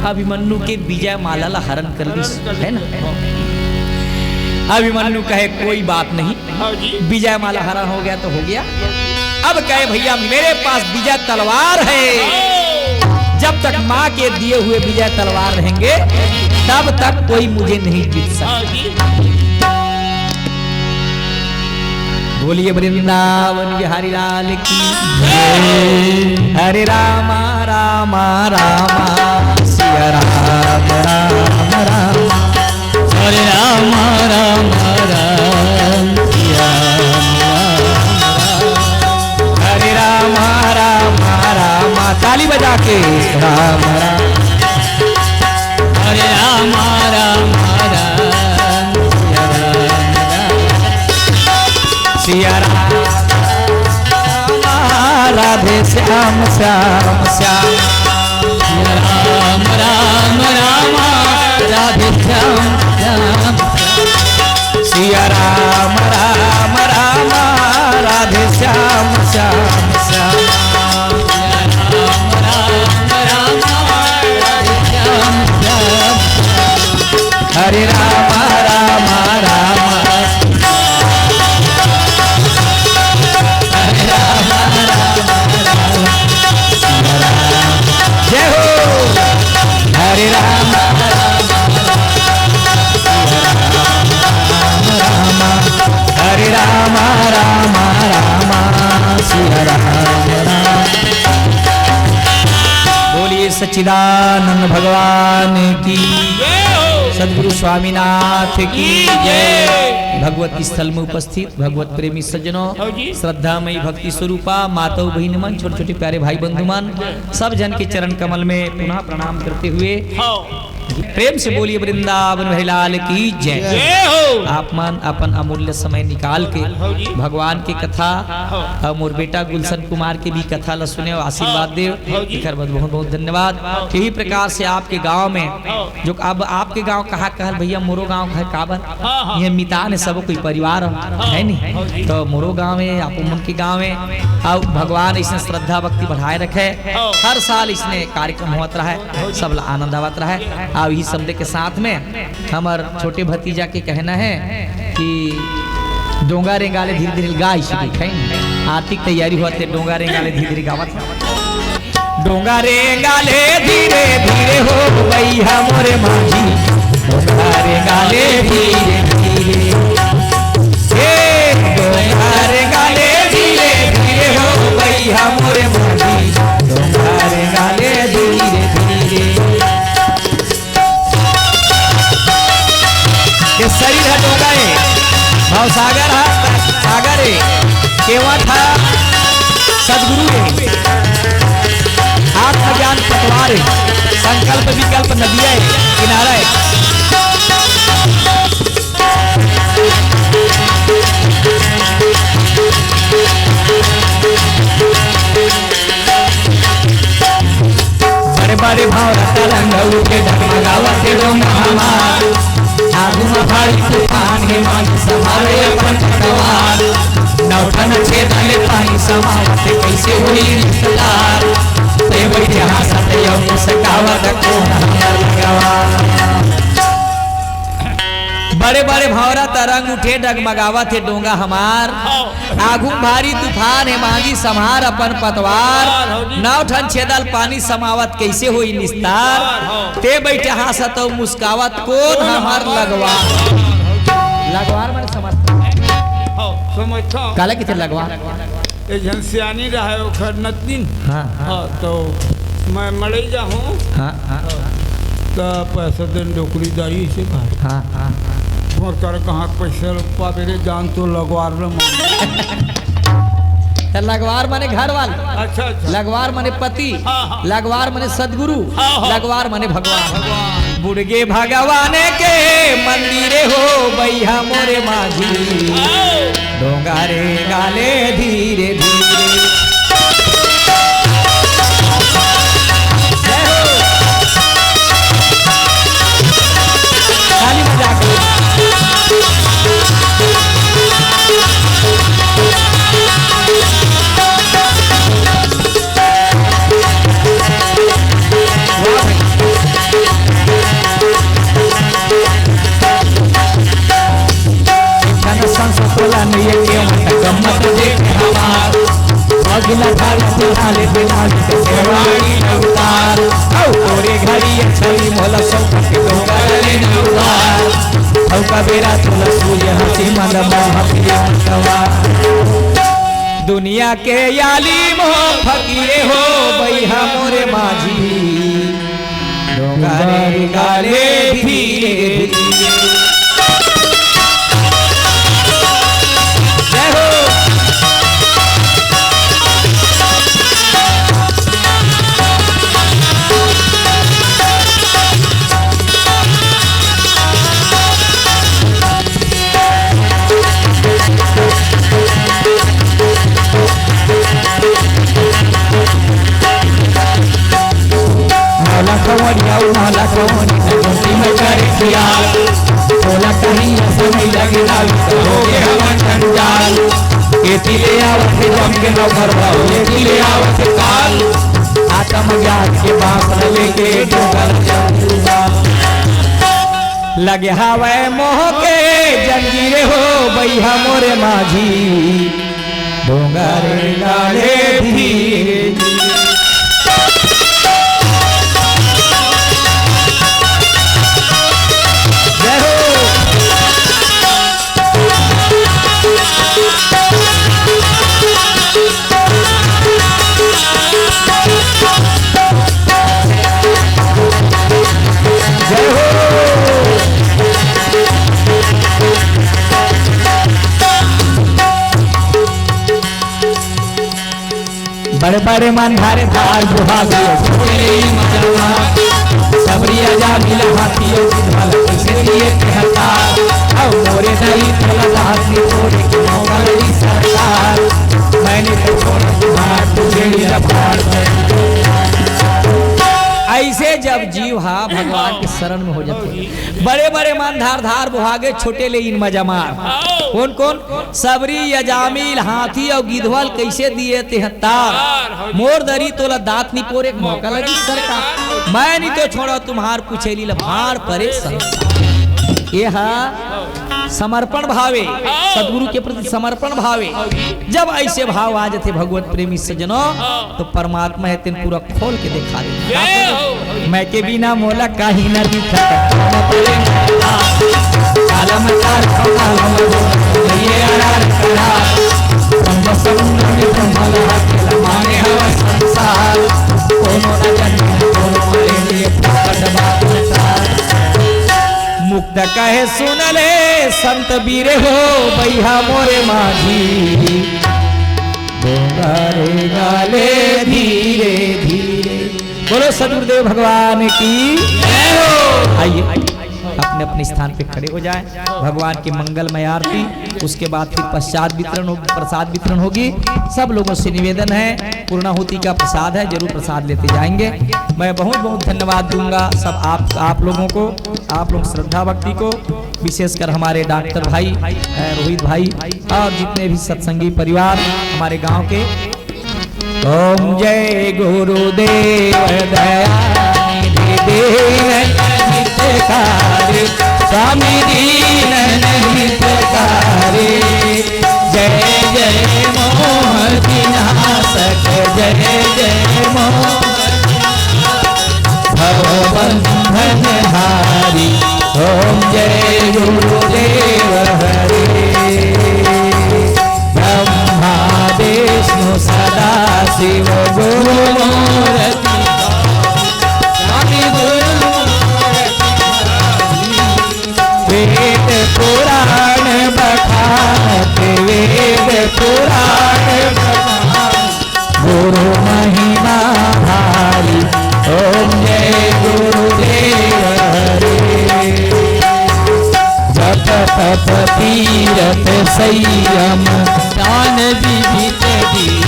अभिमन्यु के विजय माला ला हरण कर लिस, है ना? अभिमन्यु कहे, कोई बात नहीं, हाँ जी। विजय माला हरण हो गया तो हो गया। अब कहे, भैया मेरे पास विजय तलवार है। जब तक माँ के दिए हुए विजय तलवार रहेंगे, तब तक कोई मुझे नहीं जीत सकता। हाँ जी। बोलिए वृंदावन बिहारी लाल की जय। हरे रामा रामा रामा, सिया राम राम राम। हरे राम राम राम, सिया राम राम राम। हरे राम राम राम, ताली बजा के। राम राम। हरे राम राम राम, सिया राम राम। सिया राम राम, राधे श्याम श्याम श्याम। राम राम राम, राधे श्याम श्याम। सिया राम राम राम, राधे श्याम श्याम श्याम। राम राम राम, राधे श्याम श्याम। हरे राम राम राम। हरे राम राम राम। जय हो। हरे राम राम राम। हरे राम राम राम। सिया राम राम। बोलिए सच्चिदानंद भगवान की, जय हो। सदगुरु स्वामीनाथ की जय। भगवत स्थल में उपस्थित भगवत प्रेमी सज्जनों, हाँ जी। श्रद्धामयी भक्ति स्वरूपा माता बहिनी मन, छोटे छोटे प्यारे भाई बंधु मन, सब जन के चरण कमल में पुनः प्रणाम करते हुए, हाँ। प्रेम से बोलिए वृंदावन बिहारी लाल की जय। जय हो। आप मन अपन अमूल्य समय निकाल के हाँ जी। भगवान के कथा हाँ। अउ मोर बेटा गुलशन कुमार के भी कथा ला सुने अउ आशीर्वाद हाँ। दे, हाँ जी। एकर बर बहुत बहुत धन्यवाद। हाँ। यही प्रकार से आपके गांव में हाँ। जो अब आपके गांव कहा कहल भैया, मोरो गांव है काबर? हाँ, हाँ। ये मितान है, सब कोई परिवार है, हाँ, है नी? हाँ जी। तो मोरो गांव है, आप मन के गांव है, अउ भगवान इसने श्रद्धा भक्ति बढ़ाए रखे, हाँ। हर साल इसने कार्यक्रम होत रहे, हाँ जी। सब ला आनंद आवत रहे। अउ यही शब्द के साथ में हमर छोटे भतीजा के कहना है कि डोंगा रेंगाले धीरे धीरे गाय से दिखाई। आरती के तैयारी होत हे, डोंगा रेंगाले धीरे धीरे गावत। डोंगा रेंगाले धीरे धीरे हो भैया मोरे माझी, डोंगा रेंगाले धीरे धीरे। हे डोंगा रेंगाले धीरे धीरे हो भैया मोरे माझी, डोंगा रेंगाले धीरे धीरे। ये शरीर ह डोंगा ए, भवसागर ह सागर ए, केवट ह सदगुरु ए, आत्मज्ञान पतवार ए, संकल्प विकल्प नदिया ए, किनारा ए। बड़े बड़े भौंरा तरंग उठे, डगमगावत हे डोंगा हमार। आगू म भारी तूफान हे, माझी सम्हारे अपन पतवार। नौ ठन छेदा ले पानी समावत हे, कइसे होही निस्तार। ते बइठे हाँसत अउ मुस्कावत, कोन हमर लगवा। बड़े बड़े भौंरा तरंग उठे, डगमगावत हे डोंगा हमार। हाँ। आगू म भारी तूफान हे, माझी सम्हार अपन पतवार। हाँ, हाँ जी। नौ ठन छेदा ले पानी समावत, कइसे होही निस्तार। हाँ, हाँ। ते बइठे हाँसत अउ मुस्कावत, कोन हमर लगवा। लगवार माने समझथव? हाँ, समझथव। काला कहिथे लगवार? एक झन सियानी रहय, ओखर नतनिन। हाँ, हाँ। हाँ, तो मैं मड़ई जाहूँ। हाँ, हाँ। त पैसा देन डोकरी दाई से भाई। हाँ, हाँ। मोर करा कहाँ पैसा पाबे रे, जान तो लगवार ल मांग। त लगवार माने घर वाले। अच्छा, अच्छा। लगवार माने पति। हाँ, हाँ। लगवार माने सदगुरु। हाँ, हाँ। लगवार माने भगवान। भगवान। बुड़गे भगवान के मंदिर हो भैया मोरे माझी। हाँ। डोंगा रेंगाले धीरे धीरे। जय हो। ताली बजा के। वाह भाई। जन संस तोला नइये के मत गम्मत देखे हमार। अगिला भारी सुहाले बिलाल के सेवाड़ी अवतार। संकट के डोंगर ले न उबार। अउ का बेरा तोला सूर्य हंसी मन मोह पिया सवार। दुनिया के आलिम हो फकीरे हो बइहा मोरे माझी। डोंगरे गाले धीरे धीरे। जय हो। मोला कवनिया, मोला कवनिया, गोटी में करे खियाल। तोला कहीं ऐसे नहीं लगे ना, हो गया हवा जंजाल। एती ले आवत हे जम के नौकर भाव, एती ले आवत हे काल। आत्म ज्ञान के बांस लेके डूबल जंगल। लगे हवय मोह के जंजीर हो बइहा मोरे माझी। डोंगर डाले धीरे धीरे। जय हो। जय हो। बड़े बड़े मन धारे धार बुहा गयो। सबरी अजामिल हाथी अउ गिधवाल कइसे दिए ते हतार। अउ मोरे दई तोला दास ने तोड़े के मौका लगी सरकार। मैंने तो छोड़ा तुम्हारा तुझे मेरा प्यार। ऐसे जब जीव हा भगवान के शरण में हो जाते, बड़े बड़े मन धार धार बुहा गए, छोटे ले इन मजा मार। कौन कौन? सबरी, अजामिल, हाथी अउ गिधवल कइसे दिए ते हतार। मोर दरी तोला दांत नी पोरे के मौका लगी सरकार। मैं नी तो छोड़ा तुम्हार कुचेली ल भाड़ परे संसार। ये हा समर्पण भावे, सदगुरु के प्रति समर्पण भावे। जब ऐसे भाव आ जाते भगवत प्रेमी सज्जनों, तो परमात्मा हे तेन पूरा खोल के देखा दे। जय हो। मैं के बिना मोला काही न दिखत। कालम तार कालम ये अनार करा। ब्रह्म समुद्र में ब्रह्म लहर के लमाने हवा संसार। कोनो न जन्मे कोनो मरे, ये प्रकट बात बता। मुक्त कहे सुन ले संत बीरे हो, बइहा मोरे माझी। डोंगरे गाले धीरे धीरे। बोलो सदगुरुदेव भगवान की जय हो। आइए, अपने अपने स्थान पे खड़े हो जाए। भगवान की मंगलमय आरती, उसके बाद फिर प्रसाद वितरण हो, प्रसाद वितरण होगी। सब लोगों से निवेदन है, पूर्णाहुति का प्रसाद है, जरूर प्रसाद लेते जाएंगे। मैं बहुत बहुत धन्यवाद दूंगा सब आप, आप लोगों को, आप लोग श्रद्धा भक्ति को, विशेषकर हमारे डॉक्टर भाई, अ, रोहित भाई और जितने भी सत्संगी परिवार हमारे गांव के। ओम जय गुरुदेव दया निधि दीन हितकारी, स्वामी दीन हितकारी। जय जय मोह विनाशक, जय जय मोह भव बंधन हारी। ओम जय गुरुदेव हरे। ब्रह्मा विष्णु सदा शिव गुरु मोर स्वामी गुरु मोर वेद पुराण बखानत, वेद पुराण बखानत, गुरु महिमा भारी। ओम जय गुरुदेव हरे। जप तप तीरथ संयम दान विविध दीन।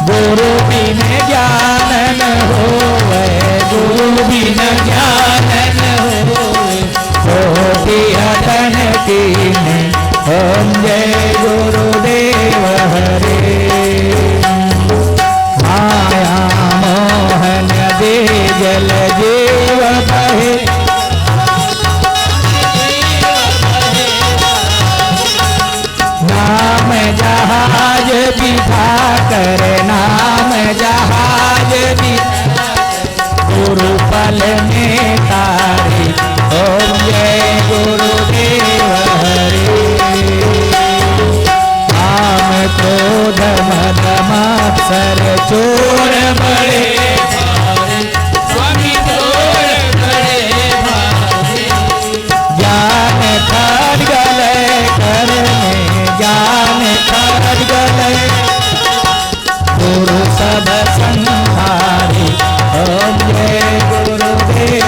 गुरु बिन ज्ञान न होवे, गुरु बिन ज्ञान न होवे, कोटि अतन कीन्हे, ओम जय गुरुदेव हरे। माया मोहन दे जल जीव बहे, नाम जहाज बिठा कर, नाम जहाज में तारी। ओम जय गुरुदेव हरे। काम क्रोध मद मात्सर चोर बड़े भारी। स्वामी चोर बड़े भारी। ज्ञान खड्ग लय कर में, ज्ञान खड्ग लय गुरु सब संहारी। ओम जय गुरुदेव।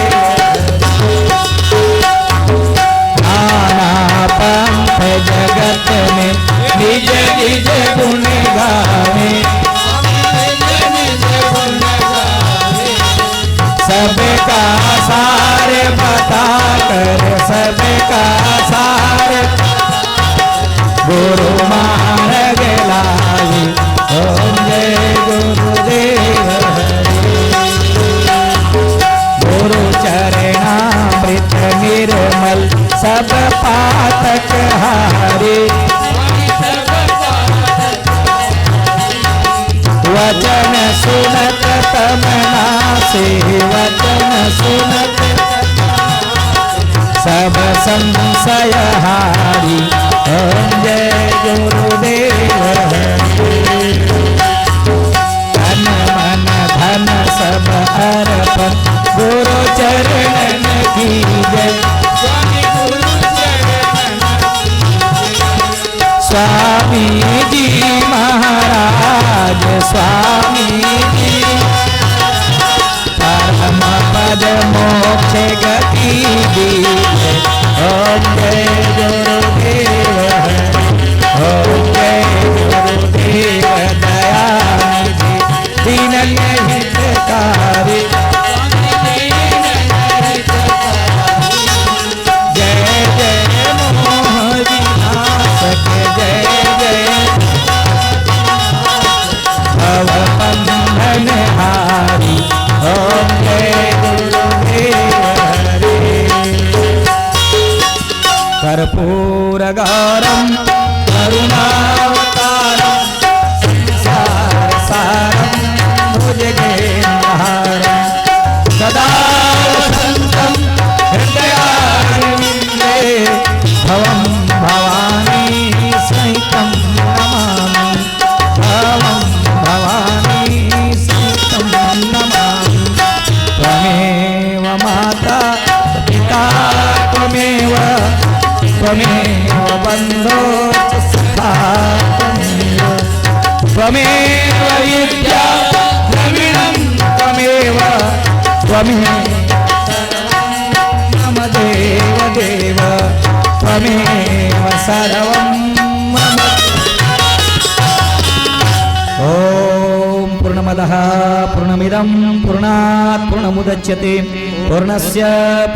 नाना पंथ जगत में निज निज गुण गावे। सबका सार बता कर, सबका सार गुरु मार्ग लाए। ओम जय गुरुदेव हरे। गुरु चरणामृत निर्मल सब पातक हारे। वचन सुनत तम नासे, वचन सुनत सब संशय हारी। ओम जय गुरुदेव हरे। तन मन धन सब अर्पण गुरु चरणन की जय। स्वामी गुरु चरणन की जय। स्वामी जी महाराज, स्वामी जी परम पद मोक्ष गति दीजे। ओम जय गुरुदेव हरे। ओम जय गुरुदेव दयानिधि दीन हितकारी। जय जय मोह विनाशक, जय जय भव बंधन हारी। ओम जय गुरुदेव हरे। कर्पूर गौरम करुणावतारम संसार सारम भुजगेन्द्रहारम सदा वसंतम हृदयारविंदे भवम भवानी सहितम नमामि। भवम भवानी सहितं नमामि। त्वमेव माता पिता त्वमेव, त्वमेव बन्धो च सखा त्वमेव, त्वमेव विद्या द्रविणं त्वमेव, त्वमेव मम देव देव त्वमेव सर्वं मम। ॐ पूर्णमदः पूर्णमिदं पूर्णात् पूर्णमुदच्यते पूर्णस्य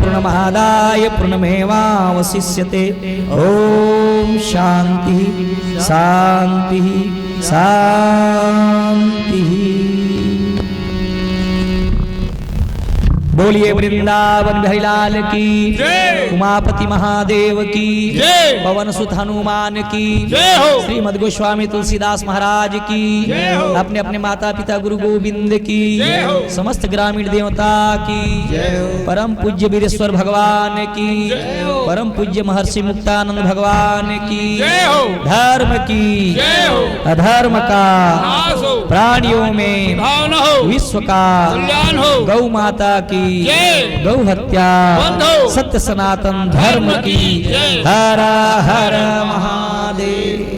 पूर्णमादाय पूर्णमेवावशिष्यते। ॐ शांति शांति शांति। बोलिए वृंदावन बिहारी लाल की जय। उमापति महादेव की जय। पवन सुत हनुमान की जय हो। श्रीमद गोस्वामी तुलसीदास महाराज की जय हो। अपने अपने माता पिता गुरु गोविंद की जय हो। समस्त ग्रामीण देवता की जय हो। परम पूज्य वीरेश्वर भगवान की जय हो। परम पूज्य महर्षि मुक्तानंद भगवान की जय हो। धर्म की जय हो। अधर्म का नाश हो। प्राणियों में भावना हो। विश्व का कल्याण हो। गौ माता की जय। गौ हत्या बंद हो। सत्य सनातन धर्म की जय। हर हर महादेव।